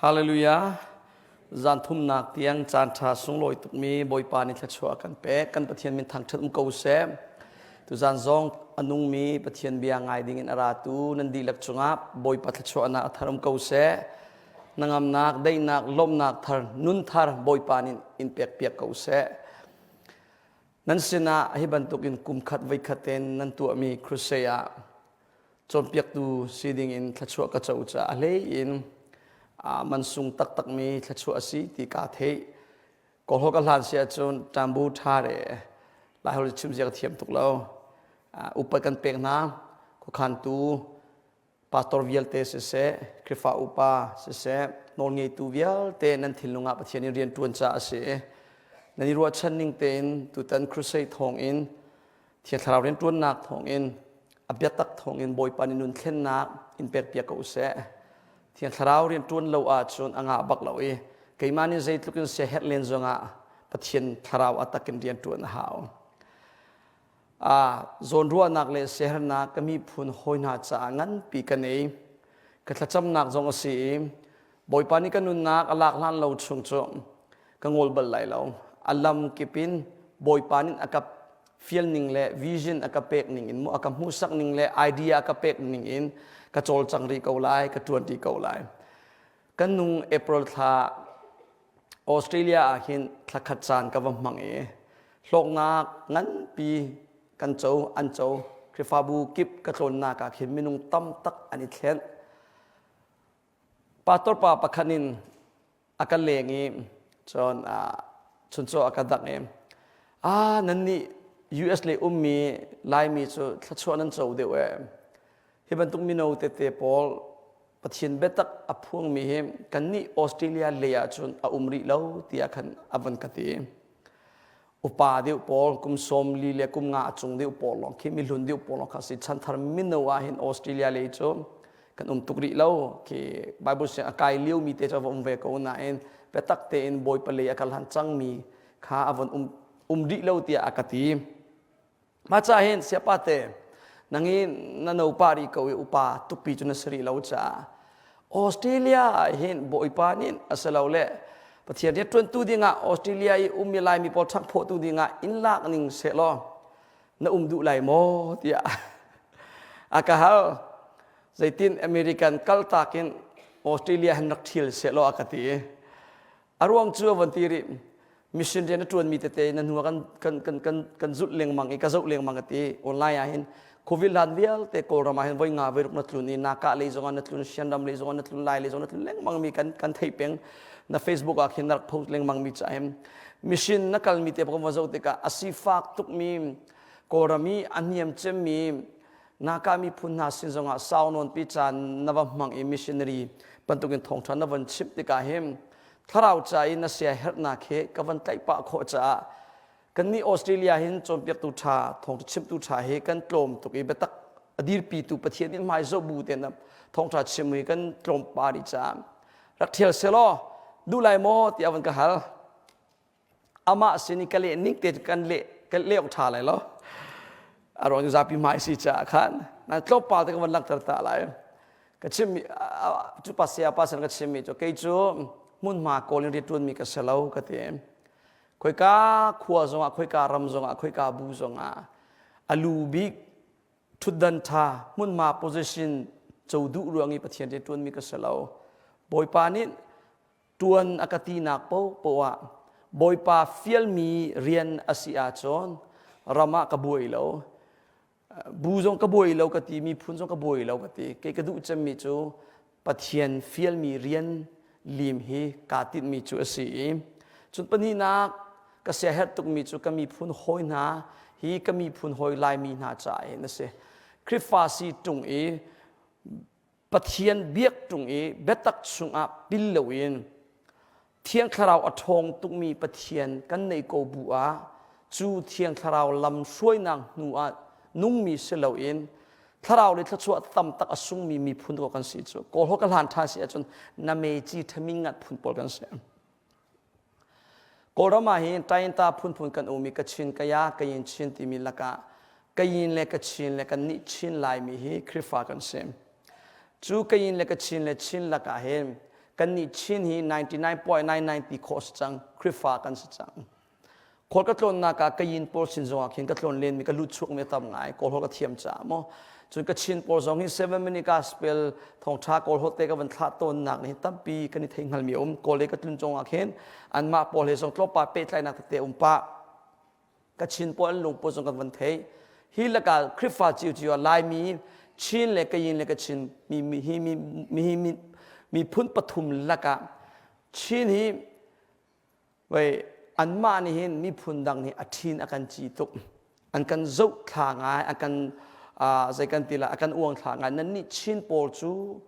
Hallelujah. Zan thumnak tiang caan ṭha sunglawi tukmi Bawipa nih thluachuah a kan pek. Kan Pathian min thangṭhat um ko seh. Tuzan zong a nungmi Pathian bia ngai ding in a ratu nan dihlak cungah Bawipa thluachuahnak a thar um ko seh. Hnangamnak, daihnak, lawmhnak thar, nun thar Bawipa nih in pek piak ko seh. Nan sinah hi bantukin kum khat voikhat tein nan tuahmi crusade ah cawnpiaktu si dingin thluachuah ka co caah a hlei in mansung taktakmi thluachuah a si ti kaa theih. Kawlhaw ka hlan si ahcun ṭambu ṭha re Laiholh chim zia ka thiam tuk lo. Upat kan pek hna. Khuakhantu pastor vialte siseh, Khrihfa upa siseh, nawlngeitu vialte nan thinlung ah Pathian in rian ṭuan caah a si. Nan i ruahchan ning tein tutan crusade thawng in Thiang Thlarau rianṭuannak thawngin a biatak thawngin Bawipa nih nun thlennak in pekpiak ko seh. Thiang Thlarau rianṭuan lo ahcun a ngah bak lo i keimah nih zeitluk in siaherh len zongah Pathian Thlarau a takin rianṭuan a hau. A zawnruahnak le siaherhnak ka miphun hawi hna caah nganpi ka nei. Ka thlacamnak zong a si i Bawipa nih ka nunnak a lak hlan lo chung cu ka ngol bal lai lo. A lam kip in Bawipa nih a ka fial ning le vision a ka pek ning in mu a ka hmuhsak ning le idea a ka pek ning in ka cawlcang rih ko lai, ka ṭuan rih ko lai. Kan nung April thla Australia ah hin thla khat caan ka va hmang i hlawknak nganpi kan co an co Khrihfabu kip ka tlawnnak ah khin minung tam tak an i thlen. Pastor pa pakhat in a ka leng i cun chuncaw a ka dangh i ah nannih US lei ummi Laimi cu thluachuah nan co deuh ee. Hi bantuk mino tete pawl Pathian biatak a phuangmi hi kannih Australia lei ahcun a um rih lo tiah khan a van ka ti. Upa deuh pawl kum 40 le kum nga cung deuh pawl lawng khi mihlun deuh pawl lawng kha si chanthar mino ah hin Australia lei cu kan um tuk rih lo khi Bible siang a kai lio mi te cu va um ve ko nain biatak tein Bawipa lei a kal han cangmi kha a von um um rih lo tiah a ka ti. Mah ca hin siapa te nang i na no pa ri ko i upa tukpi cu na si rih lo caah Australia ah hin Bawipa nih a si lo le Pathian rianṭuantu dingah Australia i ummi Laimi pawl ṭhangphawhtu dingah in lak ning sehlaw na um duh lai maw tiah a ka hal. Zeitin American kaltak in Australia hin rak ṭhial sehlaw a ka ti. A ruang cu a von ti rih mission rian a ṭuanmi tete na hnu ah kan kan kan kan kan zulh lengmang i ka zoh lengmang ka ti online ah hin covid hlan vialte kawlram ah hin voi nga voi ruk na tlun i naka lei zongah na tlun Shanram lei zongah na tlun Lai lei zongah na tlun lengmang mi kan kan theih peng na Facebook ah khin na rak post lengmang mi ca hin mission na kalmi te kan va zoh tikah a sifak tukmi kawlram i a niam cemmi Naka miphun hna sin zongah sau nawn pi caan na va hmang i missionary bantukin thawngṭha na von chimh tikah hin thlarau ca i na sia herhnak hi ka van tlaih pah khawh caah kannih Australia hin cawnpiaktu ṭha thawngṭha chimtu ṭha hi kan tlawm tuk i biatak a dirpitu Pathian nih hmai zoh bu tein thawngṭha chim hi kan tlawm pa rih caah rak ṭhial selaw duh lai maw tiah van ka hal amah sin i ka leh ning te kan leh kan leh awk ṭha lai lo a ruang cu zapi hmai si caah khan na tlawmpal te ka van langhter ta lai ka chimmi cu pa saya pa sin ka chimmi cu kei cu hmunhma kawl in rianṭuanmi ka si lo ka ti khoika khua zongah khoika ram zongah khoika bu zongah a lu bik ṭhutdan ṭha hmunhma position co duh ruang i Pathian rianṭuanmi ka si lo Bawipa nih ṭuan a ka tinak paohpaoh ah Bawipa fialmi rian a si ahcun ram ah ka buai lo bu zong ka buai lo ka ti miphun zong ka buai lo ka ti kei ka duh cemmi cu Pathian fialmi rian lim hi kaa tinhmi cu a si i cun pahnihnak ka siaherh tukmi cu ka miphun hawi hna hi ka miphun hawi Laimi hna caah hin a si Khrihfa si ṭung i Pathian biak ṭung i biatak chungah pil loin Thiang Thlarau a ṭhawng tukmi Pathian kan neih ko bu ah cu Thiang Thlarau lam hruainak hnu ah nungmi si loin Thlarau le thluachuah tam tak a sungmi miphun ko kan si cu Kawlhaw ka hlan ṭhan si ahcun na meci ṭhamingat phun pawl kan si. Kawlram ah hin Tainta phunphun kan um i Kachin, Kaya, Kayin Chin timi lakah Kayin le Kachin le kannih Chin Laimi hi Khrihfa kan si. Cu Kayin le Kachin le Chin lakah hin Kannih Chin hi 99.99 ti khawh si cang. Khrihfa kan si cang. Khual ka tlawnnak ah Kayin pawl sin zongah khin ka tlawn lenmi ka lut chukmi a tam ngai. Kawl holh ka thiam caah maw. Cun Kachin pawl zong hi 7 minute gospel thawngṭha Kawl holh te ka van thlah tawnnak nih tampi kan i thei hngalmi a um. Kawl lei ka tlun zongah khin anmah pawl he zong tlawmpal pehtlaihnak tete a um pah. Kachin pawl an lungput zong kan van theih. Hi lakah Khrihfa ciocio ah Laimi, Chin le Kayin le Kachin mi mi hi mi mi mi miphun pathum lakah Chin hi Wei anmah nih hin miphun dang nih a ṭhin a kan ci tuk. An kan zohthla ngai, an kan zei kan ti lai, a kan uangthla ngai. Nannih Chin pawl cu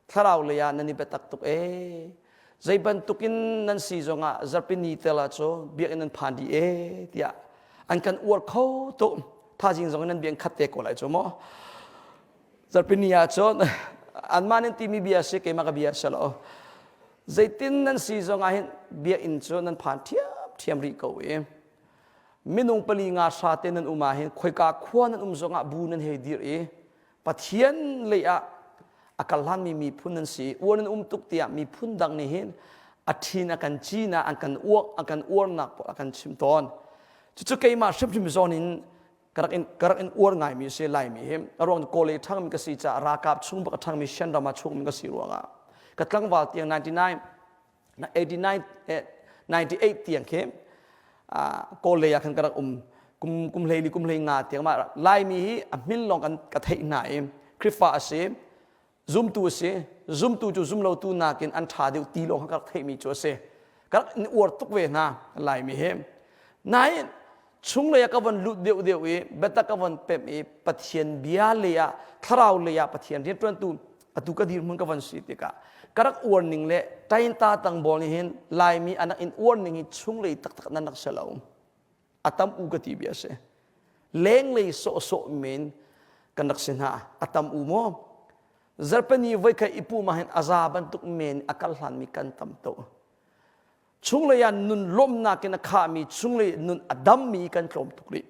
thlarau lei ah nan i biatak tuk ee. Zei bantukin nan si zongah zarhpini tel ah cu biakinn nan phan dih ee tiah an kan uar kho tuk. Thazing zong in nan biakinn khat te ko lai cu maw. Zarhpini ah cun anmah nih timi bia si keimah ka bia si lo. Zeitin nan si zongah hin biakinn cu nan phan ṭhiamṭhiam rih ko i minung pali nga hra te nan um ah hin khoika khua nan um zongah bu nan hei dir i Pathian lei ah a kal hlanmi miphun nan si uar nan um tuk tiah miphun dang nih hin a ṭhin a kan cin ah an kan uak an kan uarnak pawl a kan chim tawn. Cucu keimah hrimhrim zawn in ka rak in ka rak in uar ngaimi a si Laimi hi a ruang Kawl i ṭhangmi ka si caah ralkap chung bak a ṭhangmi Shan ram ah chungmi ka si ruangah ka tlangval tiang 99 89 98 tiang khi Kawl lei ah khan ka rak um kum kum hlei li kum hlei nga tiang mah Laimi hi a hmin lawng kan ka theih hna i Khrihfa a si Zumtu a si. Zumtu cu zumlotu nakin an ṭha deuh ti lawng kha ka rak theihmi cu a si. Ka rak in uar tuk ve hna Laimi hi. Nain chunglei ah ka von lut deuh deuh i biatak ka von pemh i Pathian bia lei ah thlarau lei ah Pathian rianṭuantu atu ka dirhmun ka von si tikah ka rak uar ning le tainta tangbawl nih hin Laimi an rak in uar ning hi chunglei taktak nan rak si lo. A tam u ka ti bia a si. Lenglei sawhsawh men kan rak si hna. A tam u maw? Zarhpini voikhat i pum ah hin a za bantuk men a kal hlanmi kan tam tuk. Chunglei ah nun lawmhnak in a khahmi, chunglei nun a dammi kan tlawm tuk rih.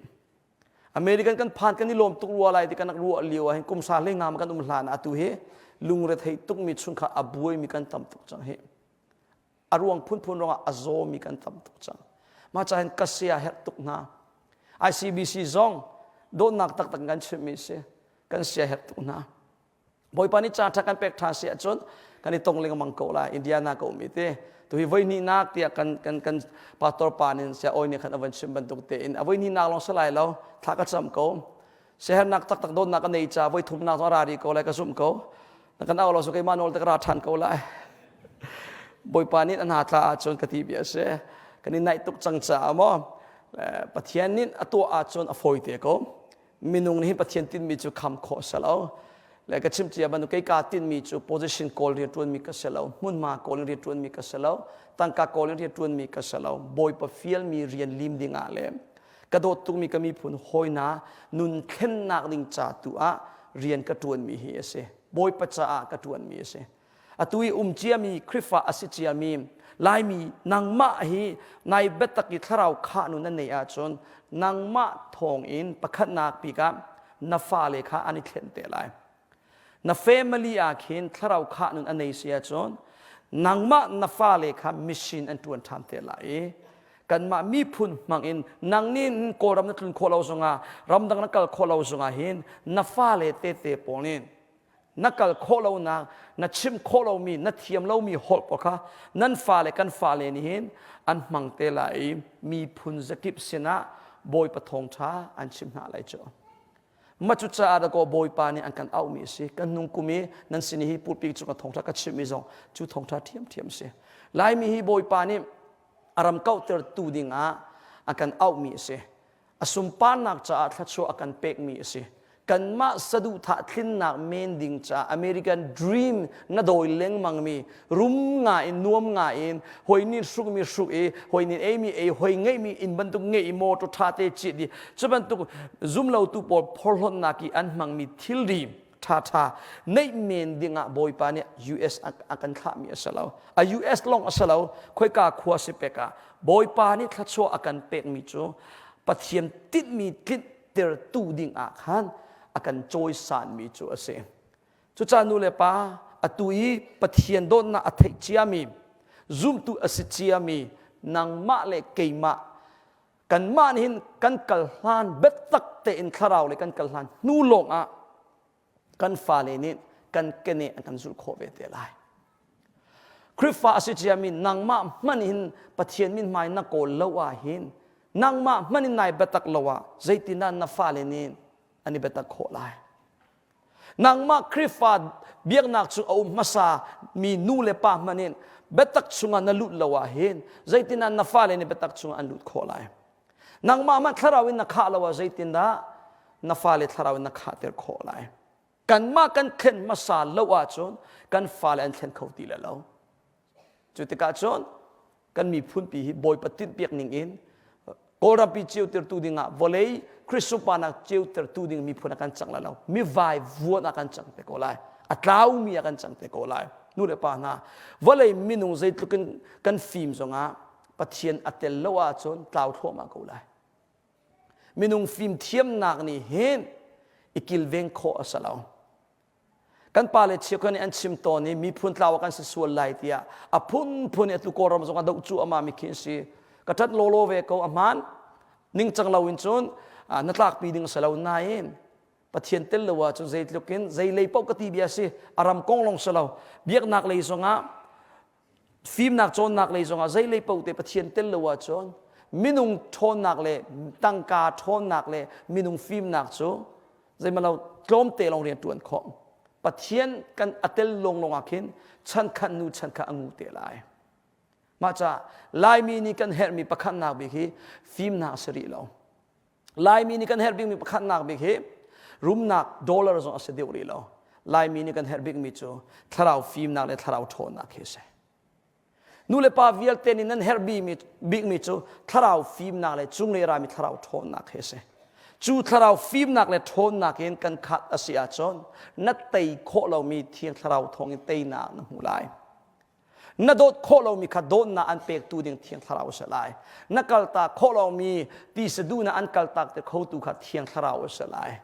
American kan phan kan i lawm tuk rua lai ti kan rak ruah lio ah hin kum sa hlei ngam kan um hlan atu hi lungre thei tukmi chungkhar a buaimi kan tam tuk cang hi. A ruang phunphun ruangah a zawmi kan tam tuk cang. Mah ca hin ka sia herh tuk hna. ICBC zong dawtnak taktak kan chimhmi si. Kan sia herh tuk hna. Bawipa nih caan ṭha kan pek ṭhan si ahcun kan i tong lengmang ko lai. Indiana ka um i ti. Tuhi voi hnihnak tiah kan kan kan pastor pa nih sia oi nih khan a van chim bantuk tein a voi hnihnak lawng si lai lo thla ka cam ko. Siaherhnak taktak dawtnak ka nei ca voi thumnak zong a ra rih ko lai ka zumh ko. Na kan au lo so keimah nawl te ka ra ṭhan ko lai. Bawipa nih a hna tla ahcun ka ti bia a si. Kan i naih tuk cang caah maw Pathian nih a tuah ahcun a fawi te ko. Minung nih hin Pathian tinhmi cu kham khawh a si lo. Le ka chim cia bantuk kei kaa tinhmi cu position kawl rian ṭuanmi ka si lo, hmunhma kawl in rian ṭuanmi ka si lo, tangka kawl in rian ṭuanmi ka si lo. Bawipa fialmi rian lim ding ah le ka dawt tukmi ka miphun hawi hna nun thlennak ding ca tu ah rian ka ṭuanmi hi a si. Bawipa caah ka ṭuanmi a si. Atu i um ciami Khrihfa a si ciami Laimi nangmah hi nai biatak i thlarau khah nu na neih ahcun nangmah thawngin pakhatnak bik ah na fale kha an i thlen te lai. Na family ah khin thlarau khah nun a nei si ahcun nangmah na fale kha mission an ṭuan ṭhan te lai i kanmah miphun hmang in nang nih Kawlram na tlun khawh lo zongah ramdang na kal khawh lo zongah hin na fale tete pawl nih na kal khawh lonak na chim khawh lomi na thiam lomi holh pawl kha nan fale kan fale nih hin an hmang te lai i miphun zakip sinah Bawipa thawngṭha an chim hna lai cu ma cu caah dakaw Bawipa nih an kan auhmi a si kan nung kum i nan sin hi pulpit cung thawngṭha ka chimmi zong cu thawngṭha ṭhiamṭhiam a si Laimi hi Bawipa nih a ram kauhtertu dingah a kan auhmi a si a sunparnak caah thluachuah a kan pekmi a si. Kanmah saduhthah tlinnak men ding caah American dream na dawi lengmangmi rum nga in nuam nga in hoi nih hrukmi hruk i hoi nih eimi ei hoi ngeihmi inn bantuk ngeih i motor ṭha te cit i cu bantuk zumlotu pawl phorhlawtnak i an hmangmi thilri ṭhaṭha neih men dingah Bawipa nih US a kan thlahmi a si lo. A US lawng a si lo, khoika khua si pek ah Bawipa nih thluachuah a kan pekmi cu Pathian tinhmi tlinhtertu ding ah khan a kan cawisanmi cu a si. Cucaah nu le pa. atu i Pathian dawtnak a theih ciami, zumtu a si ciami nangmah le keimah kanmah nih hin kan kal hlan biatak tein thlarau le kan kal hlan hnu lawng ah kan fale nih kan kene an kan zulh khawh ve te lai. Khrihfa a si ciami nangmah hmanh hin Pathian min hmai na kawl lo ah hin nangmah hmanh in nai biatak lo ah zeitindah na fale nih an i biatak khawh lai? Nangmah Khrihfa biaknak cu a um hmasa mi nu le pa hmanh in biatak chungah na lut lo ah hin zeitindah na fale nih biatak chungah an lut khawh lai? Nangmah hmanh thlarau in na khah lo ah zeitindah na fale thlarau in na khahter khawh lai? Kanmah kan thlen hmasa lo ahcun kan fale an thlen kho ti le lo. Cu tikah cun kan miphunpi hi Bawipa tinhpiak ning in Kawlrampi ceutertu dingah vawlei Khrihsupanak ceutertu ding miphun ah kan cang lai lo. Mi vaivuan ah kan cang te ko lai. A tlaumi ah kan cang te ko lai. Nu le pa hna, vawlei minung zeitluk in kan fim zongah Pathian a tel lo ahcun tlau thluahmah ko lai. Minung fimthiamnak nih hin i kilveng khawh a si lo. Kan pale cheukhat nih an chim tawn i miphun tlau ah kan si sual lai tiah a phunphun i atu Kawlram zong ah doh cu ama mi khi an si. Ka ṭat lawlaw ve ko a hmaan. Ningcang lo in cun na tlakpi ding a si lo nain Pathian tel lo ahcun zeitluk in zei lei paoh ka ti bia si a ram kong lawng si lo biaknak lei zongah Fimnak cawnnak lei zongah zei lei paoh te Pathian tel lo ahcun minung ṭhawnnak le tangka ṭhawnnak le minung fimnak cu zeimalo tlawmte lawng rian ṭuan khawh. Pathian kan a tel lawnglawng ah khin chan khat nu chan khat a ngu te lai. Mah caah Laimi nih kan herhmi pakhatnak bik hi fimnak a si rih lo. Laimi nih kan herh bikmi pakhatnak bik hi rumnak dollar zong a si deuh rih lo. Laimi nih kan herh bikmi cu thlarau fimnak le thlarau ṭhawnnak hi a si. Nu le pa vialte nih nan herh bikmi cu thlarau fimnak le cunglei rami thlarau ṭhawnnak hi a si. Cu thlarau fimnak le ṭhawnnak in kan khat a si ahcun na tei khawh lomi thiang thlarau thawngin teinak na hmu lai. Na dawt khawh lomi kha dawtnak an pektu ding Thiang Thlarau a si lai. Na kaltak khawh lomi ti saduhnak an kaltak te khotu kha Thiang Thlarau a si lai.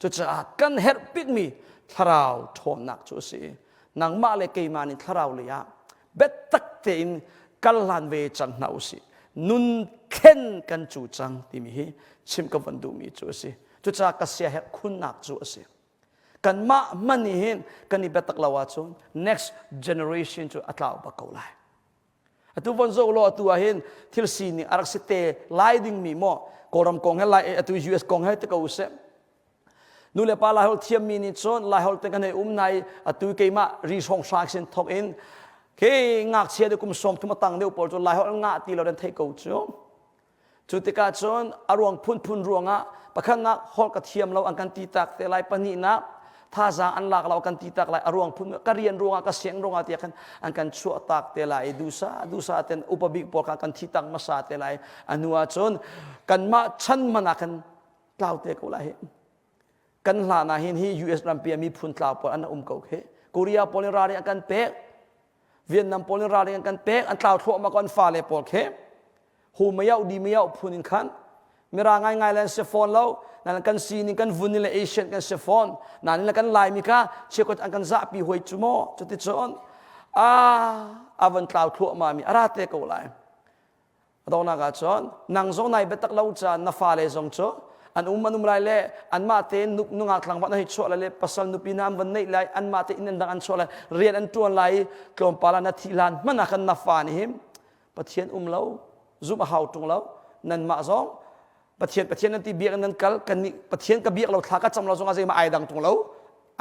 Cucaah kan herh bikmi Thlarau ṭhawnnak cu a si. Nangmah le keimah nih Thlarau lei ah biatak tein kal hlan ve cang hna u sih. Nun thlen kan cu cang timi hi chim ka van duhmi cu a si. Cucaah ka siaherh khunnak cu a si. Kanmah hmanh nih hin kan i biatak lo ahcun next generation cu a tlau bak ko lai. Atu von zoh law atu ah hin thil sining a rak si te lai dingmi maw Kawlram kong he lai atu US kong he ti ko usih. Nu le pa Laiholh thiammi nih cun Laiholh te kan hei um nai atu keimah ri hrawng hrang sin thok in khi ngakchia de kum 30 a tang deuh pawl cu Laiholh ngah ti lo dan theih ko cu. Cu tikah cun a ruang phunphun ruangah pakhatnak holh ka thiam lo an kan ti tak te lai pahnihnak thazaang an lak lo kan ti tak lai a ruang phun ka rian ruangah ka siang ruangah tiah khan an kan chuah tak te lai dusa dusa ten upa bik pawl kha kan thi tak hmasa te lai a hnu ah cun kanmah chan hmanh ah khan tlau te ko lai hi kan hlan ah hin hi US rampi ah miphun tlau pawl an um ko khi Korea pawl nih ralring an kan pek Vietnam pawl nih ralring an kan pek an tlau thluahmah ko an fale pawl khi hu mayau di mayau phun in khan mira ngai ngai le an si fawn lo nan kan sining kan vun le Asian kan si fawn nan le kan laimi kha chiakot an kan zahpi hoi cu maw cuti cun a a van tlau thluahmah mi a ra te ko lai adongnak ah cun nang zong nai biatak lo caan na fale zong cu an um an um lai le anmah te nungak tlangval an hei chuah lai le pasal nupi na an van neih lai anmah te inn an dang an chuah lai rian an ṭuan lai i tlawmpal ah na thih hlan hmanh ah khan na fa nih hin Pathian um lo zumh a hau ṭung lo nanmah zong Pathian Pathian nan ti biak nan kal kan nih Pathian ka biak lo thla ka cam lo zongah zeihmah ai dang ṭung lo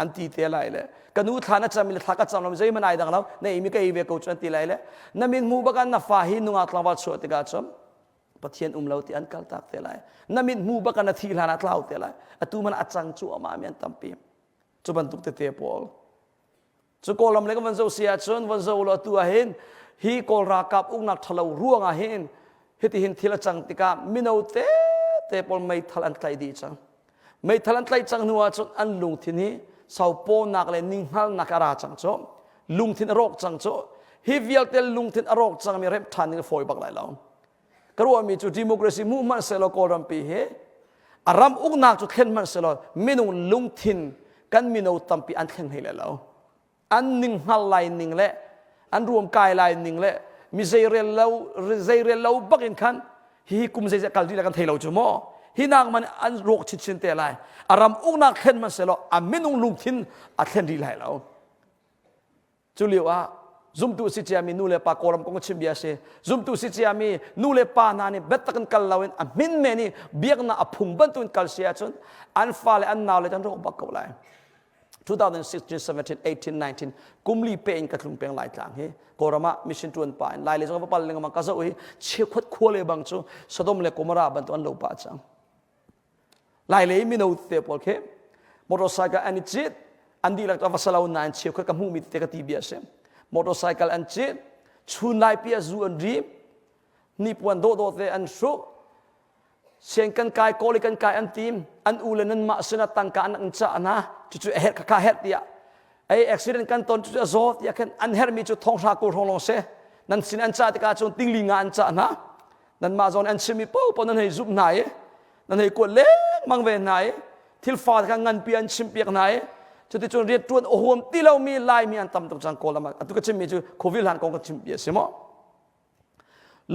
an ti te lai le ka nu thla na cam le thla ka cam lo zeihmanh ai dang lo na ei mi ka ei ve ko cu an ti lai le na min hmu bak na fa hi nungak tlangval chuah tikah cun Pathian um lo ti an kal tak te lai na mit hmu bak na thi hlan ah tlau te lai atu man a cang cu ama mi an tampi cu bantuk tete pawl Cu Kawlram le kan van zoh si ahcun van zoh law atu ah hin hi Kawl ralkap uknak ṭhalo ruang ah hin hitihin thil a cang tikah mino tete pawl meithal an tlaih dih cang. Meithal an tlaih cang hnu ahcun an lungthin hi saupawnnak le ninghngalnak a ra cang cu. Lungthin a rawk cang cu. Hi vialte lungthin a rawk cangmi remh ṭhan ding a fawi bak lai lo. Ka ruahmi cu democracy hmuh hmanh sehlaw Kawlrampi hi a ram uknak cu thlen hmanh sehlaw minung lungthin kan mino tampi an thleng hlei lai lo. An ning hngal lai ning le an ruam kai lai ning le mi zeirel lo zeirel lo bak in khan hi kum zeizat kal rih la kan thei lo cu maw hi nak man an rawk chinchin te lai a ram uknak thlen man selaw a minung lungthin a thlen rih lai lo Cu lio ah zumtu si ciami nu le pa Kawlram kong chim bia si. Zumtu si ciami nu le pa hna nih biatak in kal loin a hmin men i biaknak a phung bantukin kal si ahcun an fale an nau le an rawk bak ko lai. 2016, 17, 18, 19 kum li pe in ka tlung peng lai tlang hi Kawlram ah mission tuan pa in lai le zong va pal lengmang ka zoh hi cheukhat khua le bang cu Sodom le Gomorrah bantuk an lo pah cang. Lailei mino te pawl khi motorcycle an i cit an dihlak va salo nain cheukhat ka hmuhmi te ka ti bia si motorcycle an cit chun laipi ah zu an ri hnipuan dawhdawh te an hruk sian kan kai kawli kan kai an tim an u le nan mah sinah tangka an an cah na cucu a herh kha herh tiah ei accident kan ton cucu a zaw tiah khan an herhmi cu thonghra kul hrawng lawng si nan sin an cah tikah cun tingli nga an cah hna nanmah zawn an chimmi paohpaoh nan hei zumh hna i nan hei kuat lengmang ve hna i thil fa kha nganpi an chimpiak hna i cuticun rianṭuan a huam ti lomi Laimi an tam tuk cang Kawlram ah atu ka chimmi cu covid hlan kong ka chimpi a si maw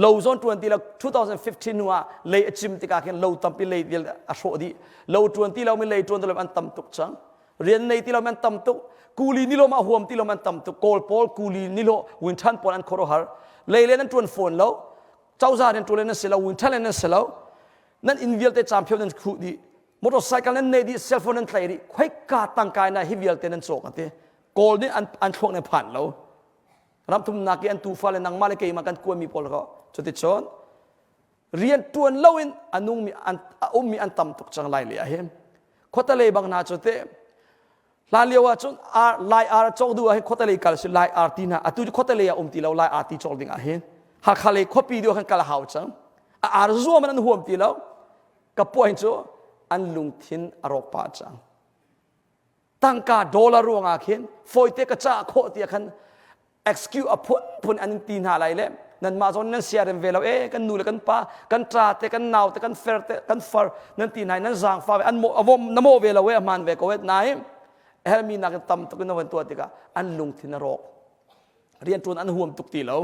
lo zawn ṭuan ti lo 2015 hnu ah lei a cim tikah khin lo tampi lei vial a hrawh dih lo ṭuan ti lomi lei ṭuan ti lomi an tam tuk cang rian nei ti lomi an tam tuk kuli nilawm a huam ti lomi an tam tuk kawl pawl kuli nihlawh winṭhan pawl an khuaruahhar lei le nan ṭuan fawn lo cozah rian ṭuan nan si lo winṭhan nan si lo nan inn vialte caamphio nan khuh dih motorcycle nan nei dih cell phone nan tlai dih khoika tangka na hi vialte nan cawk ati kawl nih an an thluak ne phan lo ramthumnak i an tufa le nangmah le keimah kan kuami pawl ko cuticun rian ṭuan loin a nungmi an a ummi an tam tuk cang lai le ah hin khuatelei bang hna cu te hlan lio ah cun ar lai ar cawk duh ah hin khuatelei kal si lai ar ti hna atu cu khuatelei ah um ti lo lai ar ti cawk ding ah hin Hakha lei khuapi deuh khan kal a hau cang a ar zuam in an huam ti lo ka puain cu an lungthin a rawk pah cang tangka dollar ruangah khin fawite ka cah khawh tiah khan excuse a phunphun an in ti hna lai le nanmah zawn nan siarem ve lo e kan nu le kan pa kan ṭa te kan nau te kan fer te kan far nan ti hna nan zaangfa ve an mo avom na mo ve lo e a hmaan ve ko e nain helmi nak in tam tuk in na van tuah tikah an lungthin a rawk rianṭuan an huam tuk ti lo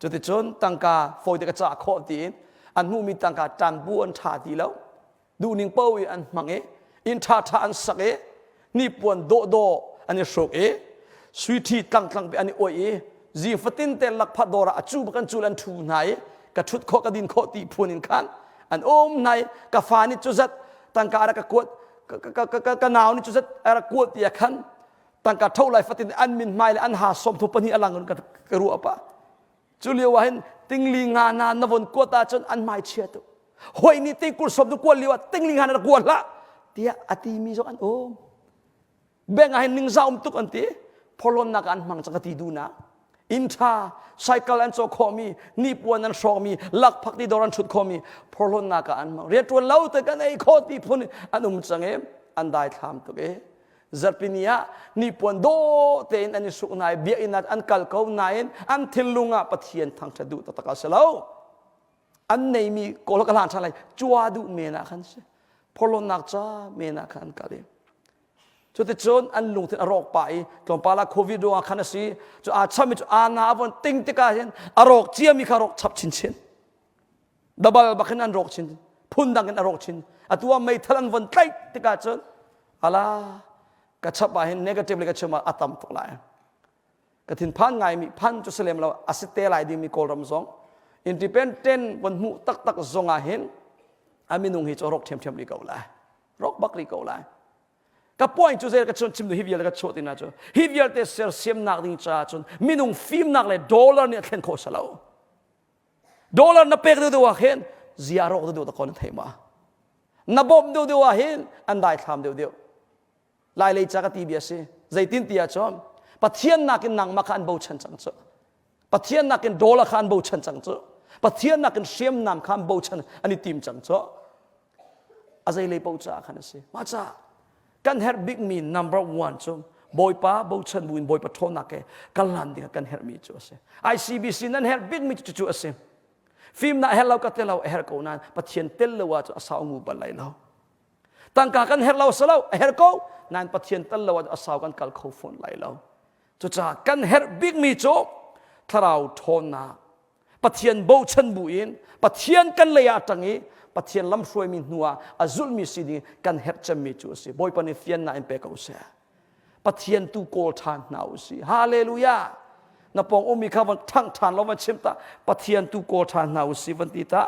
cuticun tangka fawite ka cah khawh tiin an hmuhmi tangka ṭanbu an ṭha ti lo duhning paoh i an hmang i inn ṭhaṭha an sak i hnipuan dawhdawh an i hruk i suiṭhi tlangtlang an i oih i zing fatin te lakphat dawr ah a cu bak an cul an ṭhu hna i ka ṭhut khawh ka din khawh ti phun in khan an um hna i ka fa nih cu zat tangka a rak ka kuat ka, ka, nau nih cu zat a rak kuat ti ah khan tangka tho lai fatin an min hmai le an ha som thu pahnih a lang in ka, ka ruah pa Cu lio ah hin tingli nga na na von kuat ahcun an hmai chia tuk. Hoi nih tingkul som tu kuat lio ah tingli nga na rak kuat hlah tiah a timi zong an um. Beng ah hin ningzah um tuk an ti. Phorhlawnnak ah an hmang cang ka ti duhnak. Inn ṭha, cycle an cawk khawhmi, hnipuan an hrawkmi, lakphak ti dawr an ṭhut khawhmi, phorhlawnnak ah an hmang. Rianṭuan lo te kan ei khawh ti phun an um cang i an daithlam tuk i Zarhpini ah hnipuan dawh tein an i hruk hna i biakinn ah an kal ko nain an thinlung ah Pathian thangṭhat duh taktak a si lo. An neimi kawl ka hlan ṭhan lai cua duh men ah khan si. Phorhlawnnak ca men ah khan an kal i cuticun an lungthin a rawk pah i tlawmpal ah covid ruangah khan a si cu aa chami cu aa na a von ting tikah hin a rawk ciami kha rawk chap chinchin dabal bak in an rawk chin phundang in a rawk chin atu ah meithal an von tlaih tikah cun ala ka chap ah hin negative le ka chim ah a tam tuk lai ka thinphan ngaimi phan cu si lem lo a si te lai dingmi kawlram zong independent von hmuh taktak zong ah hin a minung hi cu rawk ṭhiamṭhiam rih ko lai rawk bak rih ko lai ka point cu zei ka chim hi vialte ka chuah tina cu hi vialte sersiamnak ding caah cun minung fimnak le dollar nih a thlen khawh si lo Dollar na pek deuh deuh ah khin zia rawk deuh deuh ta ko na thei ma. Na bawmh deuh deuh ah hin an daithlam deuh deuh. Lai lei ca ka ti bia si. Zeitin ti ah cun Pathian nakin nangmah kha an bochan cang cu. Pathian nakin dollar kha an bochan cang cu. Pathian nakin hriamnam kha an bochan an i tim cang cu. A zei lei paoh caah khan a si. Mah caah kan herh bikmi number one cu Bawipa bochan buin Bawipa ṭhawnnak he kal hlan ding ah kan herhmi cu a si. ICBC nan herh bikmi cu cu a si. Fimnak herh lo ka tel lo a herh ko nain Pathian tel lo ah cu a sau ngu bal lai lo. Tangka kan herh lo a si lo a herh ko nain Pathian tel lo ah a sau kan kal kho fawn lai lo. Cucaah kan herh bikmi cu thlarau ṭhawnnak Pathian bochan bu in Pathian kan lei ah ṭang i Pathian lamhruaimi hnu ah a zulhmi si ding kan herh cemmi cu a si. Bawipa nih fiannak in pe ko seh. Pathian tu kawl ṭhan hna u sih. Hallelujah! Na pawng ummi kha van ṭhangh ṭhan lo van chim ta. Pathian tu kawl ṭhan hna u sih van ti ta.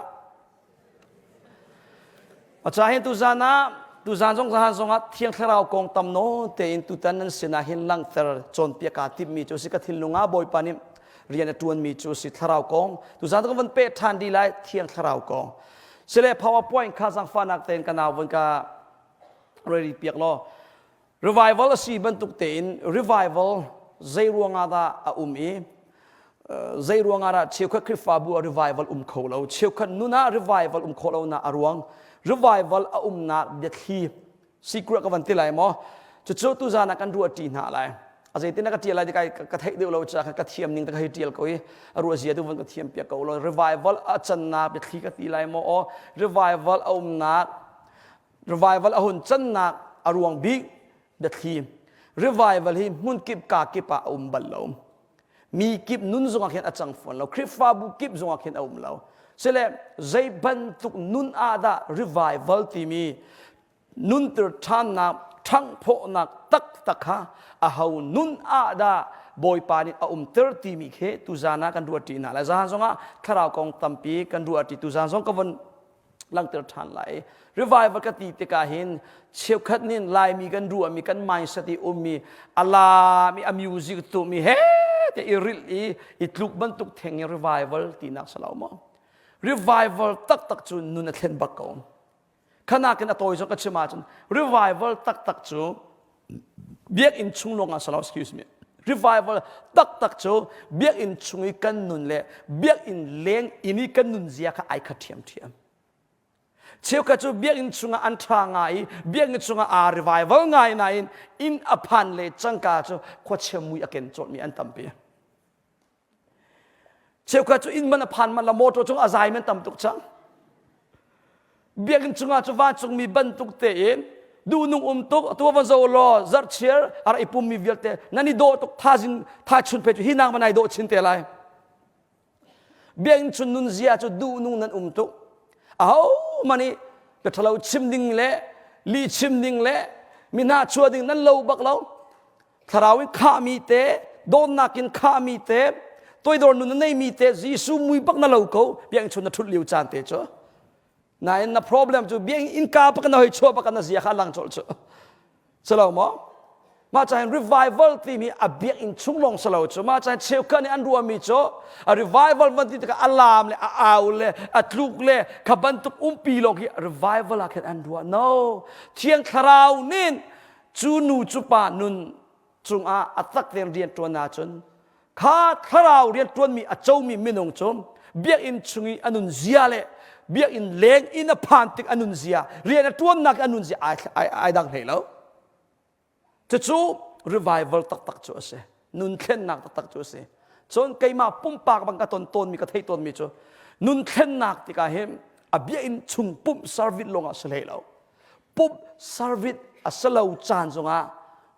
Aca hin tuzan ah tuzan zong zahan zong ah Thiang Thlarau kong tam nawn tein tutan nan sinah hin langhter cawnpiak kaa timhmi cu a si ka thinlung ah Bawipa nih rian a ṭuanmi cu a si Thlarau kong tuzan ka van peh ṭhan dih lai Thiang Thlarau kong sile PowerPoint kha zaangfahnak tein ka nau van ka ready piak law Revival a si bantuk tein revival zei ruangah dah a um i zei ruangah dah cheukhat Khrihfabu ah revival um kho lo cheukhat nun ah revival um khawh lonak a ruang revival a umnak biathli secret ka van ti lai maw cucu tuzan ah kan ruah ṭi hna lai a zeitin ka ṭial lai ti ka theih deuh lo caah ka thiam ning ka hei ṭial ko i a ruah zia tu van ka thiam piak ko lo revival a cannak biathli ka ti lai maw aw revival a umnak Revival a hun cannak a ruang bik biathli. Revival hi hmun kip ka kip ah a um bal lo. Mi kip nun zongah khin a cang fawn lo. Khrihfabu kip zongah khin a um lo. Sile zei bantuk nun ah dah revival timi nunter ṭhannak, ṭhanghphawhnak taktak kha a ho nun ah dah Bawipa nih a umter timi khi tuzan ah kan ruahṭi hna lai. Zahan zongah thlarau kong tampi kan ruahṭi. Tuzan zong ka von langhter ṭhan lai. Revival ka ti tikah hin cheukhat nih Laimi kan ruahmi kan mindset i ummi a laam i a music tuhmi he te i rilh i i tluk bantuk theng i revival tinak si lo maw? Revival taktak cu nun a thlen bak ko. Khanakin a tawi zong ka chim ahcun revival taktak cu biakinn chung lawng ah si lo excuse me revival taktak cu biakinn chung i kan nun le biakinn leng inn i kan nun zia kha ai khat ṭhiamṭhiam cheukhat cu biakinn chungah an ṭha ngai i biakinn chungah aa revival ngai nain inn a phan le cangka cu khuachia mui a ken cawlhmi an tampi Cheukhat cu inn man a phan man la motor cung a zai man tam tuk cang. Biakinn cungah cu vancungmi bantuk tein duhnung um tuk tu van zo law zarhchiar ara i pummi vialte nan i dawh tuk thazing tha chun pe cu hi nang man ai dawh chin te lai. Biakinn chun nun zia cu duhnung nan um tuk. Aho mani ka thalo chim ding le li chim ding le mi hna chua ding nan lo bak lo. Thlarau in khahmi te, dawtnak in khahmi te, toidor nun a neimi te, Jesuh mui bak na lo ko, biakinn chung na ṭhut lio caan te cu. Nain na problem cu biakinn innka bak na hoi chuah bak na zia kha lang colh cu. Silo maw? Mah cahin revival timi a biakinn chung lawng silo cu. Mah cahin cheukhat nih an ruahmi cu a revival van ti tikah a laam le a au le a tluk le kha bantuk umpi lawng hi revival ah khin an ruah. No. Thiang Thlarau nih Cu nu cu pa nun cungah a tak tein rian ṭuan ahcun kha thlarau rian ṭuanmi a comi minung cu biakinn chung i a nun zia le biakinn leng in a phan tik a nun zia rian a ṭuannak a nun zia ai, ai, ai dang hlei lo. Cucu revival taktak cu a si. Nun thlennak taktak cu a si. Cun keimah pumpak bang ka ton tawnmi ka theih tawnmi cu nun thlennak tikah hin a biakinn chung pumh service lawngah si hlei lo. Pumh service a si lo caan zongah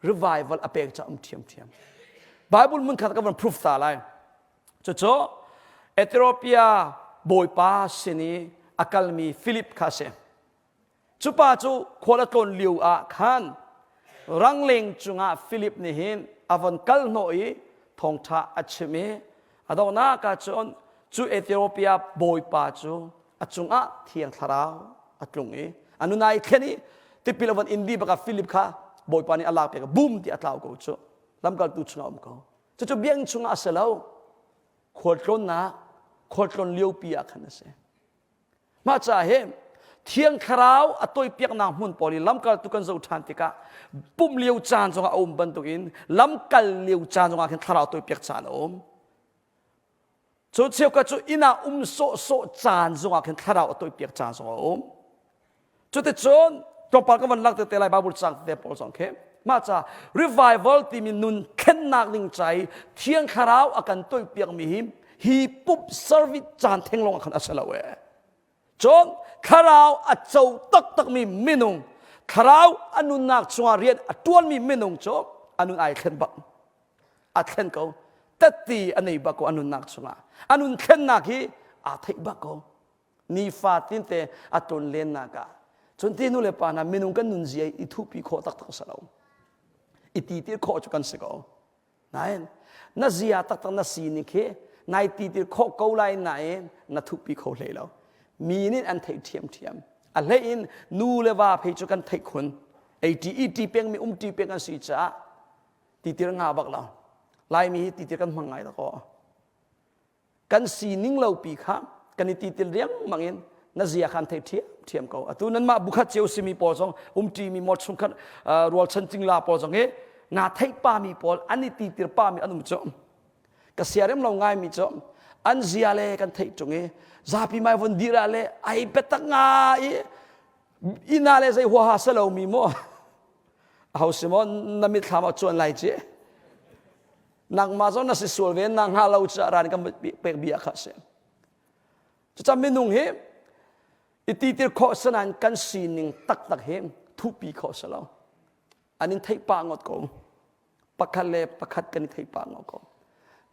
revival a pek ca um ṭhiamṭhiam. Bible mun khat ka van proof ta lai. Cucu Ethiopia bawipa sin i a kalmi Philip kha a si. Cu pa cu khual a tlawn lio ah khan rangleng cungah Philip nih hin a von kal hnawh i thawngṭha a chim i a donghnak ah cun cu Ethiopia bawipa cu a cungah Thiang Thlarau a tlung i a nun ai thlen i tipil a von in dih bakah Philip kha Bawipa nih a lak piak bum ti a tlau ko cu lamkaltu chungah um ko cucu biakinn chungah a si lo khualtlawnnak khualtlawn liopi ah khan a si mah caah hi Thiang Thlarau a toipiaknak hmun pawl i lamkaltu kan zoh ṭhan tikah pumh lio caan zongah a um bantukin lamkal lio caan zongah khin Thlarau toipiak caan a um Cu cheukhat cu inn ah um sawhsawh caan zongah khin thlarau a toipiak caan zong a um. Cuticun tlawmpal ka van langhter te lai Bible cang te pawl zong khi. Mah ca revival timi nun thlennak ding ca i Thiang Thlarau a kan toipiak mi hi hi pup service caan theng lawng ah khan a si lo ee. Cun thlarau a co taktakmi minung thlarau a nunnak chungah rian a ṭuanmi minung cu a nun ai thlen bak. A thlen ko. Tatti a nei bak ko a nunnak chungah. A nun thlennak hi aa theih bak ko. Nifa tinte a tlon lennak ah. Cun ti nu le pa hna minung kan nun zia i thupi khawh taktak si lo. I titir khawh cu kan si ko. Nain na zia taktak na sining khi nai titir khawh ko lai nain na thupi kho hlei lo. Mi nih an theih ṭhiamṭhiam. A hlei in nu le va phei cu kan theih khun. Ei ṭi i ṭi peng mi um ṭi peng an si caah titir nga bak lo. Laimi hi titir kan hmang ngai dakaw. Kan sining lo pi kha kan i titil riangmang in na zia khan thei ṭhiamṭhiam ko. Atu nanmah bukhat cio simi pawl zong umṭi mi maw chungkhat rualchan cingla pawl zong hi nga theih pa mi pawl an i titir pa mi an um cu. Ka siarem lo ngai mi cu an zia le kan theih ṭung i zapi mai von dir ah le ai biatak nga i ina le zei huaha si lo mi maw aho si maw na mitthlam ah cuan lai ci nangmah zong na si sual ve na hnga lo caah ran kan pek bia kha si cucam minung hi i titir khawh sanain kan sining taktak hi thupi khawh si lo an in theih pah ngot ko pakhat le pakhat kan i theih pah ngawt ko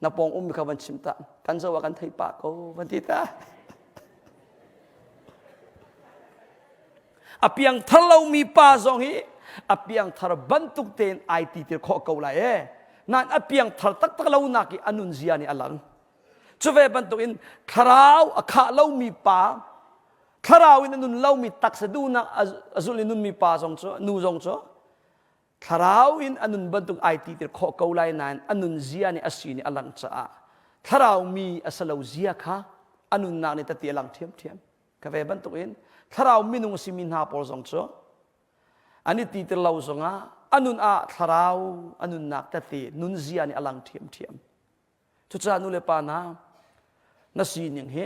na pawng ummi kha van chim ta kan zo ah kan theih pah ko van ti ta a piangthar lomi pa zong hi a piangthar bantuk tein ai ti tir khawh ko lai e nain a piangthar taktak lo nak i a nun zia nih a lang cu ve bantukin thlarau a khah lomi pa thlarau in a nun lomi taksa duhnak a zulh in nunmi pa zong cu nu zong cu Thlarau in a nun bantuk ai titir khawh ko lai nain a nun zia nih a si nih a lang caah thlarau mi a si lo zia kha a nunnak nih tati a lang ṭhiamṭhiam. Ka ve bantukin thlarau minung a simi hna pawl zong cu an i titir lo zongah a nun ah thlarau a nunnak tati nun zia nih a lang ṭhiamṭhiam. Cucaah nu le pa hna na sining hi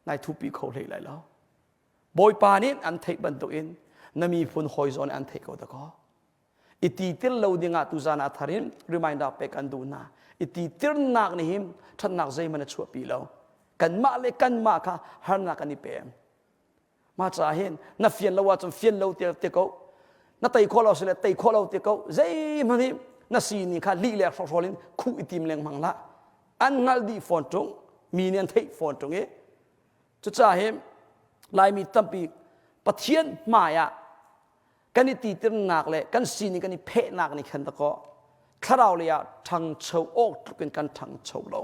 nai thupi kho hlei lai lo. Bawipa nih an theih bantukin na miphun hawi zawn an theih ko dakaw. I titir lo dingah tuzan ah thar in reminder pek an duh hna. I titirnak nih hin ṭhatnak zeihmanh a chuahpi lo. Kanmah le kanmah kha harnak kan i pem. Mah caah hin na fian lo ahcun fian lo te, te ko. Na tei khawh lo si le tei khawh lo te ko. Zeihmanh hi na sining kha lih le hrawkhrol in khuh i tim lengmang hlah. An hngalh dih fawn ṭung. Mi nih an theih fawn ṭung i Cucaah hi Laimi tampi Pathian hmai ah kan i titirnak le kan sining kan i phehnak nih khan dakaw thlarau lei ah ṭhangcho awk tluk in kan ṭhangcho lo.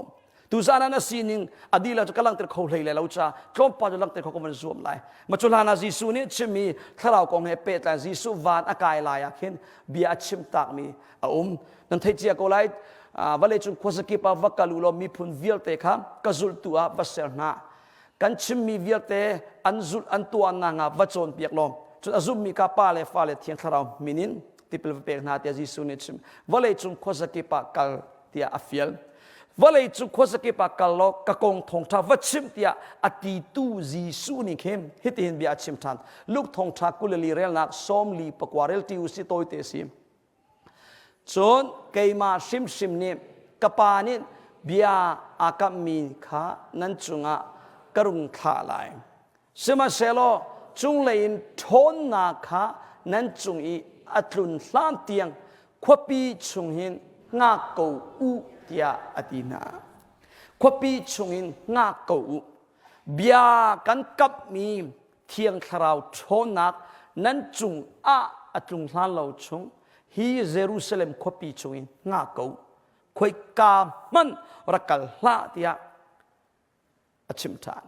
Tuzaan ah na sining a dihlak cu ka langhter kho hlei lai lo ca tlawmpal cu langhter kho ka van zuam lai. Ma cu hlan ah Jesuh nih chimmi thlarau kong he pehtlai Jesuh van a kai lai ah khin bia a chim takmi a um. Nan theih cia ko lai vawleicung khuazakip ah va kal u law miphun vialte kha ka zulhtu ah va ser hna. Kan chimmi vialte an zulh an tuah nakhnga va cawnpiak law cun a zummi kha Pa le Fa le Thiang Thlarau min in tipil va pek hna tiah Jesuh nih a chim. Vawleicung khuazakip ah kal tiah a fial. Vawleicung khuazakip ah kal law ka kong thawngṭha va chim tiah a titu Jesuh nih khin hitihin bia a chim ṭhan. Luke thawngṭha 24 relnak 49 rel ṭi u si tawite si. Cun keimah hrimhrim nih ka Pa nih bia aa kamhmi kha nan cungah ka rung thlah lai. Sihmanhsehlaw cunglei in ṭhawnnak kha nan cung i a tlun hlan tiang khuapi chung hin hngak ko u tiah a ti hna. Khuapi chungin hngak ko u. Bia kan kamhmi Thiang Thlarau ṭhawnnak nan cung ah a tlung hlan lo chung hi Jerusalem khuapi chungin hngak ko khoika hmanh rak kal hlah tiah a chimh ṭhan.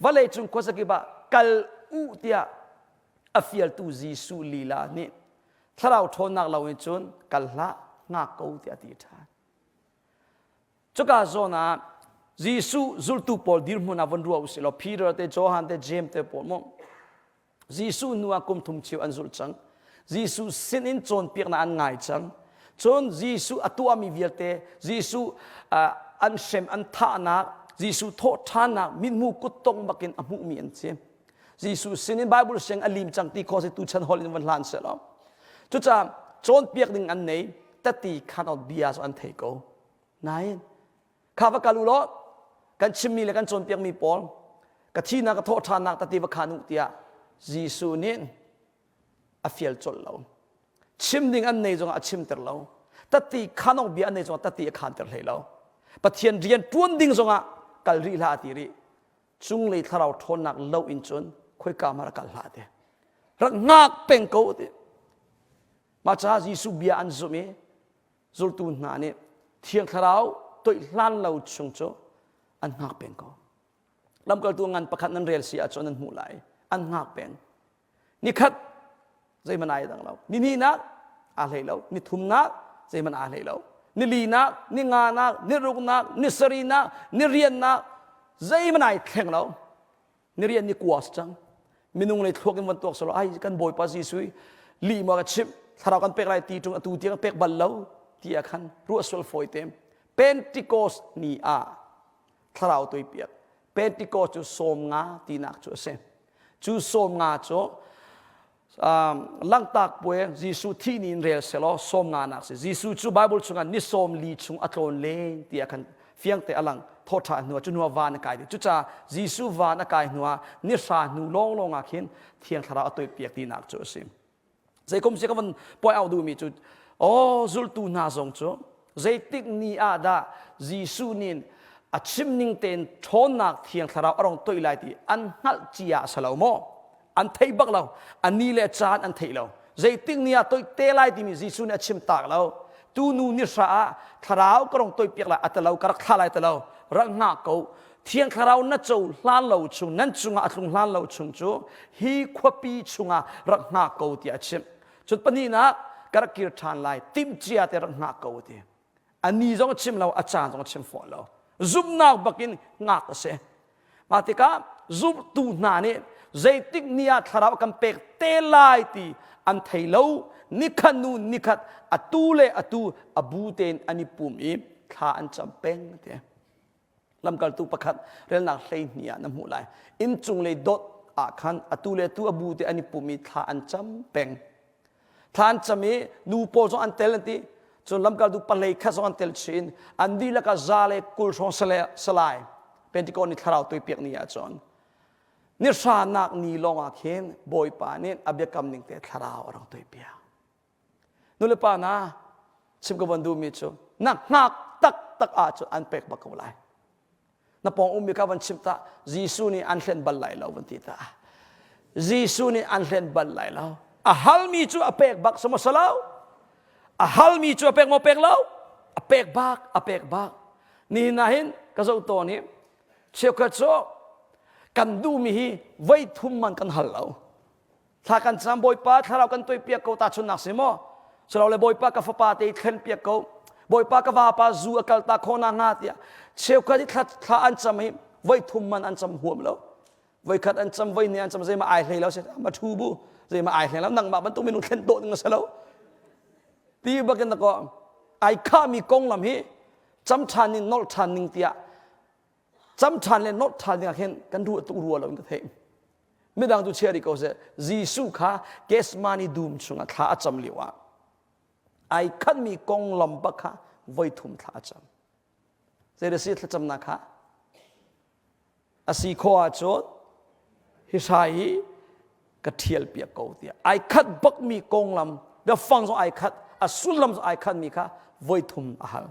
Vawleicung khuazakip ah kal u tiah a fialtu Jesuh lila nih thlarau ṭhawnnak lo in cun kal hlah hngak ko tiah a ti ṭhan. Cuka zawn ah Jesuh zultu pawl dirhmun ah von ruah usih law Peter te Johan te James te pawl mu Jesuh hnu ah kum thum cheu an zulh cang. Jesuh sin in cawnpiaknak an ngai cang. Cun Jesuh a tuahmi vialte Jesuh an hrem an thahnak Jesuh thawhṭhannak mithmu kuttong bakin a hmuhmi an si. Jesuh sin in Bible siang a lim cang ti kho si tu chan hol in van hlan seh law. Cucaah cawnpiak ding an nei tati khan bia cu an thei ko. Nain kha va kal u law kan chimmi le kan cawnpiakmi pawl ka thihnak ka thawhṭhannak tati va khan u tiah Jesuh nih a fial colh lo. Chim ding an nei zongah a chimter lo. Tatti khan awk bia an nei zongah tatti a khan ter hlei lo. Pathian rian ṭuan ding zongah kal rih hlah ti rih. Cunglei thlarau ṭhawnnak lo in cun khoika hmanh rak kal hlah ti. Rak ngak peng ko ti. Mah caah Jesuh bia an zumh i zultu hna nih Thiang Thlarau toih hlan lo chung cu an hngak peng ko. Lamkaltu ngan pakhat nan rel si ahcun nan hmuh lai. An hngak peng. Nikhat zeihmanh ai dang lo. Ni hnihnak aa hlei lo. Ni thumnak zeihmanh aa hlei lo. Ni linak, ni nganak, ni ruknak, ni sarihnak, ni riannak zeihmanh ai thleng lo. Ni rian ni kua si cang. Minung lei thluak in van tuak selaw ai kan Bawipa Jesuh lih maw ka chimh thlarau kan pek lai ti ṭung atu tiang pek bal lo ti ah khan ruah sual fawi te. Pentecost ni ah thlarau tuipiak Pentecost cu 50 tinak cu a si. Cu 50 cu um, langtak puai Jesuh thih ni in rel selaw 50 nak si. Jesuh cu Bible chungah ni 40 chung a tlawn len tiah khan fiangte a lang thawṭha hnu ah cu hnu ah van a kai ti. Cucaah Jesuh van a kai hnu ah ni hra hnu lawnglawng ah khin Thiang Thlarau a tuipiak tinak cu a si. Zeikum si ka van point out duhmi cu aw zultu hna zong cu zeitik ni ah dah Jesuh nih a chim ning tein ṭhawnnak thiang thlarau a rong toih lai ti an hngalh cia a si lo maw? An thei bak lo. A ni le caan an theih lo. Zeitik ni ah toih te lai timi Jesuh nih a chim tak lo. Tu nu ni hra ah thlarau ka rong toih piak lai a ti lo, ka rak thlah lai ti lo. Rak hngak ko. Thiang Thlarau na co hlan lo chung, nan cungah a tlung hlan lo chung cu hi khuapi chungah rak hngak ko tiah a chimh. Cun pahnihnak ka rak kir ṭhan lai, timhcia te rak hngak ko ti. A ni zong a chim lo, a caan zong a chim fawn lo. Zumhnak bakin ngak a si. Mah tikah zumtu hna nih zeitik ni ah thlarau kan pek te lai ti an thei lo. Nikhat nu nikhat atu le atu a bu tein an i pum i thla an cam peng ti. Lamkaltu pakhat relnak 12 ah na hmuh lai. Inn cunglei dot ah khan atu le atu a bu te an i pum i thla an cam peng. Thla an cam i nu pawl zong an tel an ti. Cun lamkaltu palei khat zong an tel chin. An dihlak ah 120 hrawng salai. Pentecost ni thlarau tuipiak ni ah cun ni hranak ni lawng ah khin Bawipa nih a biakam ning te thlarau a rak tuipiak. Nulepa hna chim ka van duhmi cu na hngak taktak ahcun an pek bak ko lai. Na pawng ummi kha van chim ta Jesuh nih an hlen bal lai lo van ti ta. Jesuh nih an hlen bal lai lo. A halmi cu a pek bak sama salo. A halmi cu a pek maw pek lo? A pek bak, a pek bak. Nihin ah hin ka zoh tawn hi cheukhat cu kan duhmi hi voi thum man kan hal lo. Thla kan cam Bawipa thlarau kan tuaipiak ko tahchunnak si maw? Silole Bawipa ka fapa te thlen piak ko. Bawipa ka vapa zu a kal ta khawh na hnga tiah cheukhat i thla, thla an cam hi voi thum man an cam huam lo. Voi khat an cam voi hnih an cam zeimah ai hlei lo si ma thu bu zeimah ai hlei lo nangmah bantuk minung thlen dawh ding a si lo. Ti bakin na ko ai khahmi konglam hi cam ṭhan in nolh ṭhan ning tiah cam ṭhan le nolh ṭhan ding ah khin kan ruah tuk rua lo in ka theih. Midang cu chia rih ko seh. Jesuh kha Gethsemane dum chungah thla a cam lio ah ai khatmi konglam bak kha voi thum thla a cam. Zei si thlacamnak kha? A si khawh ahcun hi hrai hi ka ṭhial piak ko tiah ai khat bakmi konglam biafang zong ai khat a sullam zong ai khatmi kha voi thum a hal.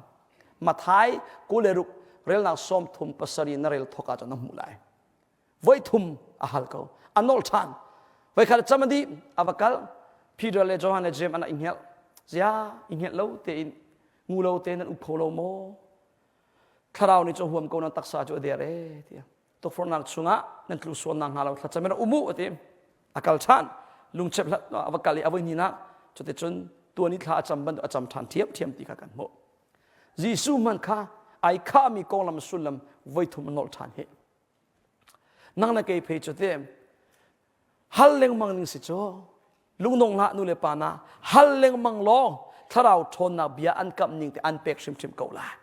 Mathai 26 relnak 37 na rel thawk ahcun na hmuh lai. Voi thum a hal ko. A nolh ṭhan. Voikhat cam a dih, a va kal. Peter le Johan le James an i hngelh. Zia, i hngelh lo tein, ngu lo tein nan um kho lo maw? Thlarau nih cu huam ko nan taksa cu a der e tiah. Tukforhnak chungah nan tlu sual nak hnga lo thlacam in um u a ti. A kal ṭhan. Lungchep hlat a va kal i a voi hnihnak cuticun tuan i thla a cam bantuk a cam ṭhan ṭhiamṭhiam ti kha kan hmuh. Jesuh hmanh kha ai khahmi konglam sullam voi thum a nolh ṭhan hi. Nang na kei phei cu te hal lengmang ning si cu lungdong hlah nu le pa na hal lengmang lawng thlarau ṭhawnnak bia an kamh ning te an pek hrimhrim ko lai.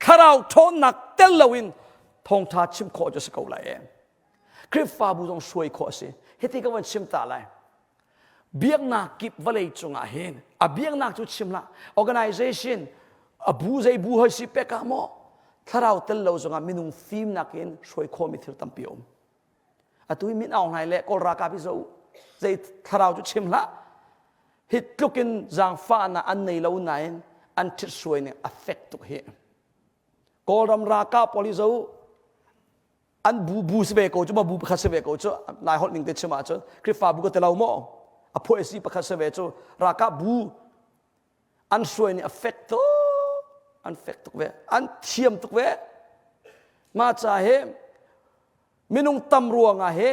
Thlarau ṭhawnnak tel loin thawngṭha chim khawh cu si ko lai e. Khrihfabu zong hruai khawh a si. Hiti ka van chim ta lai. Biaknak kip vawlei cungah hin a biaknak cu chim hlah organization a bu zei bu hoi si pek ah maw thlarau tel lo zongah minung fimnak in hruai khawhmi thil tampi a um. Atu hi min aung hlai le Kawl ralkap hi zo zei thlarau cu chim hlah. Hi tluk in zaangfahnak an nei lo nain an ṭhitsuai ning a fek tuk hi. Kawlram ralkap pawl hi zo an bu bu si ve ko cu ma bu pakhat si ve ko cu lai holh ning te chim ahcun Khrihfabu ka ti lo maw a phuah si pakhat si ve cu ralkap bu an hruai nih a fek tuk an fek tuk ve an thiam tuk ve mah ca hi minung tam ruangah hi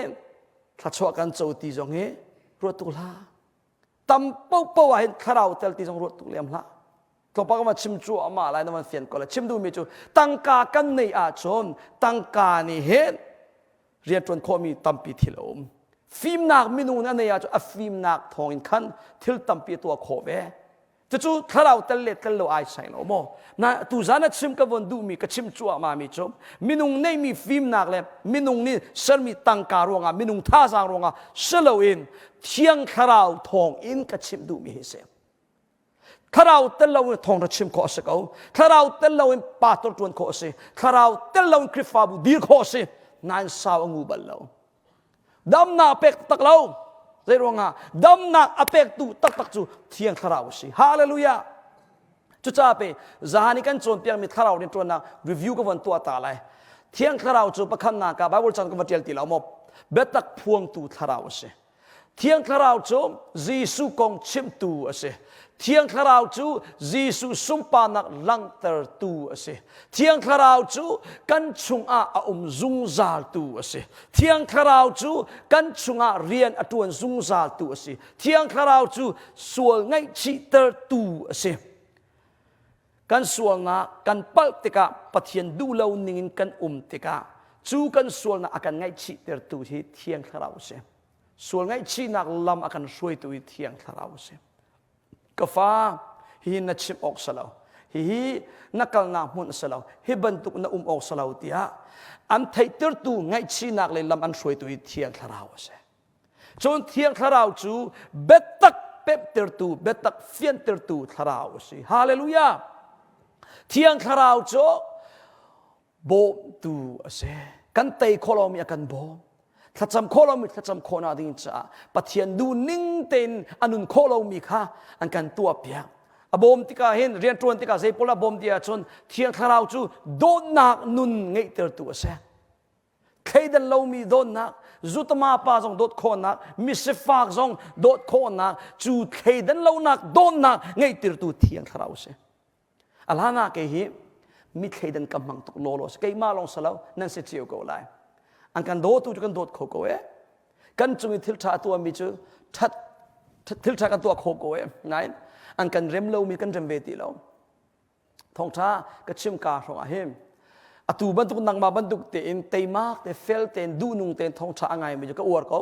thluachuah kan co ti zong hi ruat tuk hlah tam popo ah hin thlarau tel ti zong ruat tuk lem hlah tlawmpal ka chim cu amah lai na van fian ko lai chim duhmi cu tangka kan neih ahcun tangka nih hin rianṭuan khawhmi tampi thil a um fimnak minung nih a neih ahcun a fimnak thawngin khan thil tampi a tuah khawh ve cucu thlarau tel le tel lo ai sai lo maw na tuzan a chim ka von duhmi ka chim cuahmah mi cu minung neihmi fimnak le minung nih sermi tangka ruangah minung thazaang ruangah si loin thiang thlarau thawng in ka chim duhmi hi si Thlarau tel loin thawngṭha chim khawh a si ko. Thlarau tel loin pastor ṭuan khawh a si. Thlarau tel loin Khrihfabu dir khawh a si. Nain sau a ngu bal lo. Damnak a pek tak lo. Zei ruangah damnak a pektu taktak cu Thiang Thlarau a si. Hallelujah. Cucaah pe zahan i kan cawnpiakmi thlarau rianṭuannak review ka von tuah ta lai. Thiang Thlarau cu pakhatnak ah Bible caan ka va ṭial ti lo maw? Biatak phuangtu thlarau a si. Thiang Thlarau cu Jesuh kong chimtu a si. Thiang Thlarau cu Jesuh sunparnak langhtertu a si. Thiang Thlarau cu kan chungah a um zungzaltu a si. Thiang Thlarau cu kan chungah rian a ṭuan zungzaltu a si. Thiang Thlarau cu sual ngaihchihtertu a si. Kan sualnak kan palh tikah Pathian duh lo ningin kan um tikah cu kan sualnak a kan ngaihchihtertu hi Thiang Thlarau a si. Sual ngaihchihnak lam a kan hruaitu hi Thiang Thlarau a si. Ka fa, hihi na chim awk si lo. Hihi na kalnak hmun a si lo. Hi bantuk na um awk si lo tiah an theihtertu ngaihchihnak le lam an hruaitu hi Thiang Thlarau a si. Cun Thiang Thlarau cu biatak pemhtertu, biatak fiantertu Thlarau a si. Hallelujah! Thiang Thlarau cu bawmtu a si. Kan tei khawh lomi a kan bawm. Thlacam khawh lomi thlacam khawhnak ding caah Pathian duh ning tein a nun khawh lomi kha an kan tuahpiak. A bawm tikah hin rianṭuan tikah zei pawl a bawm ti ahcun Thiang Thlarau cu dawtnak nun ngeihtertu a si. Thleidan lomi dawtnak, zutama pa zong dawt khawhnak, misifak zong dawt khawhnak, cu thleidan lonak dawtnak ngeihtirtu Thiang Thlarau a si. A hlan ah kei hi mi thleidan ka hmang tuk law law si. Keimah lawng si lo, nan si cio ko lai. An kan dawtu cu kan dawt kho ko e. Kan cung i thil ṭha a tuahmi cu ṭhat thil ṭha kan tuah kho ko e. Nain an kan rem lomi kan rem ve ti lo. Thawngṭha ka chim ka hrawng ah hin atu bantuk nangmah bantuk tein teimak te fel tein duhnung tein thawngṭha a ngaimi cu ka uar ko.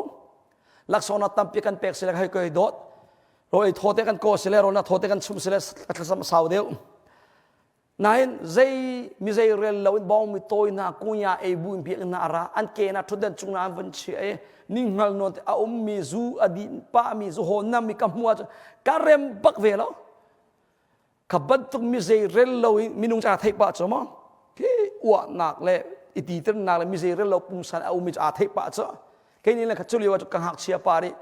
Laksawng na tampi kan pek sile hei koi dawt. Rawl ei thaw te kan kaw sile rawl na thaw te kan chum sile ka thlacam sau deuh. Nain zei mi zei rel lo in bawng mi tawi hna kunya ei bu in biakinn hna a ra an ke na ṭhutdan cung na an van chia i ninghngal nawn te a ummi zu a din pah mi zu hawn nam mi ka hmu ahcun ka rem bak ve lo. Kha bantuk mi zei rel lo in minung ca theih pah cu maw khi uahnak le i titirnak le mi zei rel lo pungsan a ummi cu aa theih pah cu kei nih le kha cu lio ah cu ka ngakchia pa nih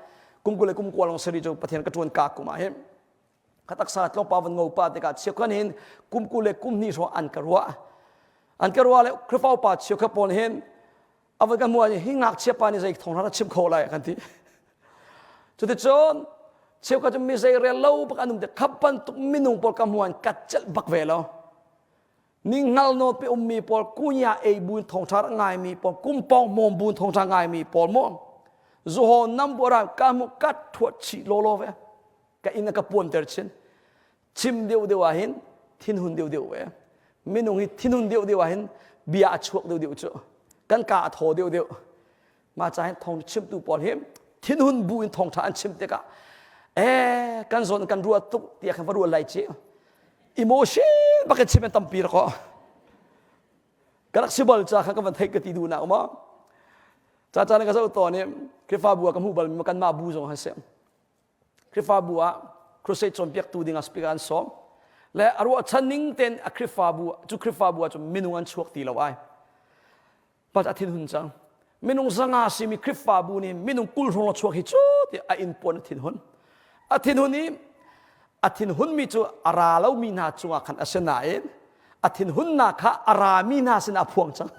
kum 20 le kum 20 lawng sari cu Pathian ka ṭuan ka kum ah hin ka taksa tlawmpa van ngo pa tikah chiakhan hin kum 20 le kum hnih hrawng an ka ruah an ka ruah le Khrihfa upa chiakha pawl hin a van kan hmuh ah hi ngakchia pa nih zei thawng a chim kho lai kan ti cuticun cheukhat cu mi zei rel lo bak an um te khap bantuk minung pawl ka hmuan ka celh bak ve lo ninghngal nawl pe ummi pawl kunya ei buin thawngṭha rak ngaimi pawl kumpawng hmawm buin thawngṭha ngaimi pawl mu zuhaw nam bu ra ka hmu ka thuat chih law law ve ka inn a ka puanter chin chim deuh deuh ah hin thinhun deuh deuh ve minung hi thinhun deuh deuh ah hin bia a chuak deuh deuh cu kan ka a thaw deuh deuh mah ca hin thawng chimtu pawl hi thinhun bu in thawngṭha an chim tikah eh kan zawn kan ruat tuk tiah khan va ruat lai ci emotion bak in chim an tampi rak ka rak si bal ca kha ka van theih ka ti duh nak ma ca ca ka zoh tawn i Khrihfabu ah ka hmuh bal mi kanmah bu zong han si Khrihfabu ah crusade cawnpiaktu ding ah speaker an sawm le a ruahchan ning tein a Khrihfabu cu Khrihfabu ah cun minung an chuak ti lo ai pat a thinhun cang minung 500 simi Khrihfabu nih minung 20 hrawng a chuak hi cu ti a inn puan a thinhun. A thinhun i a thinhunmi cu a ra lomi hna cungah khan a si nain a thinhunnak kha a rami hna sinah a phuang cang.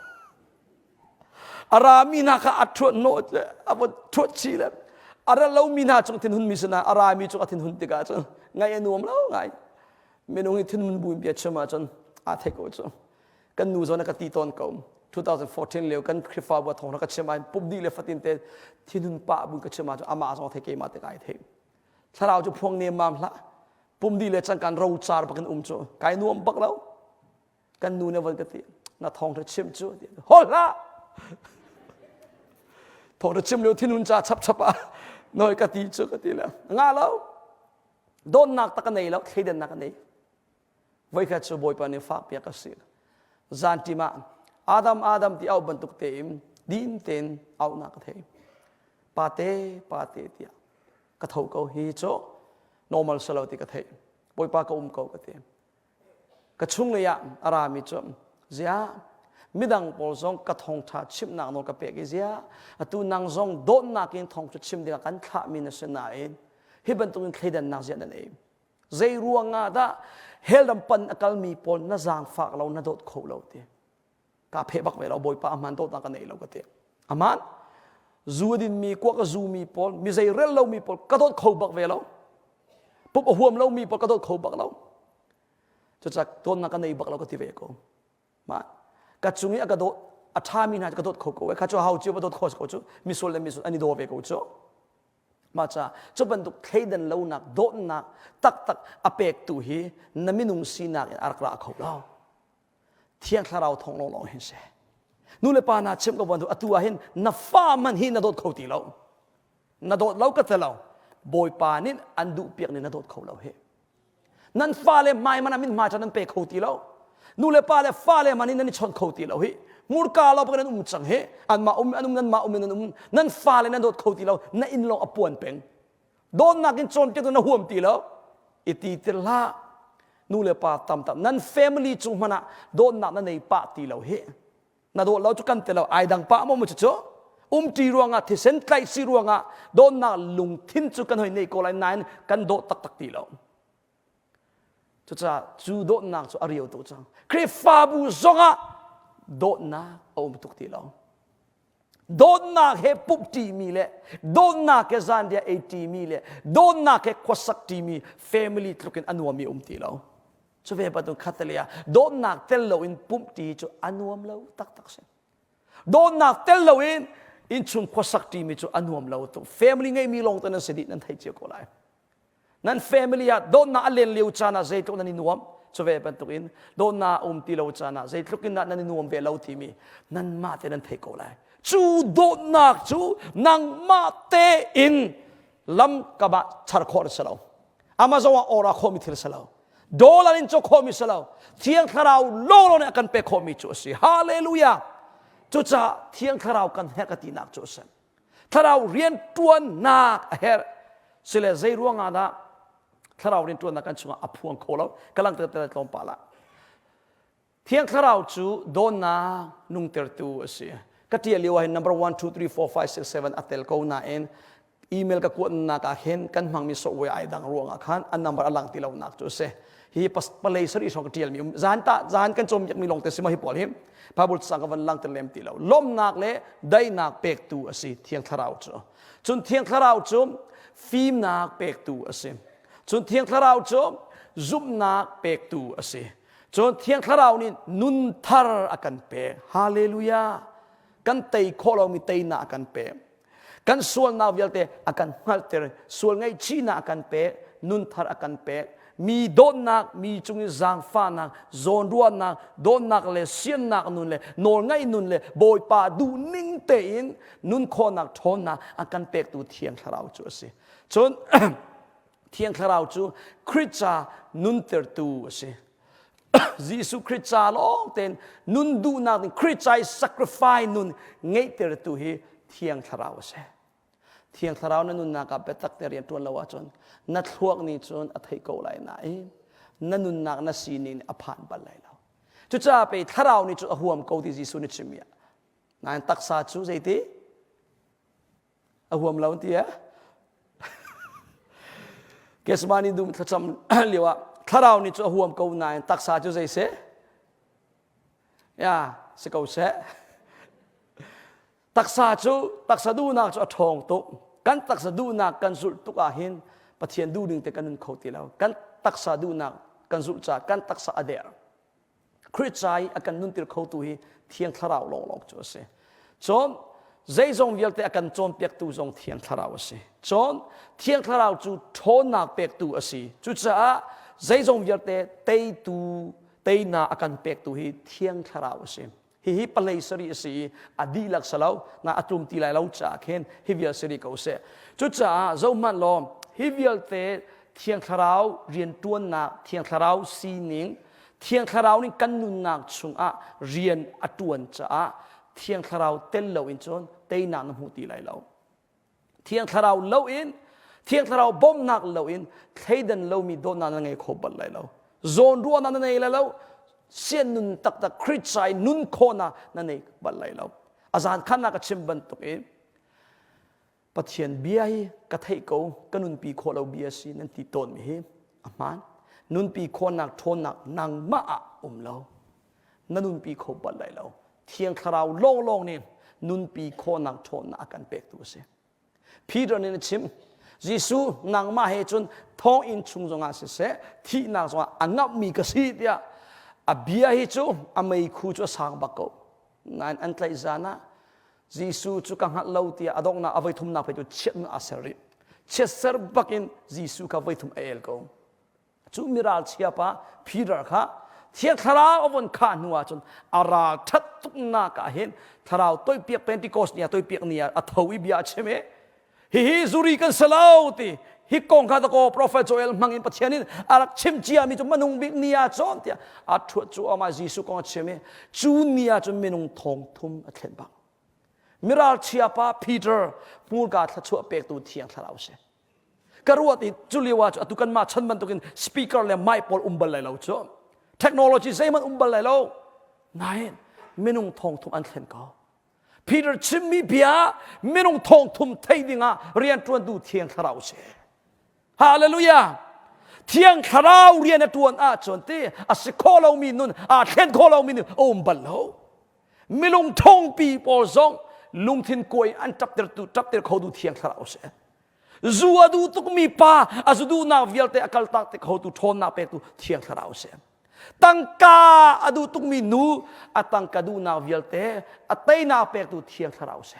A rami hna kha a ṭhuat hnawh le a von ṭhuat chih le a ra lomi hna cung thinhunmi sinah a rami cung a thinhun tikah cun ngaih a nuam lo ngai. Minung hi thinhun bu in bia chim ahcun aa theih ko cu. Kan nu zawn a ka ti tawn ko. 2014 lio kan Khrihfabu a thawng ka chim ah pum dih le fatin te thinhun pah bu ka chim ahcun amah zong a thei keimah te kai thei. Thlarau cu phuang nemmam hlah. Pum dih le cangkan rocar bakin um cu kai nuam bak lo. Kan nu nih von ka ti na thawng ṭha chim cu hol hlah. Thawng ṭha chim lio thinhun ca chap chap ah noi ka ti cu ka ti le nga lo. Dawtnak tak a nei lo, thleidannak a nei. Voikhat cu Bawipa nih fak piak a si. Zanṭim ah Adam Adam ti auh bantuk tein din tein auhnak ka thei. Pate pate tiah ka tho ko hi cu normal si lo ti ka theih. Bawipa ka um ko ka ti. Ka chunglei ah a rami cu ziah midang pawl zong ka thawngṭha chimhnak nawl ka pek i ziah atu nang zong dawtnak in thawngṭha chim dingah kan thlahmi na si nain hi bantukin thleidannak ziah nan ei. Zei ruangah dah hell ram pan a kalmi pawl na zaangfak lo na dawt kho lo ti. Ka pheh bak ve lo Bawipa a hmaan dawtnak ka nei lo ka ti. Aman zu a dinmi kuak a zumi pawl mi zei rel lomi pawl ka dawt kho bak ve lo. Pup a huam lomi pawl ka dawt kho bak lo. Cucaah dawtnak ka nei bak lo ka ti ve ko. Ma ka cung i a ka dawt a ṭhami hna ka dawt kho ko. Kha cu hau cio va dawt kho ko cu misual le misual an i daw ve ko cu. Mah ca cu bantuk thleidan lonak dawtnak taktak a pektu hi na minung sinak in a rak ra kho lo. Thiang Thlarau thawng lawnglawng hin si. Nu le pa na chimh ko bantuk atu ah hin na fa man hi na dawt kho ti lo. Na dawt lo ka ti lo. Bawipa nih an duh piak nih na dawt kho lo hi. Nan fale hmai man ah mithmai ṭha nan pe kho ti lo. Nu le pa le fale man in nan i chawnh kho ti lo hi. Murka lo nan um cang hi. Anmah um an um nanmah um in nan um. Nan fale nan dawt kho ti lo. Na inn lawng a puan peng. Dawtnak in cawnpiak na huam ti lo. I ti tir hlah. Nu le pa tam tam nan family cung hmanh ah dawtnak na nei pah ti lo hi. Na dawt lo cu kan ti lo. Ai dang pah maw mu cu umṭi ruangah thisen tlaih si ruangah dawtnak lungthin cu kan hoi nei ko lai nain kan dawt taktak ti lo. Cucaah cu dawtnak cu a rio tuk cang. Khrihfabu zongah dawtnak a um tuk ti lo. Dawtnak he pumhṭimi le dawtnak he zanriah ei ṭimi le dawtnak he khuasak ṭimi family tluk in a nuammi um ti lo. Cu ve bantuk khattali ah dawtnak tel loin pumhṭi cu a nuam lo taktak si. Dawtnak tel loin innchung khuasak ṭimi cu a nuam lo tuk. Family ngeimi lawng te nan si dih nan thei cio ko lai. Nan family ah dawtnak a len lio caan ah zeitluk nan i nuam cu ve bantukin dawtnak a um ti lo caan ah zeitluk in dah nan i nuam ve lo timi nanmah te nan thei ko lai. Cu dawtnak cu nangmah tein lam kam ah char khawh a si lo. Amazon ah order khawhmi thil a si lo. Dollar in cawk khawhmi si lo. Thiang Thlarau lawnglawng nih a kan pek khawhmi cu a si. Hallelujah! Cucaah Thiang Thlarau kan herh ka tinak cu a si. Thlarau rianṭuannak a herh. Sile zei ruangah dah Thlarau rianṭuannak kan chungah a phuang kho lo? Ka langhter te tlawmpal ah. Thiang Thlarau cu dawnnak nungtertu a si. Ka ṭial lio ah hin number 1, 2, 3, 4, 5, 6, 7 a tel ko nain email ka kuatnak ah hin kan hmangmi software ai dang ruangah khan a number a lang ti lonak cu a si. Hi palei sarih hrawng ka ṭialmi um zan ta zan kan cawmpiakmi lawng te si ma hi pawl hi Bible cang ka van langter lem ti lo. Lawmhnak le daihnak pektu a si Thiang Thlarau cu. Cun Thiang Thlarau cu fimnak pektu a si. Cun Thiang Thlarau cu zumhnak pektu a si. Cun Thiang Thlarau nih nun thar a kan pek. Hallelujah! Kan tei khawh lomi teinak a kan pek. Kan sualnak vialte a kan hngalhter. Sual ngaihchihnak a kan pek. Nun thar a kan pek. Mi dawtnak, mi cung i zaangfahnak, zawnruahnak, dawtnak le siannak nun le nawlngaih nun le Bawipa duhning tein nun khawhnak ṭhawnnak a kan pektu Thiang Thlarau cu a si. Cun Thiang Thlarau cu Khrih ca nuntertu a si. Jesuh Khrih ca lawng tein nun duhnak ning Khrih ca i sacrifice nun ngeihtertu hi Thiang Thlarau a si. Thiang Thlarau na nunnak ah biatak te rian ṭuan lo ahcun na thluak nih cun a theih ko lai nain na nunnak na sining nih a phan bal lai lo. Cucaah pei Thlarau nih cun a huam ko ti Jesuh nih chimmi ah. Nain taksa cu zeiti? A huam lo ti eh? Gethsemane dum thlacam lio ah thlarau nih cu a huam ko nain taksa cu zei seh? Ya, si ko seh. Taksa cu taksa duhnak cu a ṭhawng tuk. Kan taksa duhnak kan zulh tuk ah hin Pathian duhning te kan nun kho ti lo. Kan taksa duhnak kan zulh caah kan taksa a der. Khrih ca i a kan nuntir khotu hi Thiang Thlarau lawnglawng cu a si. Cun zeizong vialte a kan cawnpiaktu zong Thiang Thlarau a si. Cun Thiang Thlarau cu ṭhawnnak pektu a si. Cucaah zeizong vialte teitu teinak a kan pektu hi Thiang Thlarau a si. Hihi palei sari a si i a dihlak si lo na a tlum ti lai lo caah khin hi vial si rih ko seh. Cucaah zohhmanh law hi vialte Thiang Thlarau rianṭuannak, Thiang Thlarau sining, Thiang Thlarau nih kan nunnak chungah rian a ṭuan caah Thiang Thlarau tel loin cun teinak na hmu ti lai lo. Thiang Thlarau loin Thiang Thlarau bawmhnak loin thleidan lomi dawtnak na ngei kho bal lai lo. Zawnruahnak na nei lai lo. Sian nun taktak Khrih i nun khawhnak na nei bal lai lo. A zan khan ka chim bantuk in Pathian bia hi ka theih ko ka nunpi khawh lo bia si nan ti tawnmi hi a hmaan. Nunpi khawhnak ṭhawnnak nangmah ah um lo. Na nunpi kho bal lai lo. Thiang Thlarau lawnglawng nih nunpi khawhnak ṭhawnnak a kan pektu a si. Peter nih a chim, Jesuh nangmah he cun thonginn chung zongah siseh thihnak zongah a ngamhmi ka si tiah a bia hi cu a meikhu cu a sang bak ko. Nain an tlaih zan ah Jesuh cu ka hngalh lo tiah a donghnak a voithumnak pei cu chiatnak a ser rih. Chiatser bakin Jesuh kha voithum a el ko. Cu miralchia pa Peter kha Thiang Thlarau a von khah hnu ahcun a ral ṭhat tuknak ah hin Thlarau toipiak Pentecost ni ah toipiak ni ah a tho i bia a chim i hihi zuri kan si lo ti hi kong kha dakaw prophet Joel hmang in Pathian in a rak chim cia mi cu manung bik ni ah cun tiah a ṭhuat cu amah Jesuh kong a chim i cu ni ah cun minung thong thum a thlen bang miralchia pa Peter hmurka thluachuah pektu Thiang Thlarau si ka ruat i cu lio ah cu atu kanmah chan bantukin speaker le mic pawl um bal lai lo cu technology zeihmanh um bal lai lo nain minung thong thum an thlen ko Peter chimmi bia minung thong thum thei dingah rianṭuantu Thiang Thlarau si Hallelujah Thiang Thlarau rian a ṭuan ahcun ti a si kho lomi nun aa thlen kho lomi nun a um bal lo milung thongpi pawl zong lungthin kuai an ṭaptertu ṭapter khotu Thiang Thlarau si Zu a duh tukmi pa a zu duhnak vialte a kaltak te khotu ṭhawnnak pektu Thiang Thlarau a si. Tangka a duh tukmi nu a tangka duhnak vialte a teinak pektu Thiang Thlarau a si.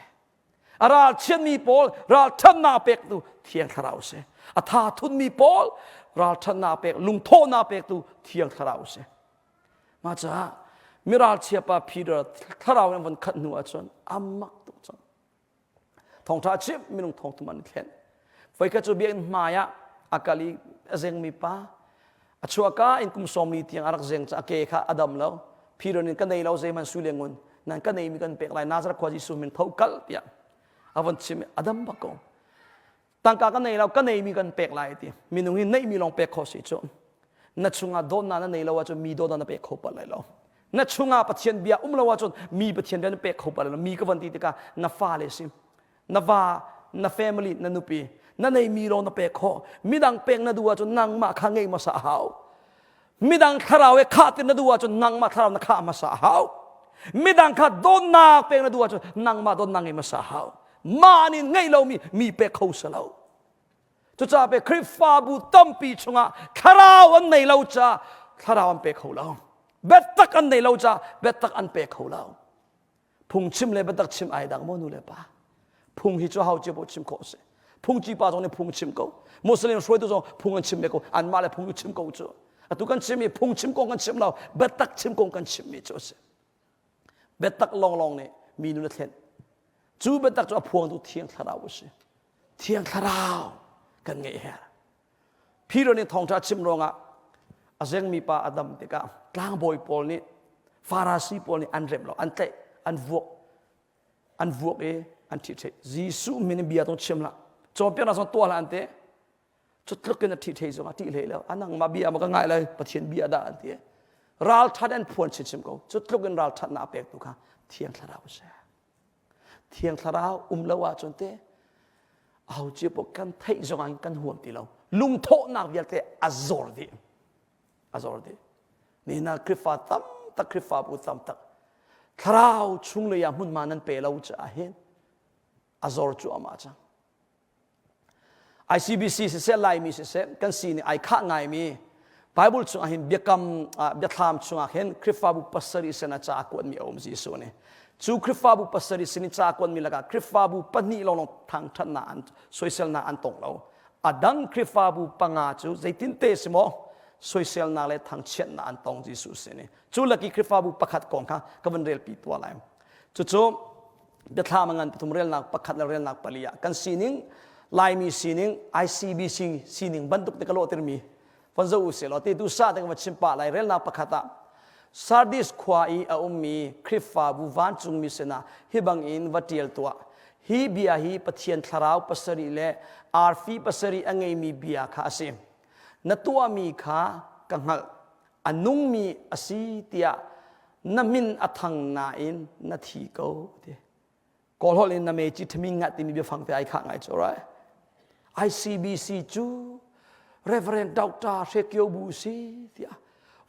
A ralchiatmi pawl ralṭhatnak pektu Thiang Thlarau a si. A tha thunmi pawl ralṭhatnak pek lungthawhnak pektu Thiang Thlarau a si. Mah caah miralchia pa Peter thlarau in von khat hnu ahcun a mak tuk cang. Thawngṭha chim minung thong thum an i thlen. Voikhat cu biakinn hmai ah a kal i a zengmi pa a chuahka in kum sawmli tiang a rak zeng ca a ke kha a dam lo. Peter nih ka nei lo zeihmanh sui le ngun nan ka neimi kan pek lai Nazareth khua Jesuh min tho kal tiah a von chim i a dam bak ko. Tangka ka nei lo ka neimi kan pek lai ti. Minung hi neihmi lawng pek khawh si cu. Na chungah dawtnak na nei lo ahcun mi dawtnak na pek kho bal lai lo. Na chungah Pathian bia um lo ahcun mi Pathian bia na pek kho bal lai lo. Mi ka van ti tikah na fale si, na va, na family, na nupi, na neimi lawng na pek khawh. Midang pek na duh ahcun nangmah kha ngeih hmasa a hau. Midang thlarau he khah ti na duh ahcun nangmah thlarau na khah hmasa a hau. Midang kha dawtnak pek na duh ahcun nangmah dawtnak ngeih hmasa a hau. Mah nih ngeih lomi mi pek kho si lo. Cucaah pe Khrihfabu tampi chungah thlarau an nei lo caah thlarau an pe kho lo. Biatak an nei lo caah biatak an pe kho lo. Phungchim le biatak chim ai dang maw nu le pa? Phung hi cu hau cio paoh chim khawh a si. Phungci pa zong nih phung chim ko. Muslim hruaitu zong phung an chim ve ko. Anmah le phung cu chim ko cu. Atu kan chim i phungchim kong kan chim lo, biatak chim kong kan chimmi cu a si. Biatak lawnglawng nih mi nun a thlen. Cu biatak cu a phuangtu Thiang Thlarau a si. Thiang Thlarau kan ngeih her. Peter nih thawngṭha chim ruangah a zengmi pa a dam tikah tlangbawi pawl nih Farasi pawl nih an remh lo, an tlaih, an vuak, an vuak i an ṭhih Jesuh min in bia tong chim hlah. Cawnpiaknak zong tuah hlah an ti. Cu tluk in a ṭhih zong a ṭih hlei lo. A nangmah bia ma ka ngai lai, Pathian bia dah an ti. Ralṭhat an phuan chinchin ko. Cu tluk in ralṭhatnak a pektu kha Thiang Thlarau a si. Thiang Thlarau um lo ahcun te aho cio paoh kan theih zong ah kan huam ti lo. Lungthawhnak vialte a zor dih. A zor dih. Nihin ah Khrihfa tamtak, Khrihfabu tamtak thlarau chunglei ah hmunhma nan pe lo caah hin a zor cuahmah cang. ICBC siseh Laimi siseh kan sining ai khah ngaimi Bible chungah hin biakam biathlam chungah hin Khrihfabu pasarih sin ah ca a kuatmi a um Jesuh nih. Cu Khrihfabu pasarih sin i ca kuatmi lakah Khrihfabu pahnih lawnglawng thangṭhatnak an soiselnak an tong lo. A dang Khrihfabu panga cu zeitinte si maw soiselnak le thangchiatnak an tong Jesuh sin i. Cu laki Khrihfabu pakhat kong kha ka van relpi tuah lai. Cucu biathlam a ngan pathum relnak pakhat le relnak pali ah kan sining Laimi sining ICBC sining bantuk te ka lawhtermi von zoh u sih law ti tu sa te ka va chim pah lai relnak pakhat ah Sardis khua i a ummi Khrihfabu vancungmi sinah hi bangin va ṭial tuah. Hi bia hi Pathian thlarau pasarih le arfi pasarih a ngeimi bia kha a si. Na tuahmi kha ka hngalh. A nungmi a si tiah na min a thang nain na thi ko ti. Kawl holh in na me chi thaming nga timi biafang te ai khah ngai chu right? ICBC cu Reverend Dr. Hre Kio Bu si tiah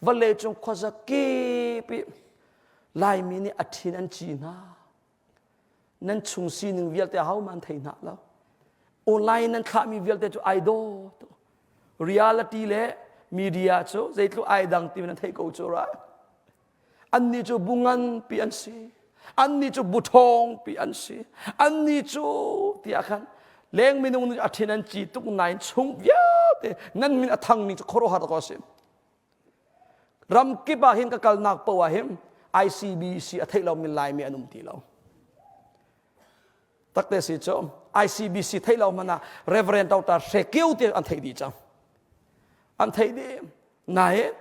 vale cung khuaza kip i Laimi nih a thin an ci hna. Nan chung sining vialte ahohmanh thei hna lo. Online nan thlahmi vialte cu ai daw tuk. Reality le media cu zeitluk ai dang ti nan theih ko cu right? Annih cu bu nganpi an si. Annih cu bu ṭhawngpi an si. Annih cu tiah khan leng minung nih a thin an ci tuk nain chung vialte nan min a thang ning cu khuaruahhar ko a si. Ram kip ah hin ka kalnak paoh ah hin ICBC a theih lomi Laimi an um ti lo. Takte si cu ICBC theih lo hmanh ah Reverend Dr. Hre Kio ti an theih dih cang. An theih dih. Nain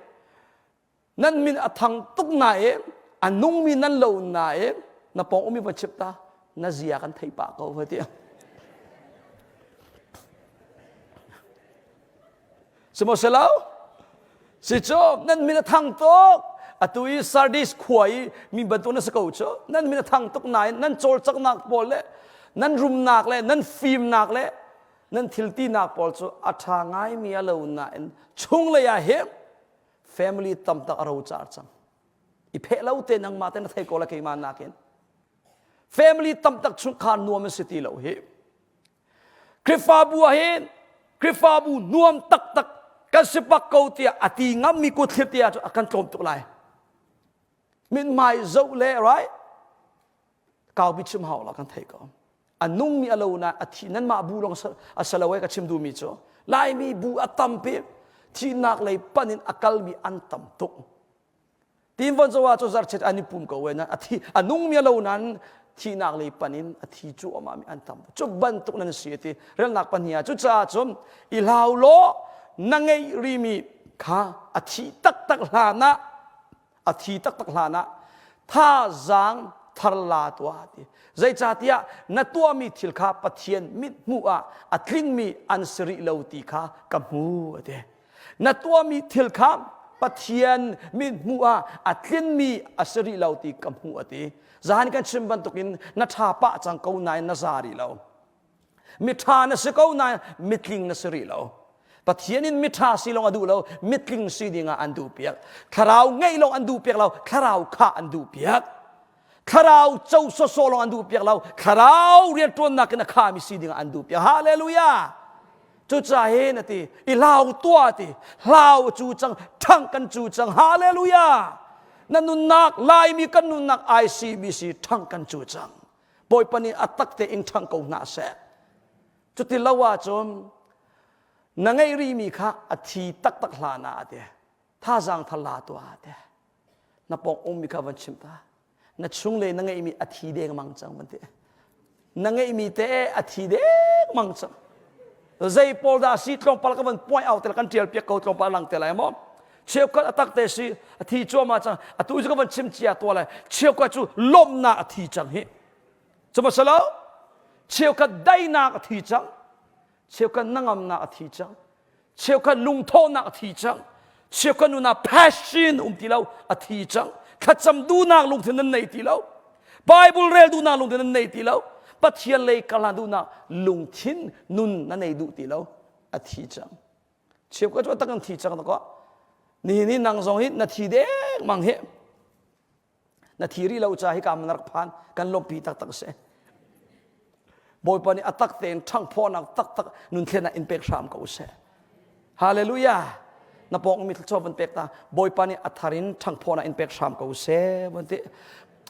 nan min a thang tuk nain a nungmi nan lo nain na pawng ummi van chip ta na zia kan theih pah ko va ti. Sihmanhsehlaw si cu nan min a thang tuk atu i Sardis khua i mi bantuk na si ko cu nan min a thang tuk nain nan cawlcanghnak pawl le nan rumnak le nan fimnak le nan thiltinak pawl cu a ṭha ngaimi a lo nain chunglei ah hin family tam tak a rocar cang i pheh lo te nangmah te na thei ko la keimah nakin family tam tak chungkhar nuam an si ti lo hi Khrihfabu ah hin Khrihfabu nuam taktak kan si bak ko tiah a ti ngammi kut thlir ti ah a kan tlawm tuk lai. Mithmai zoh le right kaupi chim hau la kan thei ko. A nungmi a lo na a thi nanmah bu lawng a si lo e ka chim duhmi cu Laimi bu a tampi thihnak lei pan in a kalmi an tam tuk. Tin von zoa cu zarchet an i pum ko we nan a thi a nung mi lo nan thihnak lei pan in a thi cu ama mi an tam cu bantuk nan si ti relnak pahnih ah cucaah cun i hlau law na ngeih rimi kha a thi taktak hlan ah a thi taktak hlan ah thazaang thar la tuah ti zeicahtiah na tuahmi thil kha Pathian mithmuh ah a tlingmi an si rih lo ti kha ka hmu a ti Na tuahmi thil kha Pathian mithmuh ah a tlinmi a si rih lo ti ka hmuh a ti. Zahan kan chim bantukin na ṭha pah cang ko nain na za rih lo. Miṭha na si ko nain mitling na si rih lo. Pathian in miṭha si lawng a duh lo, mitling si dingah an duhpiak. Thlarau ngeih lawng an duhpiak lo, thlarau kha an duhpiak. Thlarau co sawsawh lawng an duh piak lo. Thlarau rianṭuannak in a khami si dingah an duh piak. Hallelujah! Cucaah hin a ti, i hlau tuah ti, hlau cu cang, ṭhang kan cu cang. Hallelujah! Na nunnak, Laimi kan nunnak ICBC ṭhang kan cu cang. Bawipa nih a tak tein ṭhang ko hna seh. Cuti lo ahcun na ngeih rihmi kha a thi taktak hlan ah a ti. Thazaang thar la tuah a ti. Na pawng ummi kha van chim ta. Na chungle na ngeihmi a thi dengmang cang van ti. Na ngeihmi te a thi dengmang cang. Zei pawl dah si tlawmpal ka van point out te kan tial piak ko tlawmpal lang te lai maw? Cheukhat a tak te si a thi cuahmah cang. Atu cu ka van chim cia tua lai. Cheukhat cu lawmhnak a thi cang hi. Cuma salo cheukhat daihnak a thi cang. Cheukhat nangamnak a thi cang. Cheukhat lungthawhnak a thi cang. Cheukhat nunah passion um ti lo a thi cang. Thlacam duhnak lungthin nan nei ti lo. Bible rel duhnak lungthin nan nei ti lo. Pathian lei karhlan duhnak lungthin nun na nei duh ti lo a thi cang. Cheukhat cu tak an thi cang ko. Nihin hi nang zong hi na thi deng mang hi. Na thi rih lo ca hi ka man rak phan kan lawmhpi taktak si. Bawipa nih a tak tein ṭhanghphawhnak taktak nunthlennak in pek hram ko seh. Hallelujah. Na pawng mi thluachuah van pek ta. Bawipa nih a thar in ṭhanghphawhnak in pek hram ko seh. Van ti.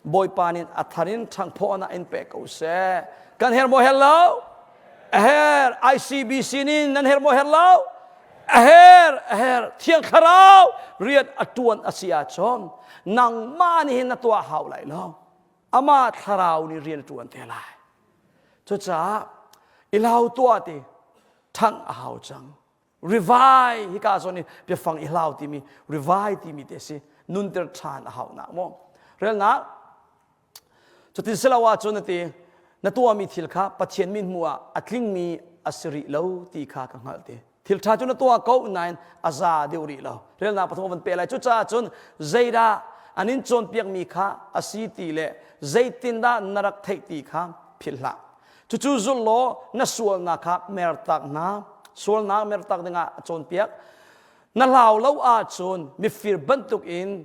Bawipa nih a thar in ṭhanghphawhnak in pek ko seh. Kan her maw her lo? A her. ICBC nih nan her maw her lo? A her, a her. Thiang Thlarau rian a ṭuan a si ahcun nangmah nih hin na tuah hau lai lo. Amah thlarau nih rian a ṭuan te lai. Cucaah i hlau tuah ti ṭhangh a hau cang. Revive hika zawn i biafang i hlau timi revive timi te si nunter ṭhan a haunak maw. Relnak cutin si lo ahcun ati na tuahmi thil kha Pathian min hmuh ah a tlingmi a si rih lo ti kha ka hngalh ti. Thil ṭha cu na tuah ko nain a za deuh rih lo. Relnak pathum van pe lai. Cucaah cun zeidah an in cawnpiakmi kha a si ti le zeitindah na rak theih ti kha philh hlah. Cucu zul law na sualnak kha mertak hna. Sualnak mertak dingah a cawnpiak. Na hlau lo ahcun mifir bantukin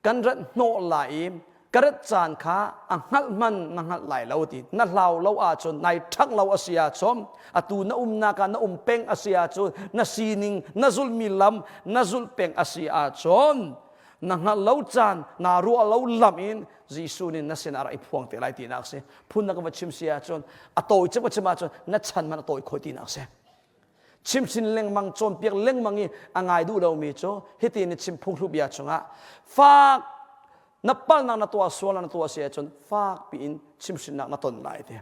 kan rat hnawh lai i ka rat caan kha a hngalh hman na hngalh lai lo ti na hlau lo ahcun nai ṭhang lo a si ahcun atu na umnak ah na um peng a si ahcun na sining na zulhmi lam na zulh peng a si ahcun na hngalh lo caan naa ruah lo lam in Jesuh nih na sinah a rak i phuang te lai tinak a si phun na ka va chim si ahcun a tawi cem ka chim ahcun na chan man a tawi khoi tinak a si chimchin lengmang cawnpiak lengmang i a ngai duh lomi cu hiti na chim phunghlu bia chungah fak na palnak na tuah sual na tuah si ahcun fak piin chimhrinnak na ton lai ti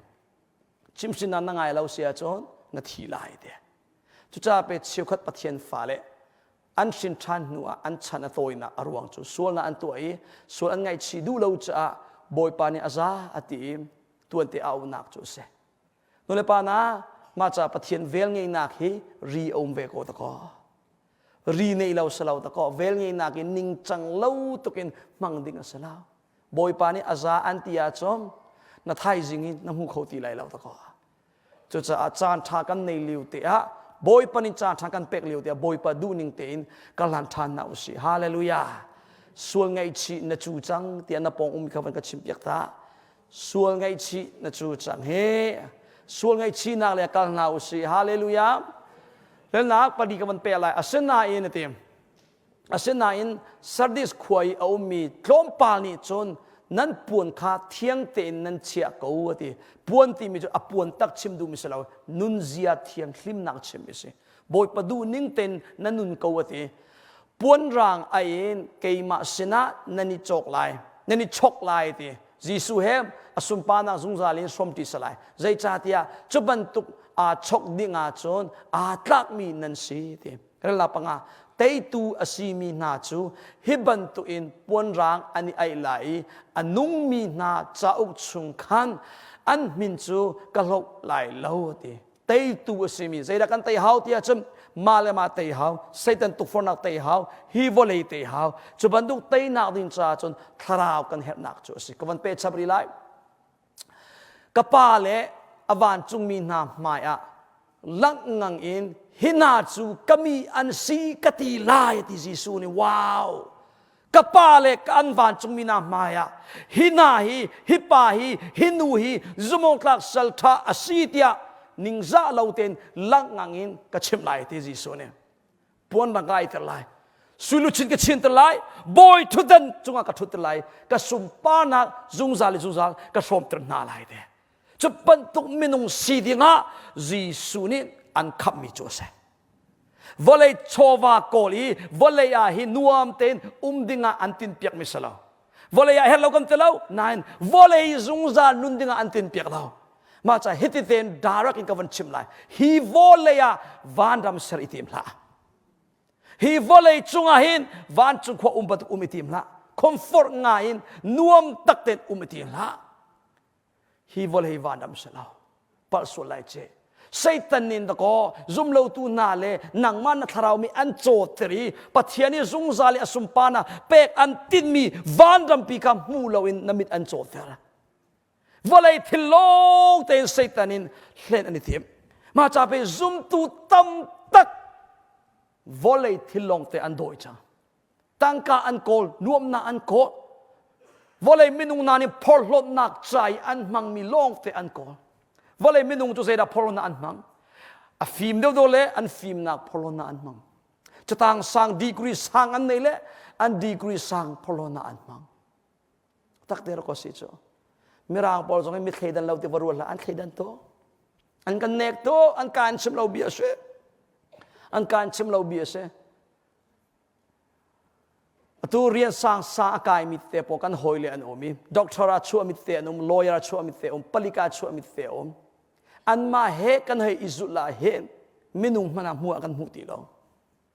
chimhrinnak na ngai lo si ahcun na thi lai ti cucaah pe cheukhat Pathian fale an hrin ṭhan hnu ah an chan a tawinak a ruang cu sualnak an tuah i sual an ngaihchih duh lo caah Bawipa nih a za a ti i tuante a auhnak cu a si Nulepa na mah ca Pathian vel ngeihnak hi ri a um ve ko dakaw. Ri nei lo si lo dakaw vel ngeihnak in ningcang lo tukin hmang ding a si lo. Bawipa nih a za an ti ahcun na thaizing in na hmu kho ti lai lo dakaw. Cucaah caan ṭha kan nei lio te ah Bawipa nih caan ṭha kan pek lio te ah Bawipa duhning tein kal hlan ṭhan hna usih. Hallelujah. Sual ngaihchih na cu cang tiah na pawng um kha van ka chimpiak ta. Sual ngaihchih na cu cang hi. Sual ngaihchihnak le kal hna usih. Hallelujah. Relnak pali ka van pe lai. Asinain a ti. Asinain Sardis khua i a ummi tlawmpal nih cun nan puan kha thiang tein nan chiah ko a ti. Puan timi cu a puan tak chim duhmi si lo, nunzia thianghlimnak chim a si. Bawipa duh ning tein na nun ko a ti. Puan rang ai in keimah sinah nan i cawk lai, nan i chok lai ti. Jesuh he a sunparnak zungzal in hrawmṭi si lai. Zeicahtiah cu bantuk aa chok ding ahcun aa tlakmi nan si ti. Rella panga teitu a simi hna cu hi bantukin puanrang an i aih lai i a nungmi hna cauk chung khan an min cu ka hloh lai lo ti. Teitu a simi zeidah kan tei hau ti ahcun mah le mah tei hau Satan tukforhnak tei hau hi vawlei tei hau cu bantuk teinak ding caah cun thlarau kan herhnak cu a si ka van pe chap rih lai ka pa le a vancungmi hna hmai ah langngang in hi hna cu ka mi an si ka ti lai ti Jesuh nih wow ka pa le ka an vancungmi hna hmaiah hi hna hi hi pa hi hi nu hi zumawngtlak sal ṭha a si tiah ningzah lo tein langngang in ka chimh lai ti Jesuh nih puan rang ka aiter lai sui luchin ka chinter lai bawi ṭhutdan cungah ka ṭhutter lai ka sunparnak zungzal le zungzal ka hrawmter hna lai te cu bantuk minung si dingah Jesuh nih an khamhmi cu a si Vawlei chawva kawl i vawlei ah hi nuam tein um dingah an tinpiakmi si lo. Vawlei ah herh lo kan ti lo, nain vawlei zungzal nun dingah an tinpiak lo. Mah ca hiti tein direct in ka van chim lai. Hi vawlei ah vanram ser i tim hlah. Hi vawlei cungah hin vancung khua um bantuk um i tim hlah. Comfort ngai in nuam tak tein um i tim hlah. Hi vawlei vanram si lo. Palh sual lai ce. Satan nih dakaw zumlotu hna le nangmah na thlarau mi an cawtter i Pathian i zungzal i a sunparnak pek an tinhmi vanrampi kha hmu loin na mit an cawtter. Vawlei thil lawng tein Satan in hlen an i tim. Mah ca pe zumtu tam tak. Vawlei thil lawngte an dawi cang. Tangka an kawl, nuamnak an kawl. Vawlei minung hna nih phorhlawtnak ca i an hmangmi lawngte an kawl. Vawlei minung cu zeidah phorhlawtnak an hmang? A fim deuhdeuh le an fimnak phorhlawtnak an hmang. Catang sang degree sang an nei le an degree sang phorhlawtnak an hmang. Takte rak si cu. Mirang pawl zong in mi thleidan lo ti va ruat hlah an thleidan to. An kan nek to, an kaan chim lo bia si. An kaan chim lo bia si. Atu rian sang sang a kaimi te pawl kan hawile an um i doctor a chuahmi te an um, lawyer a chuahmi te um, palika a chuahmi te um. Anmah he kan hei i zulh ah hin minung hmanh ah hmuh ah kan hmuh ti lo.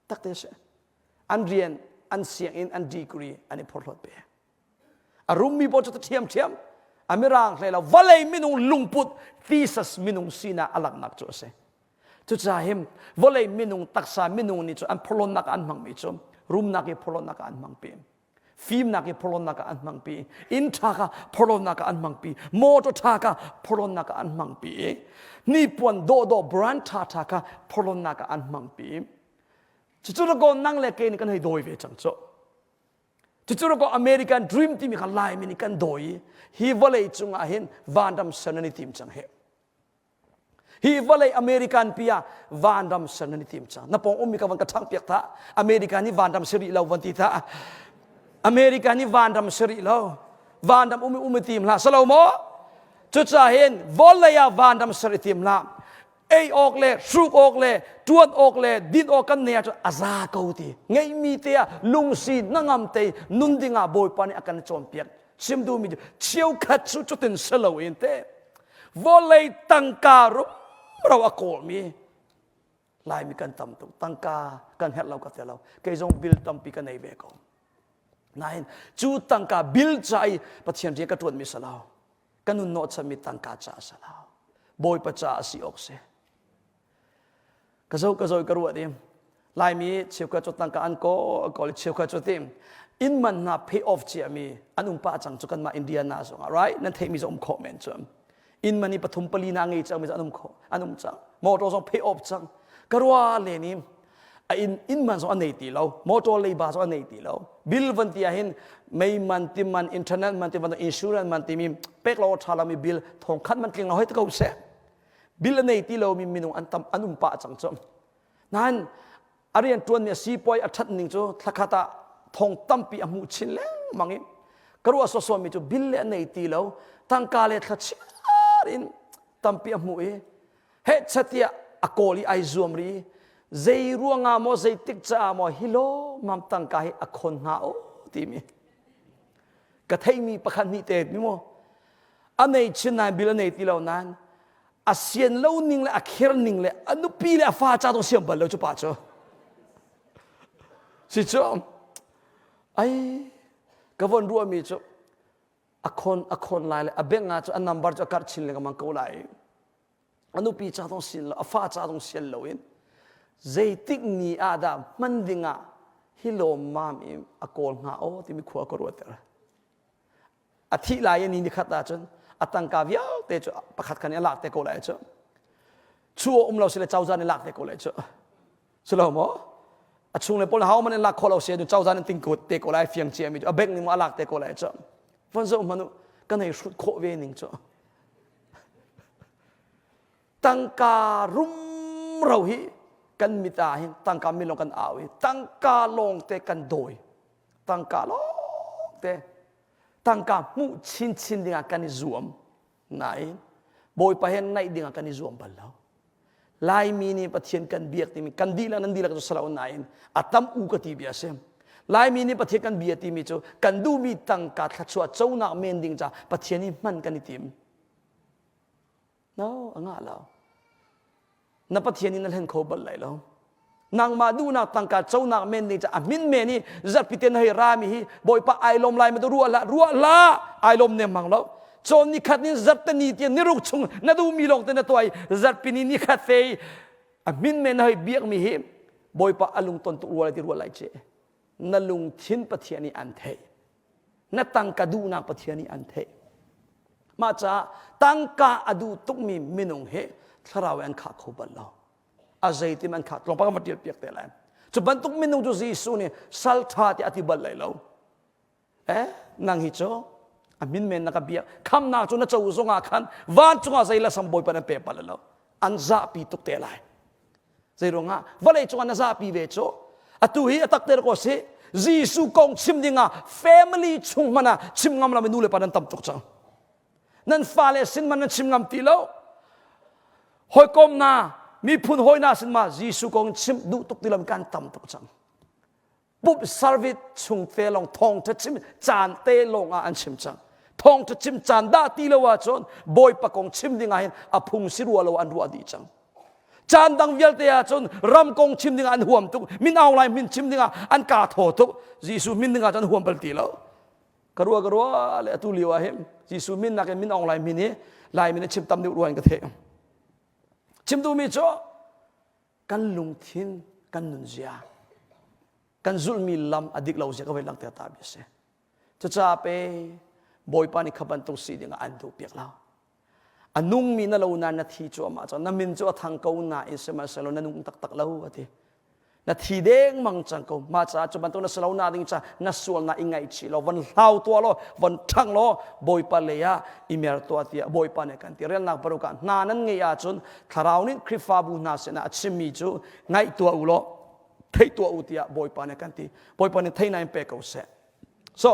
Takte si. An rian, an sianginn, an degree an i phorhlawt pe. A rummi pawl cu ṭhiamṭhiam a mirang hlei lo vawlei minung lungput thesis minung sinak a langhnak cu a si. Cucaah hin vawlei minung taksa minung nih cu an phorhlawnnak ah an hmangmi cu rumnak i phorhlawnnak ah an hmangpi. Fimnak i phorhlawnnak ah an hmangpi. Inn ṭha kha phorhlawnnak ah an hmangpi. Motor ṭha kha phorhlawnnak ah an hmangpi. Hnipuan dawhdawh brand ṭhaṭha kha phorhlawnnak ah an hmangpi. Cucu rakaw nang le kei nih kan hei dawi ve cang cu. Cucu rakaw American dream timi kha Laimi nih kan dawi i hi vawlei cungah hin vanram ser nan i tim cang he. Hi vawlei American pi ah vanram ser nan i tim cang. Na pawng ummi ka van ka ṭhang piak ta. American hi vanram si rih lo van ti ta. American hi vanram si rih lo. Vanram um um i tim hlah. Salo maw? Cucaah hin vawlei ah vanram ser i tim hlah. Ei awk le hruk awk le ṭuan awk le din awk kan nei ahcun a za ko ti. Ngeihmi te ah lungsi hnangam te nun ding ah Bawipa nih a kan cawnpiak. Chim duhmi cu cheukhat cu cutin si loin te vawlei tangka rumro a kawlmi Laimi kan tam tuk. Tangka kan herh lo ka ti lo. Kei zong bill tampi ka nei ve ko. Nain cu tangka bill ca i Pathian rian ka ṭuanmi si lo. Ka nun hnawhchanmi tangka ca a si lo. Bawipa ca a si awk si. Ka zo ka zo ka ruat i Laimi cheukhat cu tangka an kawl kawl cheukhat cu ti inn man hna pay off ciami an um pah cang cu kanmah Indiana zongah right nan theihmi zong um khawh men cu inn man i pathum pali na ngei cangmi an um khawh an um cang motor zong pay off cang ka rua len i a inn inn man zong a nei ti lo motor leiba zong a nei ti lo bill van ti ahhin mei man ti man internet man ti man insurance man timi pek lo tha lomi bill thong khat man tling lo hoi te ko seh bill a nei ti lomi minung an tam an um pah cang cu nain a rian ṭuanmi a sipuai a ṭhat ning cu thlakhat ah thong tampi a hmuh chin lengmang i ka ruah sawsawmi cu bill le a nei ti lo tangka le thlachiar in tampi a hmuh i heh chatiah a kawl i ai zuam ri zei ruangah maw zeitik caah maw hi lawmmam tangka hi a khon hnga o timi ka theimi pakhat hnih te mi maw a nei chin nain bil a nei ti lo nain a sian lo ning le a kher ning le a nupi le a fa ca zong siam bal lo cu pa cu si cu ai ka von ruahmi cu a khon a khon lai le a beng ah cu a number cu a karh chin lengmang ko lai a nupi ca zong sian lo a fa ca zong sian lo in zeitik ni ah dah hman ding ah hi lawmmam i a kawl hnga aw timi khua ka ruatter a thih lai i ni nikhat ahcun a tangka vialte cu pakhat khan i a lak te ko lai cu chu um lo si le cozah nih lak te ko lai cu si lo maw a chung le pawl hau man in lak khawh lo si cozah nih ting te ko lai fiang cia mi cu a bank nih maw a lak te ko lai cu von zoh hmanh u kan hei hrut khawh ve ning cu tangka rumro hi kan mit ah hin tangka min lawng kan au i tangka lawng te kan dawi tangka lawng te tangka hmuh chinchin dingah kan i zuam nain Bawipa he naih dingah kan i zuam bal lo Laimi nih Pathian kan biak timi kan dihlak nan dihlak cu si lo nain a tam u ka ti bia si Laimi nih Pathian kan bia timi cu kan duhmi tangka thluachuah conak men ding ca Pathian hi hman kan i tim No, a ngah lo. Na Pathian in na hlen kho bal lai lo. Nangmah duhnak tangka conak men ding ca a min men i zarhpi te na hei rami hi Bawipa ai lawm lai ma ruah hlah ruah hlah ai lawm nem mang lo. Cawn ni khat nin zarhte ni tiang ni ruk chung na duhmi lawng te na tuah i zarhpi ni ni khat te i a min men na hei biakmi hi Bawipa a lungton tuk rua lai ti ruah lai ce. Na lungthin Pathian nih an theih. Na tangka duhnak Pathian nih an theih. Mah caah tangka a duh tukmi minung hi thlarau in an khah kho bal lo. A zeitim an khah tlawmpal kan va ṭial piak te lai. Cu bantuk minung cu Jesuh nih sal ṭha tiah a ti bal lai lo. Eh, nang hi cu a min men na ka biak. Khamnak cu na co zongah khan vancung ah zei la sam bawipa nan pe bal lo. An zahpi tuk te lai. Zei ruangah vawlei cungah na zahpi ve cu. Atu hi a tak te ko si. Jesuh kong chim dingah family chung hmanh ah chim ngam lo mi nu le pa nan tam tuk cang. Nan fale sin man nan chim ngam ti lo. Hawikom na miphun hawi na sin ma Jesuh kong chim duh tuk ti lo kan tam tuk cang. Pup service chung te lawng thawngtha chim caan te lawng ah an chim cang. Thawngtha chim caan dah ti lo ahcun Bawipa kong chim ding ah hin a phung si rua lo an ruah dih cang. Caan dang vialte ahcun ram kong chim ding ah an huam tuk, min aung lai min chim ding ah an kaa thaw tuk, Jesuh min ding ah cun an huam bal ti lo. Ka rua ka rua le atu lio ah hin Jesuh min nakin min aung lai min hi Lai min a chim tam deuh rua in ka theih. Chim duhmi cu kan lungthin kan nunzia kan zulhmi lam a dik lo zia ka voi langhter ta mi a si. Cucaah pe Bawipa nih kha bantuk si ding ah an duh piak lo. A nungmi na lo nain na thi cuahmah cang. Na min cu a thang ko nain sihmanhsehlaw na nung taktak lo a ti. Na thi dengmang cang ko. Mah caah cu bantuk na si lo na ding ca na sualnak i ngaihchih law von hlau tuah law von ṭhang law Bawipa lei ah i mer tuah tiah Bawipa nih kan ti. Relnak paruk ah hna nan ngeih ahcun Thlarau nih Khrihfabu hna sinah a chimmi cu ngaih tuah u law theih tuah u tiah Bawipa nih kan ti. Bawipa nih theihnak in pe ko seh. So,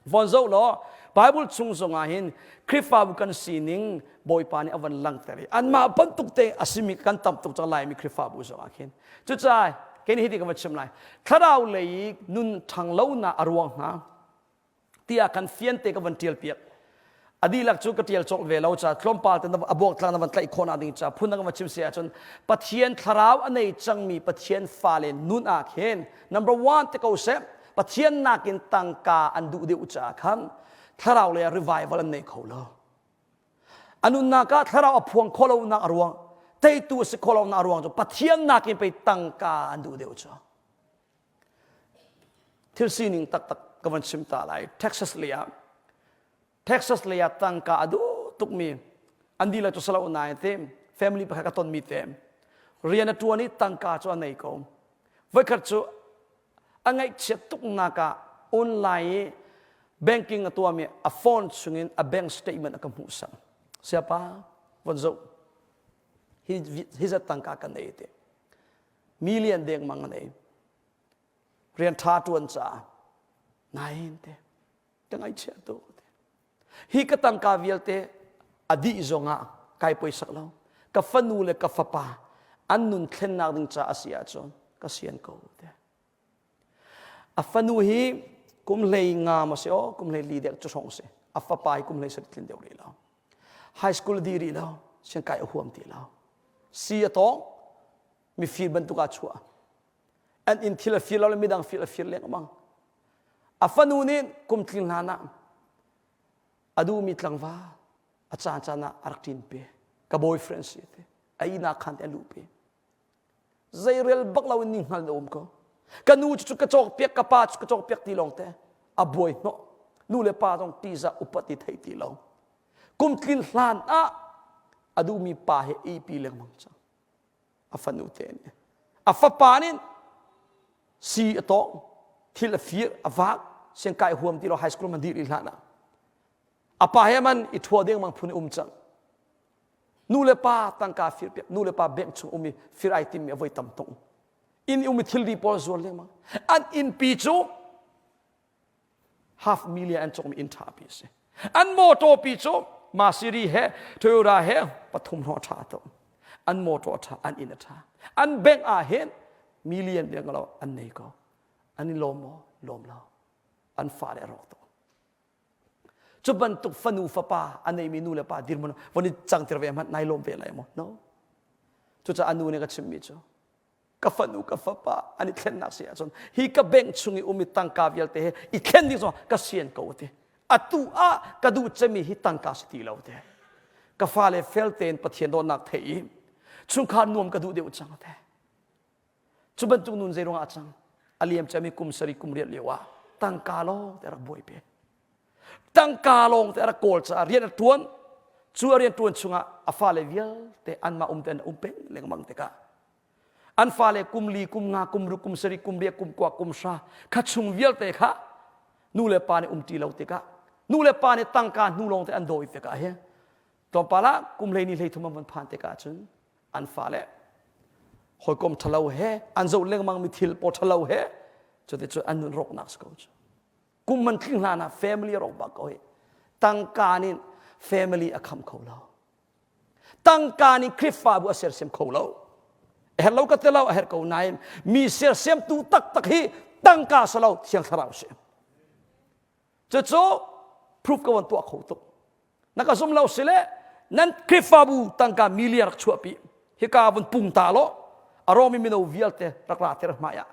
von zoh law Bible chung zongah hin Khrihfabu kan sining Bawipa nih a van langhter i anmah bantuk te a simi kan tam tuk cang laimi Khrihfabu zongah khin. Cucaah kei nih hiti ka va chim lai. Thlarau lei nun ṭhang lonak a ruang hna tiah kan fiante ka van ṭial piak. A dihlak cu ka ṭial cawk ve lo ca tlawmpal te a buaktlang na van tlaih khawh ding ca phun dang va chim si ahcun Pathian thlarau a nei cangmi Pathian fale nun ah khin number one te ko seh Pathian nakin tangka an duh deuh caah khan thlarau lei ah revival an nei kho lo. A nunnak ah thlarau a phuang kho lonak a ruang teitu a si kho lonak a ruang cu Pathian nakin pei tangka an duh deuh cu. Thil sining taktak ka van chim ta lai. Texas lei ah Texas lei ah tangka a duh tukmi an dihlak cu salo nain te family pakhat ka tonmi te rian a ṭuan i tangka cu a nei ko. Voikhat cu a ngaihchiat tuknak ah online i banking a tuahmi a phone chungin a bank statement a ka hmuhsak. Siapa von zoh hi hi zat tangka ka nei te. Million dengmang a nei. Rian ṭha ṭuan caah nain te ka ngaihchia tuk hi ka tangka vialte a dih zongah kai poisak lo ka fanu le ka fapa an nun thlennak ding ca a si ahcun ka sian ko te a fanu hi kum hlei nga ma si o kum hlei li dek cu hrawng si a fapa hi kum hlei sat tlin deuh rih lo high school di rih lo sian kai a huam ti lo si a tawng mifir bantuk ah chuah an inn thil a fir lo le midang fir a fir lengmang a fanu nih kum tling hlan ah a duhmi tlangval a caan caan ah a rak ṭin pe ka boyfriend si te a ihnak khan te a luh pe zeirel bak lo in ni hngal na um ko ka nu cu ka cawk piak ka pa cu ka cawk piak ti lawng te a buai hnawh nu le pa zong tizah upat ti thei ti lo kum tlin hlan ah a duhmi pa he ipi lengmang cang a fanu te nih a fapa nih si a tawng thil a fir a vak siangkai huam ti lo high school man dih rih hlan ah a pa he man i thua ding mang phun um cang nu le pa tangka fir piak nu le pa bank chung um i fir ai tim mi a voi tam tung inn um i thilri pawl zuar lengmang an innpi cu half million an cawkmi inn ṭha pi a si an motor pi cu Masiri he Toyota he pathum hrawng a ṭha to an motor a ṭha an inn a ṭha an bank ah hin million deng lo an nei ko an i lawm maw lawm lo an fale a rawk to cu bantuk fanu fapa a neimi nu le pa dirhmun von i cangtir ve hmanh nai lawm ve lai maw no cucaah nu nih ka chimmi cu ka fanu ka fapa an i thlennak si ahcun hi ka bank chung i um i tangka vialte he i thlen ding zong ka sian ko ti atu ah ka duh cemi hi tangka si ti lo te ka fale fel tein Pathian dawtnak thei i chungkhar nuam ka duh deuh cang te cu bantuk nun zei ruangah a cang a liam cemi kum sari kum riat lio ah tangka lawng te rak buai pe tangka lawng te rak kawl caah rian a tuan cu a rian tuan chungah a fale vialte anmah um te an um peng lengmang tikah. An fale kum li, kum nga, kum ruk, kum sarih, kum riat, kum kua, kum hra kha chung vialte kha nu le pa nih um ṭi lo tikah nu le pa nih tangka hnu lawng te an dawi tikah hi tlawmpal ah kum hleini 13 an van phan tikah cun an fale hawikom ṭhalo he an zoh lengmang mi thil paw ṭhalo he cuticun an nun rawknak si ko cu. Kum man tling hlan ah family a rawk bak ko hi. Tangka nih family a kham kho lo. Tangka nih Khrihfabu a sersiam kho lo. A herh lo ka ti lo, a herh ko nain mi sersiamtu taktak hi tangka si lo, Thiang Thlarau si. Cucu proof ka van tuah kho tuk. Na ka zum lo si le nan Khrihfabu tangka million rak chuahpi. Hika vun pung ta lo, a rawmi mino vialte rak ra ter hmai ah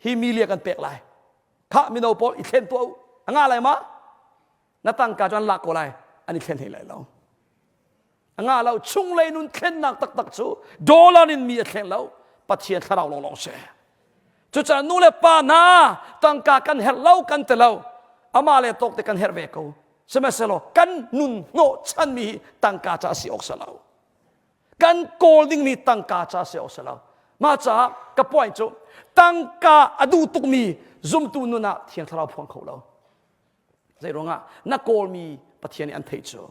hi milia kan pek lai. Khah mino pawl i thlen tuah u. A nga lai ma? Na tangka cu an lak ko lai. An i thlen hlei lai lo. A nga lo chunglei nun thlennak taktak cu dollar in mi a thleng lo. Pathian thlarau lawnglawng si. Cucaah nu le pa hna tangka kan herh lo kan ti lo. Amah le tawk te kan herh ve ko. Sihmanhsehlaw kan nun hnawh chanmi hi tangka ca a si awk si lo. Kan kawl dingmi tangka ca si awk si lo. Mah caah ka point cu tangka a duh tukmi zumtu nun ah Thiang Thlarau phuang kho lo. Zei ruangah na kawlmi Pathian nih an theih cu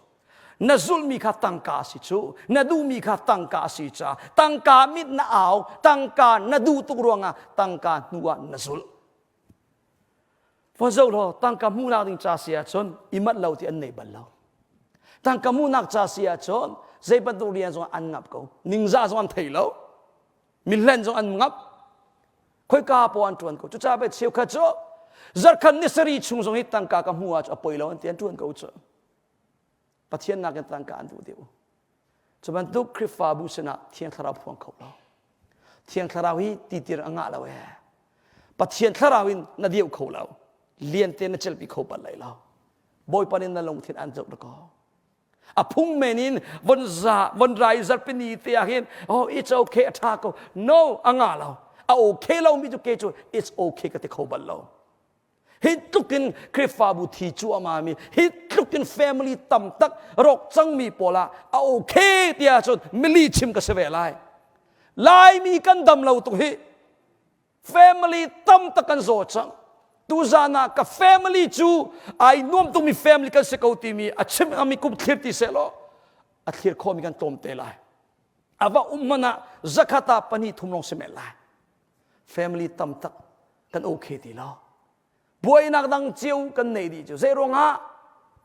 na zulhmi kha tangka a si cu na duhmi kha tangka a si ca tangka mit na au tangka na duh tuk ruangah tangka hnu ah na zulh Fa zo law tangka hmuhnak ding ca si ahcun i manh lo ti an nei bal lo. Tangka hmuhnak ca si ahcun zei bantuk rian zong an ngap ko. Ningzah zong an thei lo. Mihlen zong an ngap. Khoika paoh an ṭuan ko. Cucaah pei cheukhat cu zarkhat ni sarih chung zong hi tangka ka hmuh ahcun a poi lo an ti an ṭuan ko cu. Pathian nakin tangka an duh deuh. Cu bantuk Khrihfabu sinah Thiang Thlarau phuang kho lo. Thiang Thlarau hi titir a ngah lo ee. Pathian Thlarau in na deuh kho lo. Lian te na celpi kho bal lai lo. Bawipa nih na lungthin an zoh ko. A phung men in von za von rai zarpini te ah hin oh it's okay a tha ko. No a ngah lo. A okay lo mi cu ke cu it's okay ka ti kho bal lo. Hi tluk in Khrihfabu thi cuahmah mi, hi tluk in family tam tak rawk cangmi pawl ah a okay tiah cun mili chim ka si ve lai. Laimi kan dam lo tuk hi. Family tam tak kan zaw cang. Tuzan ah ka family cu ai nuam tukmi family kan si ko timi a chim ami kum thlir ti seh law a thlir khawmi kan tlawm te lai. A va um hmanh ah zakhat ah pahnih thum lawng si men lai. Family tam tak kan okay ti lo. Buainak dang cio kan nei dih cu. Zei ruangah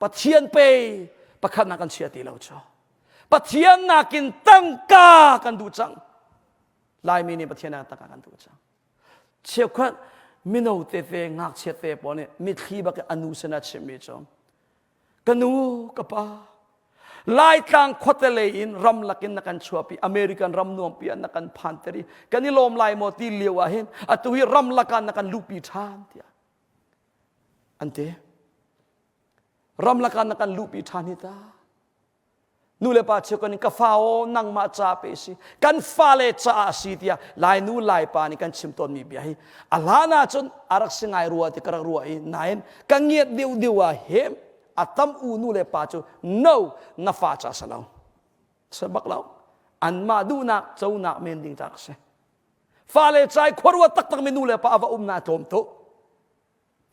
Pathian pe pakhatnak kan chia ti lo cu. Pathian nakin tangka kan duh cang. Laimi nih Pathian nakin tangka kan duh cang. Cheukhat mino tete ngakchia te pawl nih mitthli bak in a nu sinah chimmi cu ka nu ka pa Laitlang khuate lei in ramlak in na kan chuahpi American ram nuampi ah na kan phanter i kan i lawm lai maw ti lio ah hin atu hi ramlak ah na kan luhpi ṭhan tiah an ti. Ramlak ah na kan luhpi ṭhan hi ta. Nu le pa cheukhat nih ka fa aw nangmah ca pe si kan fale caah a si tiah Lai nu Lai pa nih kan chim tawnmi bia hi a hlan ahcun a rak si ngai rua ti ka rak ruah i nain ka ngiat deuh deuh ah hem a tam u nu le pa cu no na fa ca si lo si bak lo anmah duhnak conak men ding ca rak si fale cai khuaruat taktak mi nu le pa a va um na tlawm tuk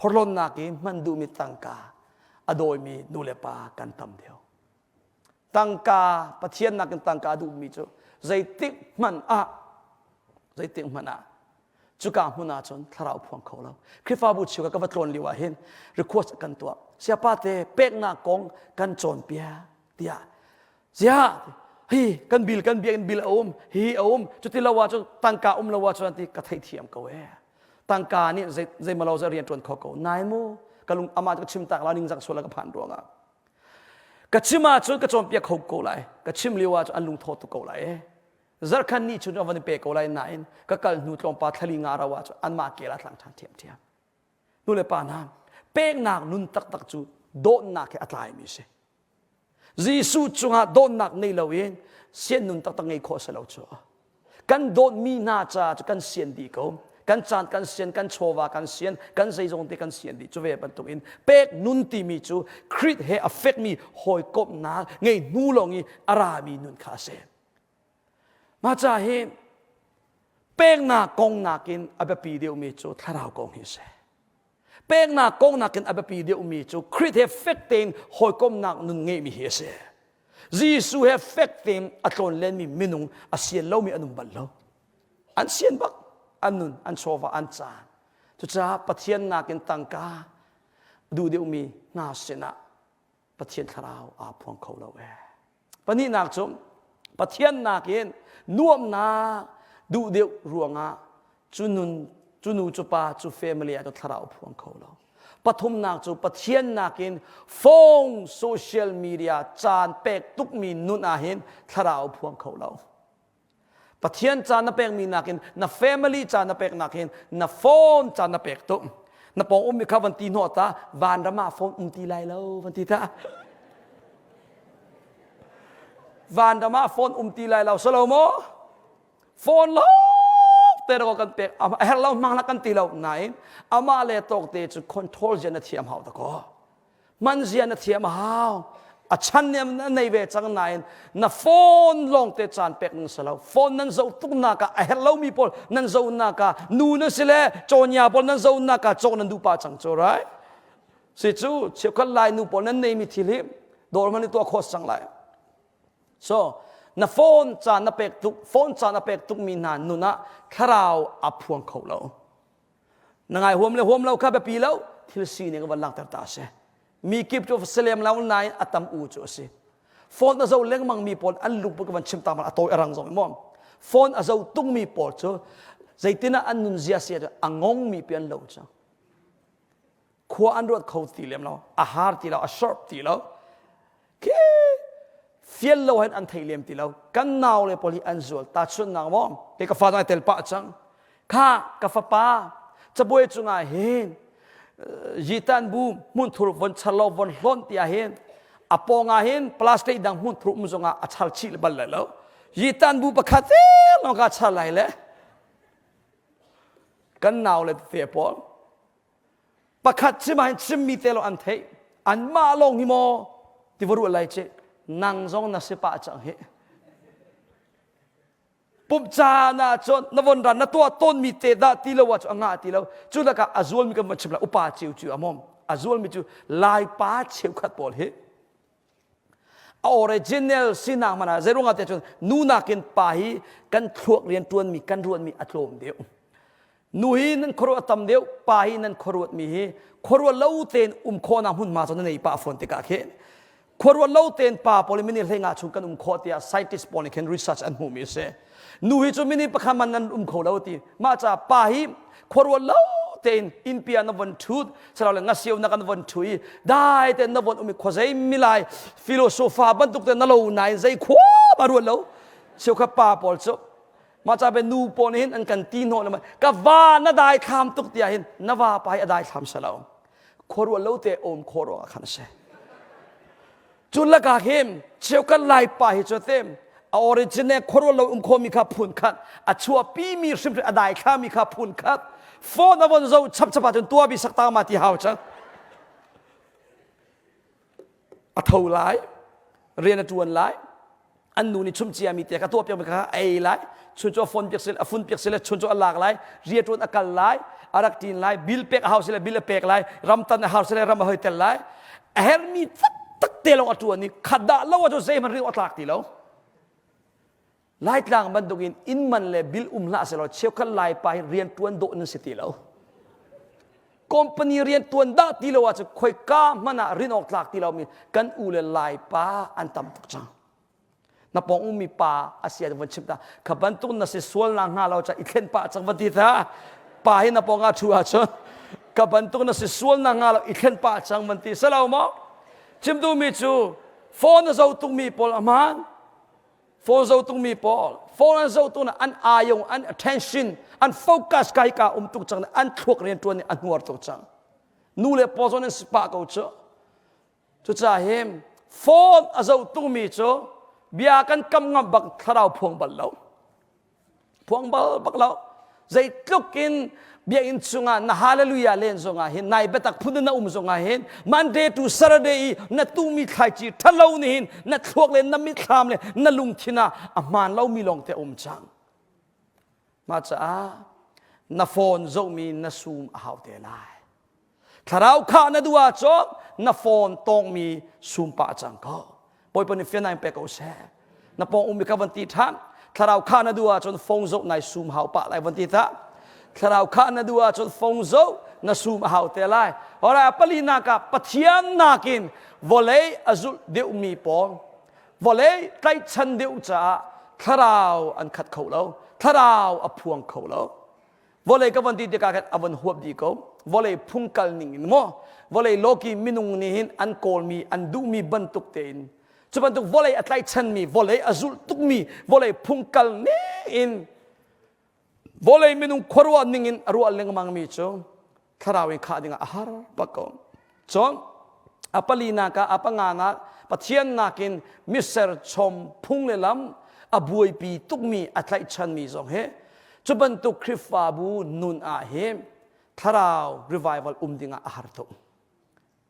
phorhlonnak i hman duhmi tangka a dawimi nu le pa kan tam deuh tangka Pathian nakin tangka a duhmi cu zeitik hmanh ah zeitik hmanh ah cuka hmun ah cun thlarau phuang kho lo Khrihfabu chiu ka va tlawn lio ah hin request kan tuah siapa te peknak kong kan cawnpiak tiah ziah hi kan bil kan biakinn bil a um hi a um cuti lo ah cun tangka um lo ah cun ti ka theithiam ko ee tangka nih zei zeimalo zei rian ṭuan kho ko nai mu ka lung amah cu ka chim tak la ningzak sual ka phan ruangah ka chim ahcun ka cawnpiak kho ko lai ka chim lio ahcun an lungtho tuk ko lai ee zarkhan ni chun van i pe ko lai nain ka kal hnu tlawmpa thlali nga ro ahcun anmah kel a tlang ṭhan ṭhiamṭhiam nu le pa hna peknak nun taktak cu dawtnak he a tlaimi si Jesuh cungah dawtnak nei loin sian nun taktak ngei khawh si lo cu. Kan dawtmi hna caah cu kan sian dih ko. Kan caan kan sian, kan chawva kan sian, kan zeizong te kan sian dih. Cu ve bantukin pek nun timi cu Khrih he a fekmi hawikomhnak ngei hnu lawng i a rami nun kha a si. Mah ca hi. Peknak kong nakin a biapi deuhmi cu thlarau kong hi a si. Peknak kong nakin a biapi deuhmi cu Khrih he fek tein hawikomhnak nun ngeihmi hi a si. Jesuh he fek tein a tlawnlenmi minung a sian lomi an um bal lo. An sian bak, an nun, an chawva, an caan. Cucaah Pathian nakin tangka duh deuhmi hna sinah Pathian thlarau aa phuang kho lo ee. Pahnihnak cu Pathian nakin nuamhnak duh deuh ruangah cu nun cu nu cu pa cu family ah cu thlarau phuang kho lo. Pathumnak cu Pathian nakin phone social media caan pek tukmi nun ah hin thlarau phuang kho lo. Pathian ca na pekmi nakin na family ca na pek nakin na phone ca na pek tuk. Na pawng ummi kha van ti hnawh ta vanram ah phone um ti lai lo van ti ta. Vanram ah phone um ti lai lo salo maw? Phone lo te ro kan pek a her lo hmang la kan ti lo nain amah le tawk te cu control zia na thiam hau ta ko. Man zia na thiam a hau. A chan nih a nei ve cang nain na phone lawng te caan pek ning si lo. Phone nan zoh tuk nak ah a herh lomi pawl nan zoh nak ah nu nan si le cawnya pawl nan zoh nak ah cawk nan duh pah cang cu right? Si cu cheukhat lai nu pawl nan neimi thil hi dawr man i tuah khawh cang lai. So na phone caan na pek tuk phone caan na pek tukmi hna nun ah thlarau a phuang kho lo. Na ngai huam le huam lo kha biapi lo thil sining van langhter ta a si. Mi kip cu selem lo nain a tam u cu a si. Phone a zo lengmang mi pawl an lungput ka van chim ta a tawi a rang zong maw. Phone a zo tung mi pawl cu zeitin ah an nun zia si a ngong mi pi an lo cu. Khua an ruat kho ti lem lo, a har ti lo, a sharp ti lo. Khi fial lo hin an thei lem ti lo kan nau le pawl hi an zual ta chun nang maw ke ka fa ai tel pah cang kha ka fapa cabuai cungah hin yitan bu hmunthur von char lo von hlon ti ah hin a pawng ah hin plastic dang hmunthur um zongah a char chih bal lai lo yitan bu pakhat te lawng ka char lai le kan nau le te pawl Pakhat chim ah hin chimmi te lo an theih. Anmah lawng hi maw ti va ruah lai ci. Nang zong na si pah cang hi. Pumh caan ah cun na von ran na tuah tawnmi te dah ti lo ah cu a ngah ti lo. Cu lakah a zualmi kan van chim lai upa ceu cu a mom. A zualmi cu Laipa cheukhat pawl hi a original sinak hmanh ah zeiruangah tiah cun nu nakin pa hi kan thluak rian ṭuanmi kan ruatmi a tlawm deuh nu hi nan khuaruah a tam deuh pa hi nan khuaruatmi hi khuaruat lo tein um khawhnak hmunhma cu na nei pah fawn tikah khin khuaruat lo tein pa pawl mini hleinga chung kan um khawh tiah scientist pawl nih khin research an hmuhmi a si nu hi cu mini pakhat man nan um kho lo ti mah ca pa hi khuaruat lo tein innpi ah na von ṭhut silo le ngasio na kan von ṭhu i dai tein na von um i khuazei milai philosopher bantuk te na lo nain zei khua ma ruat lo cheukhat pa pawl cu mah ca be nu pawl nih hin an kan ti hnawh le ka va na dai thlam tuk tiah hin na va pa hi a dai thlam salo khuaruat lo te om khawh ruangah khan a si Cu lakah hin cheukhat Laipa hi cu te a origin ne khuaruat lo um khomi kha phun khat a chuahpimi hrimhrim a daithlami kha phun khat phone a von zo chap chap ahcun tua bi sakta ma ti hau cang a tho lai rian a ṭuan lai an nu nih chum ciami te kha tuah piak kha a ei lai chun cu a phone piak sile a phun piak sile chun cu a lak lai riaṭuan a kal lai a rak ṭin lai bill pek a hau sile bill a pek lai ram tan a hau sile ram a hoi tel lai a hermi taktak te lawng a ṭuan i khat dah lo ah cu zeihmanh ri a tlak ti lo Laitlang bantukin inn man le bill um hlah selaw cheukhat Laipa hi rian ṭuan dawh nan si ti lo company rian ṭuan dah ti lo ahcun khoika hmanh ah rin awk tlak ti lomi kan u le Laipa an tam tuk cang na pawng ummi pa a si ah von chim ta kha bantuk na si sual na hnga lo ca i thlen pah cang va ti ta pa hi na pawng ah thu ahcun ka bantuk na si sual na hnga lo i thlen pah cang van ti selo maw chim duhmi cu phone a zo tungmi pawl a hmaan phone zo tungmi pawl phone an zo tung an ayong an attention an focus kai ka um tuk cang an thluak rian tuan a hnuar tuk cang nu le paw zon an si pah ko cu Cucaah hin phone a zoh tungmi cu bia kan kam ngam bak thlarau phuang bal lo. Phuang bal bak lo. Zeitluk in biakinn chungah na hallelujah len zongah hin nai biatak phun na um zongah hin Monday to Saturday i na tuhmi thlaici ṭhalo nih hin na thluak le na mitthlam le na lungthin ah a hmaan lomi lawng te um cang. Mah caah na phone zohmi na sum a hau te lai. Thlarau kha na duh ahcun na phone tawngmi sum pah cang ko. Bawipa nih fian in pe ko seh. Na pawng ummi kha van ti ṭhan. Thlarau kha na duh ahcun phone zoh nai sum hau pah lai van ti ta. Thlarau kha na duh ahcun phone zoh na sum a hau te lai. Ora palinak ah Pathian nakin vawlei a zulh deuhmi pawl vawlei tlaihchan deuh caah thlarau an khat kho lo. Thlarau a phuang kho lo. Vawlei ka van ti tikah khan a van huap dih ko. Vawlei phung kal ning in maw vawlei lawki minung nih hin an kawlmi an duhmi bantuk tein cu bantuk vawlei a tlaihchanmi vawlei a zulh tukmi vawlei phung kal ning in vawlei minung khuaruah ning in a ruah lengmangmi cu thlarau in khah dingah a har bak ko. Cun a palinak ah a panganak Pathian nakin miser chom phung le lam a buaipi tukmi a tlaihchanmi zong hi cu bantuk Khrihfabu nun ah hi thlarau revival um dingah a har tuk.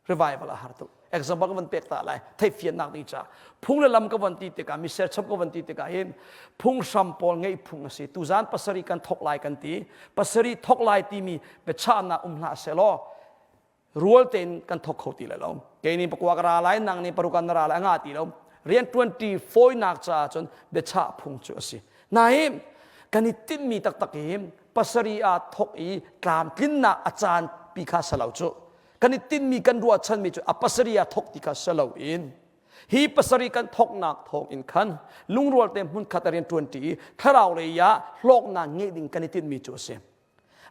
Revival a har tuk. Example ka van pek ta lai theihfiannak ding ca phung le lam ka van ti tikah mi serchom ka van ti tikah hin phunghram pawl ngeih phung a si tuzan pasarih kan thok lai kan ti pasarih thok lai timi biachahnak um hlah selaw rual tein kan thok kho ti lai lo kei nih pakua ka ra lai nang nih paruk an ra lai nga ti lo rian ṭuanṭi fawinak caah cun biachah phung cu a si nain kan i tinhmi taktak hi pasarih ah thok i tlamtlinnak a caan pi kha salo cu kan i tinhmi kan ruahchanmi cu a pasarih ah thok ti kha salo in hi pasarih kan thoknak thawng in khan lungrual te hmunkhat a rian ṭuanṭi i thlarau lei ah hlawknak ngeih ding kan i tinhmi cu a si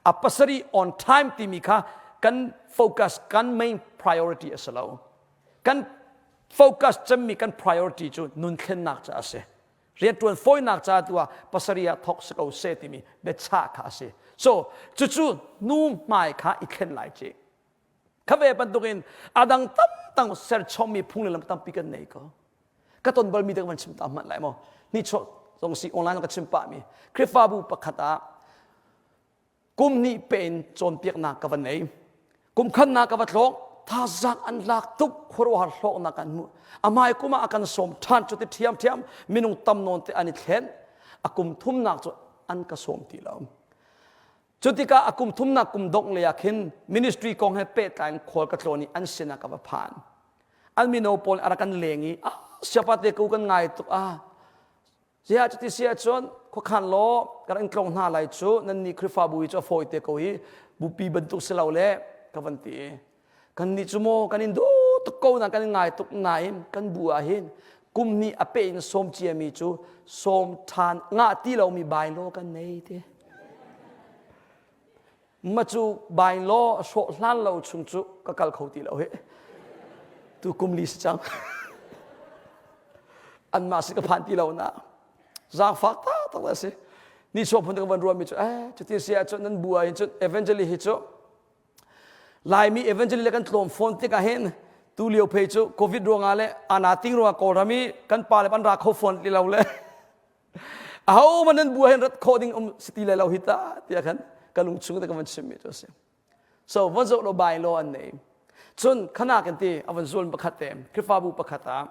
A pasarih on time timi kha kan focus kan main priority a si lo. Kan focus cemmi kan priority cu nun thlennak ca a si. Rianṭuan fawinak ca tu ah pasarih ah thawk si ko seh timi biachah kha a si. So cucu nu hmai kha i thlen lai ci. Kha ve bantukin a dang tamtang serchommi phung le lam tampi kan nei ko. Ka ton balmi te ka van chim ta hmanh lai maw? Ni chuak zong si online ka chim pahmi Khrihfabu pakhat ah kum hnih pe in cawnpiaknak ka va nei. Kum khannak ka va tlawng thazaang an lak tuk khuaruahhar hlawknak an hmuh. A hmai kum ah a kan sawm ṭhan cu ti ṭhiamṭhiam minung tam nawn te an i thlen. A kum thumnak cu an ka sawm ti lo. Cu tikah a kum thumnak kum dongh lei ah khin ministry kong he pehtlai in khual ka tlawn i an sinah ka va phan. An mino pawl a rak kan leng i ah siapa te ko kan ngai tuk ah ziah cuti si ahcun khuakhan law kan in tlong hna lai cu nan nih Khrihfabu hi cu a fawi te ko hi bupi bantuk si lo le ka van ti i kan nih cu maw kan in duh tuk ko na kan in ngai tuk nain kan bu ah hin kum hnih a pe in sawm ciami cu sawm ṭhan ngah ti lomi bylaw kan nei ti ma cu bylaw hrawh hlan lo chung cu ka kal kho ti lo hi tu kum li si cang anmah si ka phan ti lo na zaangfak tak tak a si ni chuak phun ka van ruahmi cu eh cuti si ahcun nan bu ah hin cun evangeli hi cu Laimi evangel le kan tlawm fawn tikah hin tu lio phei cu covid ruangah le ana ting ruangah Kawlram i kan pa le an ra kho fawn ti lo le aho man nan bua hin rat khawh ding um si ti le lo hi ta tiah khan ka lung chung te ka van chimmi cu a si so von zoh lo bai lo an nei cun khana kan ti a van zual pakhat te Khrihfabu pakhat ah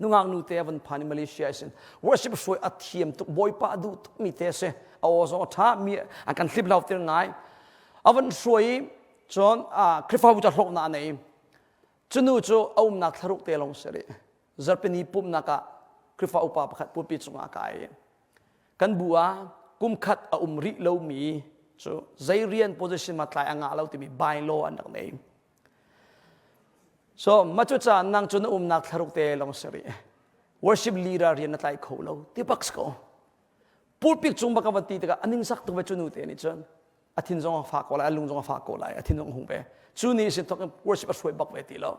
nungak nu te a van phan i Malaysia isin worship hruai a thiam tuk bawipa a duh tuk mi te a si a aw zong a ṭha mi an kan hlip lo tir ngai a van hruai i cun Khrihfabu ca hlawknak a nei cu nu cu a umnak thlaruk te lawng si rih zarhpini pumhnak ah Khrihfa upa pakhat pulpi cungah a kai kan bu ah kum khat a um rih lomi cu zei rian position ma tlai a ngah lo timi bylaw an rak nei So mah cu caan nang cu na umnak thlaruk te lawng si rih. Worship leader rian na tlai kho lo ti bak si ko. Pulpit cung bak a van ti tikah a ningzak tuk ve cu nu te nih cun a thin zong a fak ko lai, a lung zong a fak ko lai, a thin zong a hung ve. Cu ni sin thawk in worship a hruai bak ve ti lo.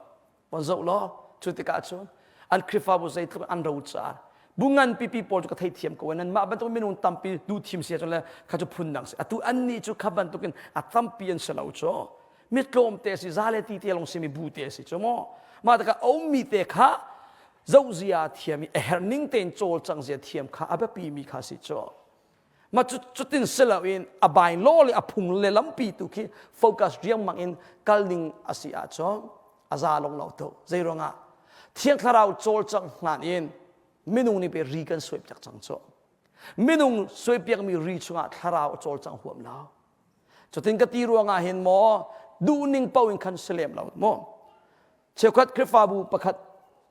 Van zoh law cu tikah cun an Khrihfabu zeitluk an rocar bu ngan pipi pawl cu ka theithiam ko nan mah bantuk minung tampi duh thim si ahcun le kha cu phun dang si atu an nih cu kha bantukin a tampi an si lo cu mi tlawmte si za le ti te lawng simi bu te si cu maw mah tikah a ummi te kha zohzia thiam i a herh ning tein cawlcang zia thiam kha a biapi mi kha si cu ma cu cutin si loin a bylaw le a phung le lampi tu khi focus riangmang in kal ding a si ahcun a za long lo tu zei ruangah thiang thlarau cawlcang hlan in minung nih pe ri kan suai piak cang cu. Minung suaipiakmi ri chungah thlarau a cawlcang huam lo. Cutin ka ti ruangah hin maw duhning paoh in khan si lem lo maw? Cheukhat Khrihfabu pakhat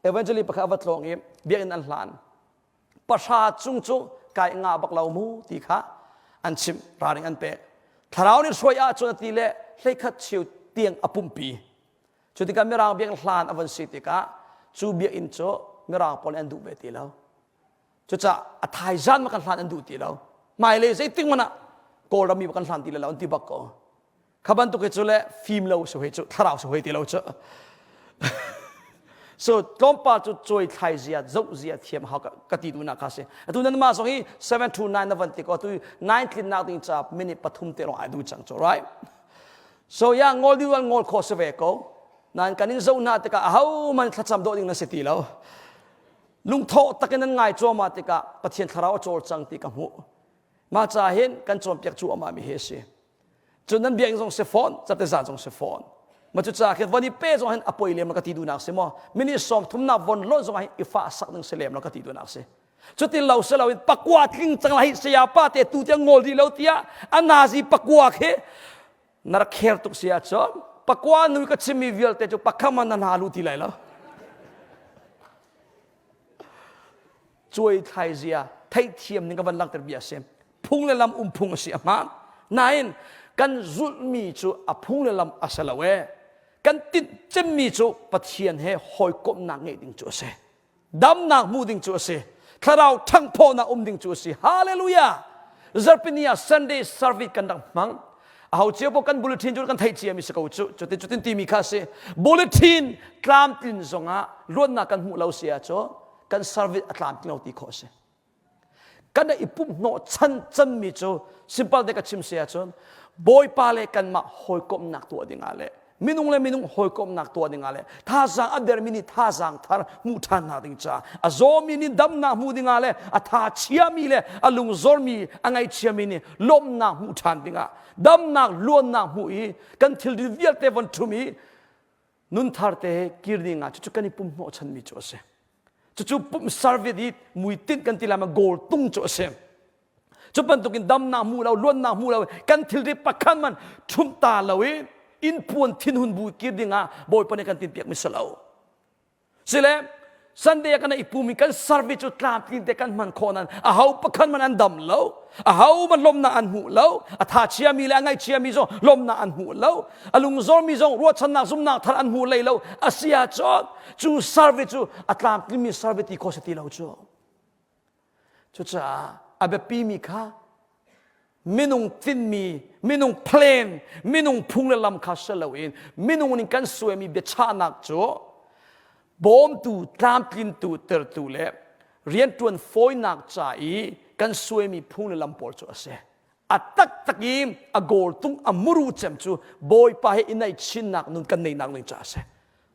evangeli pakhat a va tlawng i biakinn an hlan. Pahra cung cu kai nga bak lo mu ti kha an chimh ralring an pek. Thlarau nih hruai ahcun a ti le hleikhat cheu tiang a pumpi. Cu tikah Mirang biakinn hlan a von si tikah cu biakinn cu Mirang pawl nih an duh ve ti lo. Cucaah a thaizan ma kan hlan an duh ti lo. Hmailei zeitik hmanh ah Kawlram mi kan hlan ti lo an ti bak ko. Kha bantuk hi cu le fim lo si hoi cu thlarau si hoi ti lo cu. so tlawmpal cu cawi thlai zia zoh zia thiam hau ka ti duhnak kha si. Atu nan mah zong hi 7 to 9 na van ti ko atu 9 tlinnak ding ca minute pathum te lawng ai du cang cu right. So ya ngol ding ngol kho si ve ko. Nan kan in zoh hna tikah aho man thlacam dawh ding na si ti lo. Lungthawh takin nan ngai cuahmah tikah Pathian thlarau a cawlcang ti ka hmuh. Mah ca hin kan cawnpiak cuahmah mi hi a si. Cun nan biakinn zong si fawn, catezan zong si fawn. Ma cu ca khin von i pe zong hin a poi lem lo ka ti duhnak si maw? Minute sawm thumnak von lonh zong hin i fah sak ding si lem lo ka ti duhnak si. Cutin lo si loin pakua tling cang lai saya pa te tu tiang ngol dih lo tiah a nazi pakua khi na rak kher tuk si ahcun pakua nu ka chimmi vialte cu pakham ah na hna lu ti lai lo cuai thlai zia theihthiam ning ka van langhter bia a si phung le lam um phung a si a hmaan nain kan zulhmi cu a phung le lam a si lo e kan tinh cemmi cu Pathian he hawikomhnak ngeih ding cu a si damnak hmuh ding cu a si thlarau ṭhanghphawhnak um ding cu a si hallelujah zarhpini ah sunday service kan rak hmang aho cio pawh kan bulletin cu kan theih cia mi si ko cu cutin cutin timi kha si bulletin tlamtlin zongah luatnak kan hmuh lo si ahcun kan service a tlamtling lo ti khawh a si kan i pumh hnawh chan canmi cu simple te ka chim si ahcun bawipa le kanmah hawikomhnak tuah dingah le minung le minung hawikomhnak tuah dingah le thazaang a dermi nih thazaang thar hmuh ṭhannak ding caah a zawmi nih damnak hmuh dingah le a tha chiami le a lungzormi a ngaihchiami nih lawmhnak hmuh ṭhan dingah damnak luannak hmuh i kan thilri vialte von ṭhum i nunthar te kir ding ah cucu kan i pum hnawhchanmi cu a si cucu pum service i muitinh kan ti lai ma goal tung cu a si cu bantukin damnak hmu lo luannak hmu lo kan thilri pakhat man ṭhumh ta lo i inn puan thinhun bu kir ding ah bawipa nih kan tinpiak mi si lo Sile Sunday ah kan i pum i kan service cu tlamtling te kan hman khawh nan aho pakhat man an dam lo aho man lawmnak an hmuh lo a tha chiami le a ngaihchiami zong lawmnak an hmuh lo a lungzormi zong ruahchannak zumnak thar an hmu lei lo a si ahcun cu service cu a tlamtlingmi service ti khawh si ti lo cu Cucaah a biapimi kha minung tinhmi, minung plan, minung phung le lam kha si loin minung nih kan suaimi biachahnak cu bawmtu, tlamtlintu, tertu le rianṭuan fawinak ca i kan suaimi phung le lam pawl cu a si. A taktak i a goal tung a muru cem cu Bawipa he i naih chinnak nun kan neihnak ding ca a si.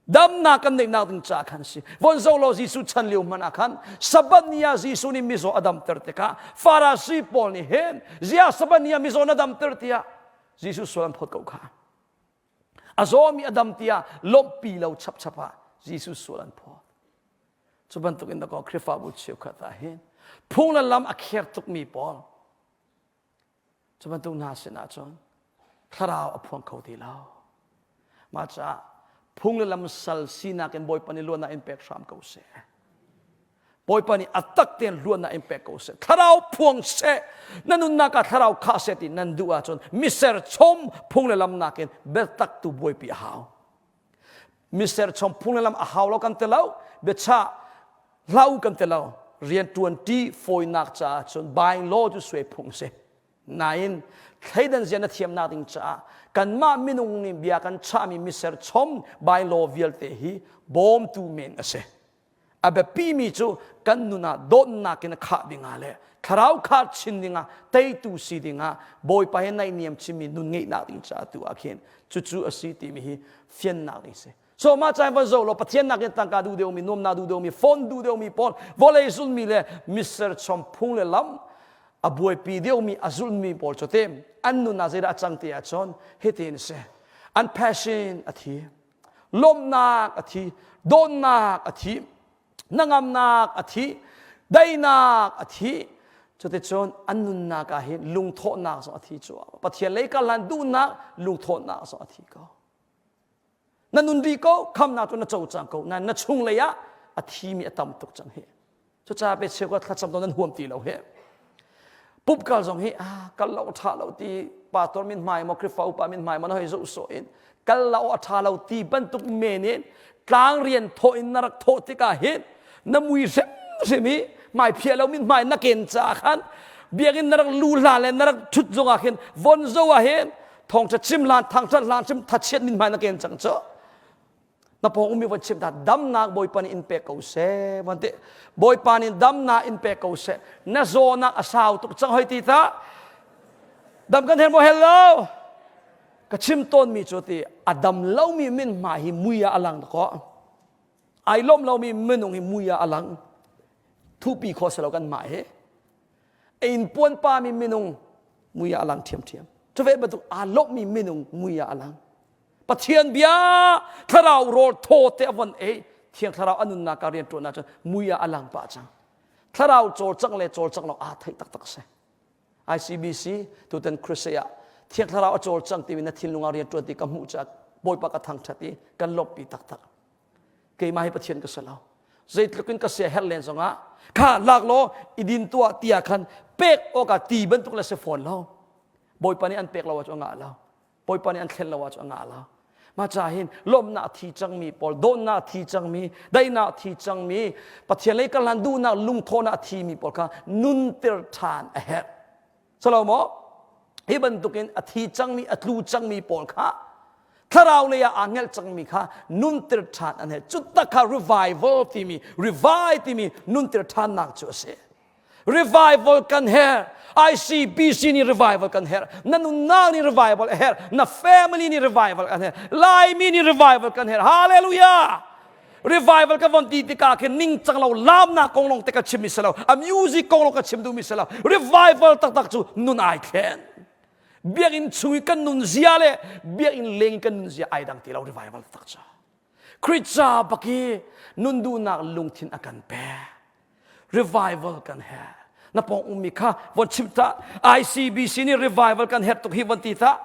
Damnak kan neihnak ding caah khan si. Von zo law Jesuh chan lio hmanh ah khan Sabbath ni ah Jesuh nih mizaw a damter tikah Farasi pawl nih hin ziah Sabbath ni ah mizaw na damter tiah Jesuh sual an phawt ko kha. A zawmi a dam tiah lawmhpi lo chapchap ah Jesuh sual an phawt. Cu bantuk in dakaw Khrihfabu cheukhat ah hin phung le lam a kher tukmi pawl Cu bantuk hna sinah cun thlarau a phuang kho ti lo. Mah caah phung le lam sal sinak in Bawipa nih luatnak in pek hram ko seh. Bawipa nih a tak tein luatnak in pek ko seh. Thlarau phuang seh. Na nunnak ah thlarau khah seh ti nan duh ahcun miser chom phung le lam nakin biatak tu buaipi a hau. Miser chom phung le lam a hau lo kan ti lo. Biachah hlau kan ti lo rianṭuan ṭi fawinak caah cun by law cu suai phung si nain thleidan zia na thiamnak ding caah kanmah minung nih bia kan chahmi miser chom by law vialte hi bawmtu men a si a biapimi cu kan nun ah dawtnak in a khah dingah le thlarau khah chin dingah teitu si dingah bawipa he naihniam chinmi nun ngeihnak ding caah tu ah khin cucu a si timi hi fiannak ding si So mah caan van zoh law Pathian nakin tangka duh deuhmi, nuamnak duh deuhmi, phone duh deuhmi pawl, vawlei zulmi le miser chom phung le lam a buaipi deuhmi, a zulmi pawl cu te an nun ah zeidah a cang ti ahcun hitin a si. An passion a thi, lawmhnak a thi, dawtnak a thi, hnangamnak a thi, daihnak a thi. Cuticun an nunnak ah hin lungthawhnak zong a thi cuahmah. Pathian lei kal hlan duhnak lungthawhnak zong a thi ko. Na nun rih ko, khamnak cu na co cang ko. Nain na chunglei ah a thimi a tam tuk cang hi. Cucaah pe cheukhat thlacam to nan huam ti lo hi. Pup kal zong hi ah kal lo tha lo ti pastor min hmai maw Khrihfa upa min hmai maw na hoi zoh sawh in kal lo a tha lo ti bantuk men in tlang rian thawh in na rak thawh tikah hin na mui hrimhrim i hmai phiah lo min hmai na ken caah khan biakinn na rak lu hlan le na rak ṭhut zong ah khin von zo ah hin thawngṭha chim hlan thangṭhat hlan chim thachiat min hmai na ken cang cu na pawng ummi von chim ta damnak bawipa nih in pek ko seh von ti bawipa nih damnak in pek ko seh na zawnak a sau tuk cang hoi ti ta dam kan her maw hello ka chim tawnmi cu ti a dam lomi min hmai hi mui ah a lang ko ai lawm lomi minung hi mui ah a lang thupi kho selo kan mah hi ein puan pa mi minung mui ah a lang ṭhiamṭhiam cu ve bantuk aa lawmmi minung mui ah a lang Pathian bia thlarau rawl thaw te a von ei thiang thlarau a nunnak ah rian ṭuan ahcun mui ah a lang pah cang thlarau cawlcangh le cawlcangh lo aa theih taktak si ICBC tutan crusade ah thiang thlarau a cawlcang timi na thinlung ah rian ṭuan ti ka hmuh caah Bawipa ka thangṭhat i kan lawmhpi taktak keimah hi Pathian ka si lo zeitluk in ka sia herh len zongah kha lak law i din tuah tiah khan pek awkah ti bantuk le si fawn lo Bawipa nih an pek lo ahcun a ngah lo Bawipa nih an thlen lo ahcun a ngah lo. Mah ca hin lawmhnak thi cangmi pawl, dawtnak thi cangmi, daihnak thi cangmi, Pathian lei karhlan duhnak lungthawhnak thimi pawl kha nunter ṭhan a herh. Salo maw? Hi bantukin a thi cangmi, a tlu cangmi pawl kha thlarau lei ah aa hngelh cangmi kha nunter ṭhan an herh. Cu tak kha revival timi, revive timi nunter ṭhannak cu a si. Revival kan herh. ICBC nih revival kan herh. Na nunnak nih revival a herh. Na family nih revival kan herh. Laimi nih revival kan herh. Hallelujah! Revival ka von ti tikah khin ningcang lo lamnak kong lawng te ka chim mi si lo. A music kong lawng ka chim duhmi si lo. Revival taktak cu nun ai thlen. Biakinn chung i kan nun zia le biakinn leng kan nun zia ai dang ti lo revival taktak cu. Khrih ca bak i nun duhnak lungthin a kan pek. Revival kan herh. Na pawng ummi kha von chim ta. ICBC nih revival kan herh tuk hi von ti ta.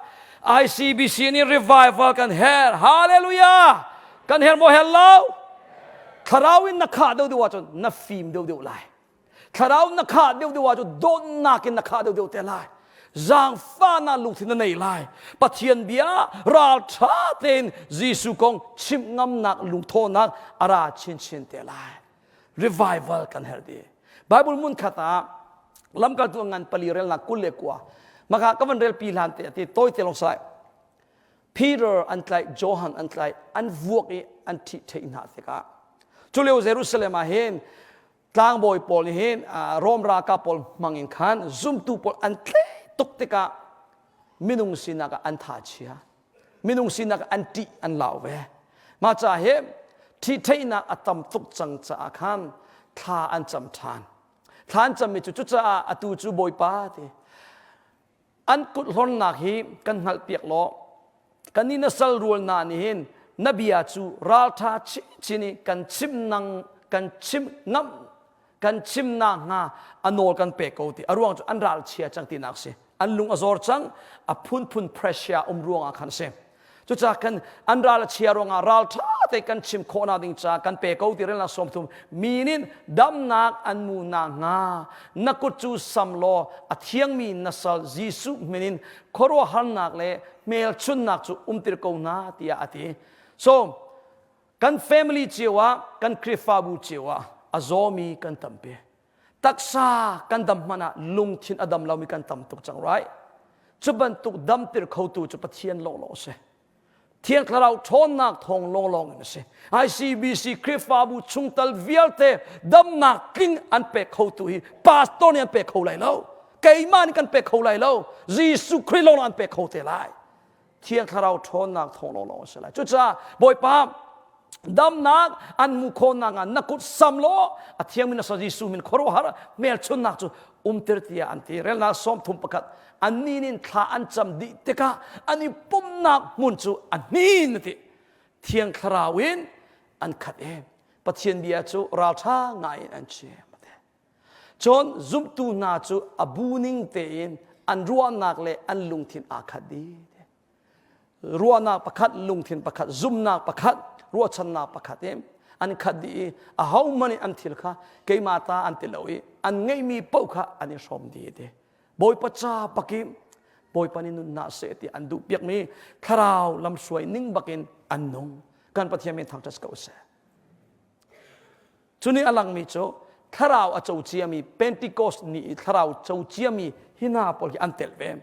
ICBC nih revival kan herh. Hallelujah! Kan herh maw herh lo? Thlarau in na khah deuh deuh ahcun na fim deuh deuh lai. Thlarau na khah deuh deuh ahcun dawtnak in na khah deuh deuh te lai. Zaangfahnak lungthin na nei lai. Pathian bia ralṭha tein Jesuh kong chimh ngamnak lungthawhnak a ra chinchin te lai. Revival kan herh dih. Bible mun khat ah lamkaltu ngan pali relnak 29 maka ka van rel pi hlan te ati tawi te long sai Peter an tlaih Johan an tlaih an vuak i an ṭhih theih hna tikah culio Jerusalem ah hin tlangbawi pawl nih hin Rom ralkap pawl hmang in khan zumtu pawl an tleh tuk tikah minung sinak ah an tha chia minung sinak ah an ṭih an lau ve mah caah hi ṭhihṭheihnak a tam tuk cang caah khan thla an cam ṭhan thla an cammi cu cucaah atu cu Bawipa ti an kut hlornak hi kan hngalhpiak law kan i na sal rual hna nih hin na bia cu ralṭha chinchin i kan chim nang kan chim ngam kan chim nakhnga a nawl kan pek ko ti a ruang cu an ral chia cang tinak si an lung a zor cang a phunphun pressure um ruangah khan si Cucaah kan an ral a chia ruangah ral ṭha te kan chim khawhnak ding ca kan pe ko ti relnak 30 mi nih damnak an mu nakhnga na kut cu sam law a thiangmi na sal Jesuh min in khuaruahharnak le hmelchunnak cu umtir ko hna tiah a ti. So kan family cio ah kan Khrihfabu cio ah a zawmi kan tampi. Taksa kan dam hmanh ah lungthin a dam lomi kan tam tuk cang right? Cu bantuk damter khotu cu Pathian lawnglawng a si. Thiang Thlarau ṭhawnnak thawng lawnglawng in a si. ICBC Khrihfabu chungtel vialte damnak tling an pek khotu hi pastor nih an pek kho lai lo. Keimah nih kan pek kho lai lo. Jesuh Khrih lawnglawng an pek kho te lai. Thiang Thlarau ṭhawnnak thawng lawnglawng a si lai. Cucaah Bawipa damnak an hmuh khawhnak ah na kut sam law a thiangmi na sa Jesuh min khuaruahhar hmelchunnak cu umter tiah an ti. Relnak 31 annih nih thla an cam dih tikah an i pumhnak hmun cu a hnin ti. Thiang Thlarau in an khat i Pathian bia cu ralṭha ngai in an chim. Cun zumtu hna cu a bu ning tein an ruahnak le an lungthin aa khat dih. Ruahnak pakhat, lungthin pakhat, zumnak pakhat, ruahchannak pakhat in an khat dih i ahohmanh nih an thil kha keimah ta an ti lo i an ngeihmi paoh kha an i hrawm dih ti. Bawipa ca pakim Bawipa nih nunnak seh ti an duh piakmi thlarau lamhruai ning bakin an nung. Kan Pathian min thangṭhat ko seh. Cu nih a langmi cu thlarau a co ciami Pentecost ni i thlarau co ciami hi hna pawl hi an tel ve.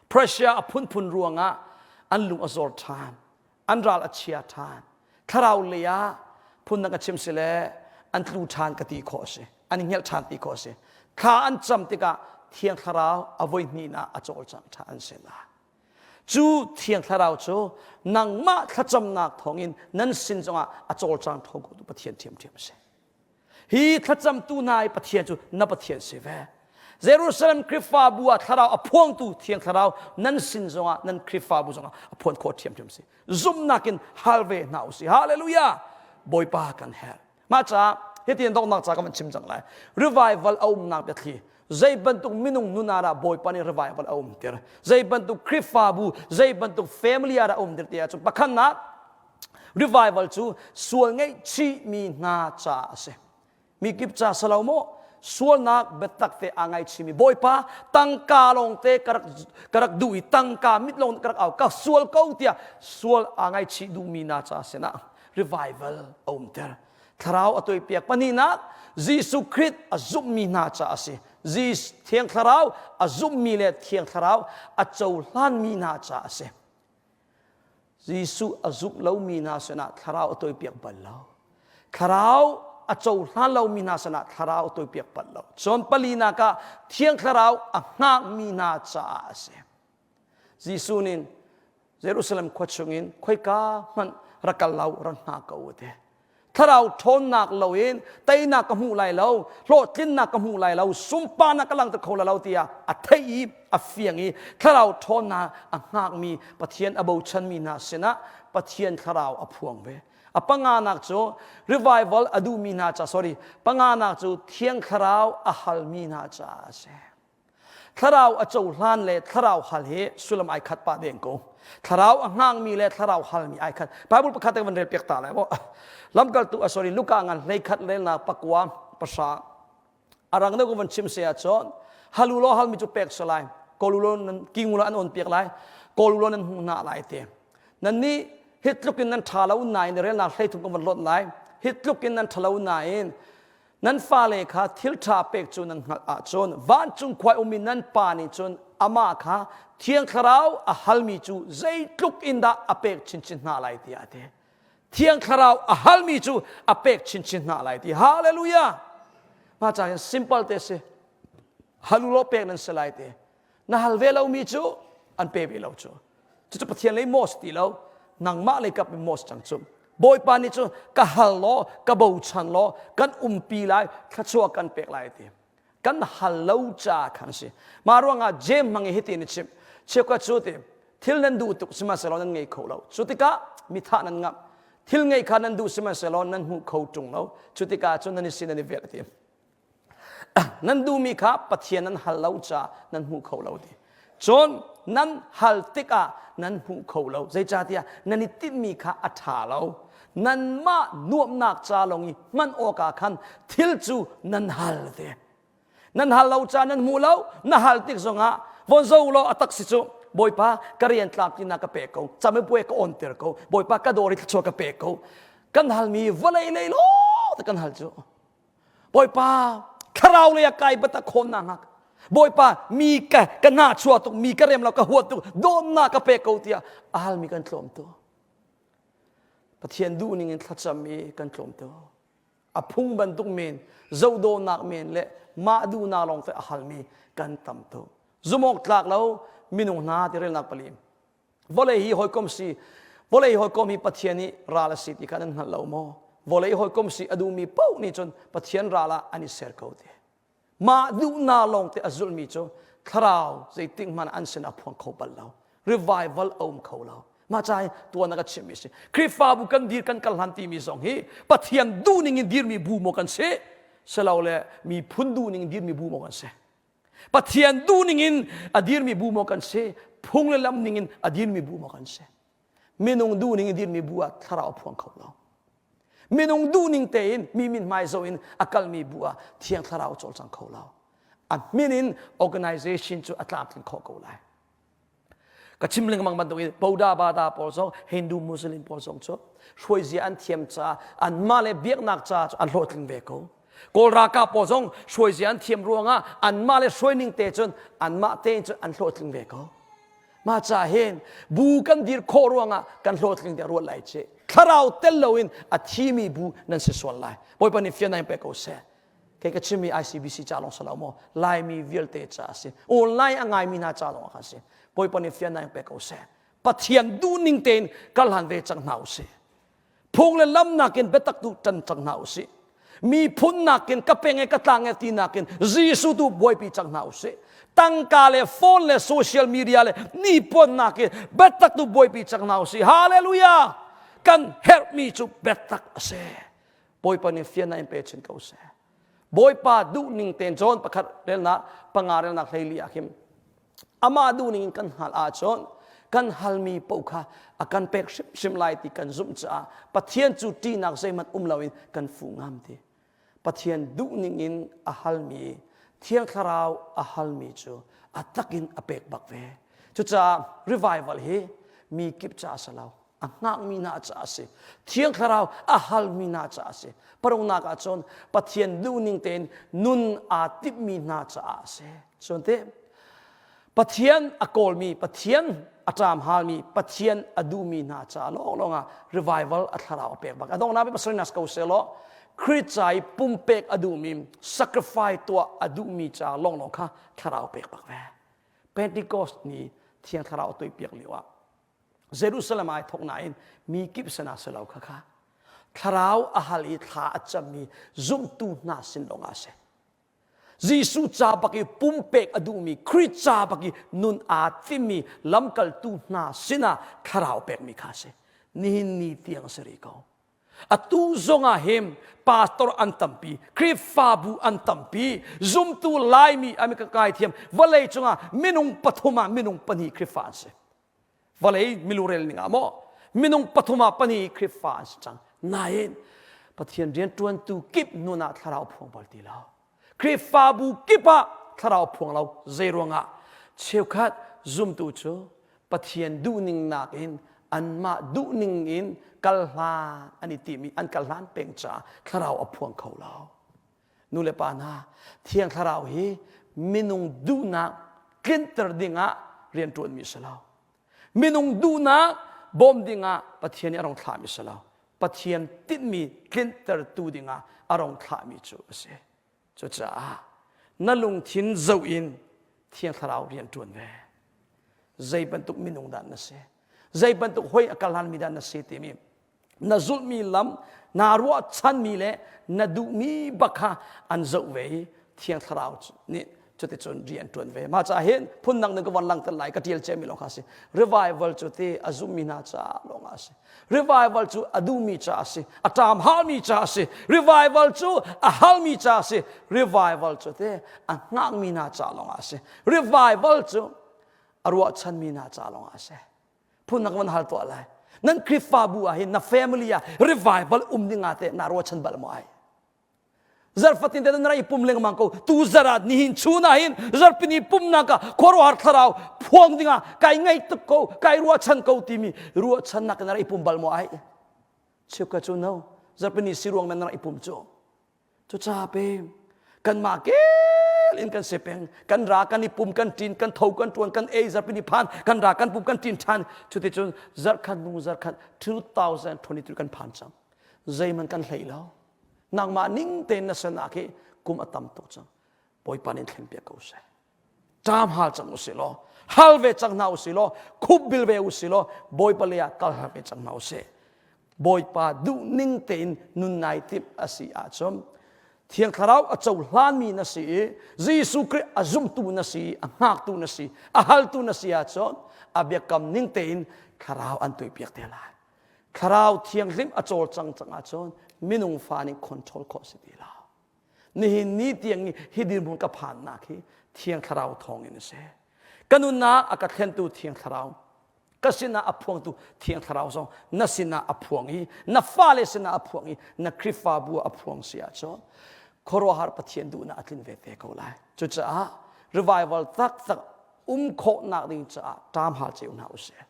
Pressure a phunphun ruangah an lung a zor ṭhan, an ral a chia ṭhan. Thlarau lei ah phundang ka chim si le an tlu ṭhan ka ti khawh a si, an i hngelh ṭhan ti khawh a si. Thla an cam tikah Thiang Thlarau a voi hnihnak a cawlcangh ṭhan an si lai. Cu Thiang Thlarau cu nangmah thlacamnak thawngin nan sin zongah a cawlcang ṭhawn khotu Pathian ṭhiamṭhiam a si. Hi thlacamtu hna i Pathian cu na Pathian si ve. Jerusalem Khrihfabu ah thlarau a phuangtu Thiang Thlarau nan sin zongah nan Khrihfabu zongah a phuan khawh ṭhiamṭhiam si. Zumhnak in hal ve hna u sih. Hallelujah! Bawipa kan herh. Mah caah hitin donghnak ca ka van chim cang lai. Revival a umnak biathli zei bantuk minung nun ah dah Bawipa nih revival a umter zei bantuk Khrihfabu zei bantuk family ah dah a umter ti ahcun pakhatnak revival cu sual ngaihchihmi hna caah a si mi kip ca si lo maw sualnak biatak te aa ngaichimi Bawipa tangka lawngte ka rak ka rak duh i tangka mit lawng ka rak au ka sual ko tiah sual aa ngaichih duhmi hna ca sinah revival a umter thlarau a tuaipiak pahnihnak Jesuh Khrist a zumhmi hna caah a si Jesuh Thiang Thlarau a zumhmi le Thiang Thlarau a cohlanmi hna caah a si Jesuh a zumh lomi hna sinah thlarau a tuaipiak bal lo thlarau a cohlan lomi hna sinah thlarau a tuaipiak bal lo cun palinak ah Thiang Thlarau a hngakmi hna caah a si Jesuh nih Jerusalem khua chungin khoika hmanh rak kal lo rak hna ko u ti. Thlarau ṭhawnnak loin teinak ka hmu lai lo, hlawhtlinnak ka hmu lai lo, sunparnak ka langhter kho lai lo tiah a theih i a fiang i thlarau ṭhawnnak a hngakmi Pathian a bochanmi hna sinah Pathian thlarau a phuang ve. A panganak cu revival a duhmi hna ca sorry panganak cu Thiang Thlarau a halmi hna caah a si. Thlarau a cohlan le thlarau hal hi sullam ai khat pah deng ko. Thlarau a hngangmi le thlarau halmi ai khat. Bible pakhat te van rel piak ta lai maw? Lamkaltu a sorry Luka ngan hlei khat relnak pakua pasra arang deuh ko van chim se ahcun halu law halmi cu pek si lai kawl law nan king law an on piak lai kawl law nan hmu hna lai te nan nih hi tluk in nan tha lo nain relnak hlei thum ko van lot lai hi tluk in nan tha lo nain Nan fale kha thil ṭha pek cu nan hngalh ahcun vancung khua i ummi nan Pa nih cun amah kha Thiang Thlarau a halmi cu zeitluk in dah a pek chinchin hna lai tiah a ti. Thiang Thlarau a halmi cu a pek chinchin hna lai ti. Hallelujah! Mah ca hin simple te si. Hal u law pek nan si lai ti. Na hal ve lomi cu an pe ve lo cu. Cucu Pathian lei maw si ti lo, nangmah lei kap in maw si cang cu. Bawipa nih cu ka hal law, ka bochan law, kan umpi lai, thluachuah kan pek lai ti. Kan hal lo ca khan si. Mah ruangah James hmang i hitin i chimh. Cheukhat cu ti, thil nan duh tuk sihmanhsehlaw nan ngei kho lo. Cu tikah mi thah nan ngamh. Thil ngeih kha nan duh sihmanhsehlaw nan hmu kho ṭung lo. Cu tikah cun nan i sin nan i velh ti. Nan duhmi kha Pathian nan hal lo caah nan hmu kho lo ti. Cun nan hal tikah nan hmu kho lo. Zeicahtiah nan i tinhmi kha a ṭha lo. Nanmah nuamhnak ca lawng i hman awkah khan thil cu nan hal ti. Nan hal lo caah nan hmu lo. Na hal tik zongah von zo law a tak si cu Bawipa ka rian tlamtlinnak ka pe ko. Camipuai ka awnter ko. Bawipa ka dawr i thluachuah ka pe ko. Kan halmi vawlei lei law te kan hal cu. Bawipa thlarau lei ah kai bata khawn na ngak Bawipa mi ka ka na chua tuk mi ka rem lo ka huat tuk dawtnak ka pek ko tiah a halmi kan tlawm tu Pathian duh ning in thlacam i kan tlawm tu a phung bantuk men zohdawhnak men le mah duhnak lawng te a halmi kan tam tu zumawk tlak lo minung hna ti relnak pali Vawlei hi hawikom si vawlei hawikom hi Pathian nih ral a si ti kha nan hngal lo maw? Vawlei hawikom si a duhmi paoh nih cun Pathian ral ah an i ser ko ti. Mah duhnak lawng te a zulhmi cu thlarau zeitik hmanh an sin a phuang kho bal lo. Revival a um kho lo. Mah ca hi tuan a ka chimmi si. Khrihfabu kan dir kan kal hlan timi zong hi Pathian duhning in dirmi bu maw kan si? Silole miphun duhning dirmi bu maw kan si? Pathian duhning in a dirmi bu maw kan si? Phung le lam ning in a dirmi bu maw kan si? Minung duhning in dirmi bu ah thlarau a phuang kho lo. Minung duhning tein mi min hmai zo in a kalmi bu ah thiang thlarau a cawlcang kho lo. A min in organization cu a tlamtling khawh ko lai. Ka chim lengmang bantukin Boda Bada pawl zong Hindu Muslim pawl zong cu hruaizia an thiam caah anmah le biaknak caah cu an hlawhtling ve ko. Kawl ralkap pawl zong hruaizia an thiam ruangah anmah le hruaining te cun anmah tein cun an hlawhtling ve ko. Mah ca hin bu kan dir khawh ruangah kan hlawhtling tiah ruat lai ci. Thlarau tel loin a thimi bu nan si sual lai. Bawipa nih fian in pe ko seh. Kei ka chimmi ICBC ca lawng si lo maw Laimi vialte ca a si. Online a ngaimi hna ca lawng ah khan si. Bawipa nih fian in pe ko seh. Pathian duhning tein kal han ve cang hna usih. Phung le lam nakin biatak tu ṭan cang hna usih. Miphun nakin ka peng e ka tlang e ti nakin Jesuh tu buaipi cang hna usih. Tangka le phone le social media le nipuan nakin biatak tu buaipi cang hna usih. Hallelujah! Kan herhmi cu biatak a si. Bawipa nih fiannak in pe chin ko seh. Bawipa duhning tein John pakhat relnak panga relnak hleili ah khin amah duhning in kan hngalh ahcun kan halmi paoh kha a kan pek hrimhrim lai ti kan zumh caah Pathian cu ṭihnak zeihmanh um loin kan fuh ngam ti. Pathian duhning in a halmi Thiang Thlarau a halmi cu a takin a pek bak ve. Cucaah revival hi mi kip ca a si lo. A hngakmi hna caah a si. Thiang Thlarau a halmi hna caah a si. Parungnak ah cun Pathian duhning tein nun aa timhmi hna caah a si. Cun te Pathian a kawlmi, Pathian a ṭam halmi, Pathian a duhmi hna caah lawnglawng ah revival a thlarau a pek bak. A donghnak bik pasal nas ko selaw Khrih ca i pumpek a duhmi, sacrifice tuah a duhmi ca lawnglawng kha thlarau pek bak ve. Pentecost ni Thiang Thlarau a tuihpiak lio ah Jerusalem ai thawk nain mi kip sinah si lo kha kha thlarau a hal i thla a cammi zumtu hna sin lawngah a si. Jesuh ca bak i pumpek a duhmi Khrih ca bak i nun aa timmi lamkaltu hna sinah thlarau pekmi kha a si. Nihin ni tiang a si rih ko. Atu zongah him pastor an tampi, Khrihfabu an tampi, zumtu Laimi ami ka kai thiam vawlei cungah minung pathum ah minung pahnih Khrihfa an si. Vawlei milurel ning ah maw minung pathum ah pahnih Khrihfa an si cang. Nain Pathian rianṭuantu kip nun ah thlarau phuang bal ti lo. Khrihfabu kip ah thlarau phuang lo zei ruangah cheukhat zumtu cu Pathian duhning nakin anmah duhning in kal hlan an i timi an kal hlan peng caah thlarau a phuang kho lo. Nu le pa hna, Thiang Thlarau hi minung duhnak tlinter dingah rianṭuanmi si lo. Minung duhnak bawm dingah Pathian nih a rong thlahmi si lo. Pathian tinhmi tlintertu dingah a rong thlahmi cu a si. Cucaah na lungthin zoh in Thiang Thlarau rian ṭuan ve. Zei bantuk minung dah na si? Zei bantuk hoi a kal hlanmi dah na si timi na zulhmi lam naa ruahchanmi le na duhmi bak kha an zoh ve i Thiang Thlarau nih cuticun rian ṭuan ve. Mah caah hin phundang ning ka von langhter lai ka ṭial ciami lawng kha a si. Revival cu ti a zummi hna caah lawng ah a si. Revival cu a duhmi caah a si. A ṭam halmi caah a si. Revival cu a halmi caah a si. Revival cu ti a hngakmi hna caah lawng ah a si. Revival cu a ruahchanmi hna caah lawng ah a si. Phundang van hal tuah lai. Nan Khrihfabu ah hin na family ah revival um ding ah teh naa ruahchan bal maw ai? Zarfatin te nan i pum lengmang ko tu zarat nihin chun ah hin zarpini pumnak ah khuaruahhar thlarau phuang dingah kai ngai tuk ko kai ruahchan ko timi ruahchannak in i pum bal maw ai cheuka cu no zarpini si ruang men i pum cu cucaah pe kanmah kel in kan si peng kan ra kan i pum kan ṭin kan tho kan ṭuan kan ei zarpini phan kan ra kan pum kan ṭin ṭhan cuticun zarkhat nung zarkhat 2023 kan phan cang zeihmanh kan hlei lo nangmah ning tein na sanak hi kum a tam tuk cang bawipa nih thlen piak ko seh ṭam hal cang usih law hal ve cang hna usih law khup bil ve usih law bawipa lei ah kal har ve cang hna usih bawipa duh ning tein nun nai timh a si ahcun Thiang Thlarau a cohlanmi na si i Jesuh Khrih a zumtu na si a hngaktu na si a haltu na si ahcun a biakam ning tein Thlarau an tuipiak te lai Thlarau Thianghlim a cawlcang cang ahcun minung fa nih control khawh si ti lo. Nihin ni tiang i hi dirhmun ka phannak hi Thiang Thlarau thawngin a si. Ka nunnak a ka thlentu Thiang Thlarau, ka sinah a phuangtu Thiang Thlarau zong na sinah a phuang i na fale sinah a phuang i na Khrihfabu ah a phuang si ahcun khuaruahhar Pathian duhnak a tlin ve te ko lai. Cucaah revival taktak um khawhnak ding caah ṭam hal cio hna usih.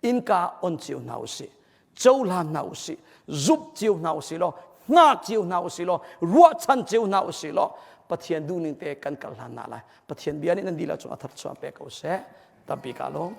Innka on cio hna usih. Cohlan hna usih. Zumh cio hna usih law hngak cio hna usih law ruahchan cio hna usih law Pathian duhning te kan kal hlan hna lai. Pathian bia nih nan dihlak cung a tharchuah pe ko seh. Tampi ka lawm.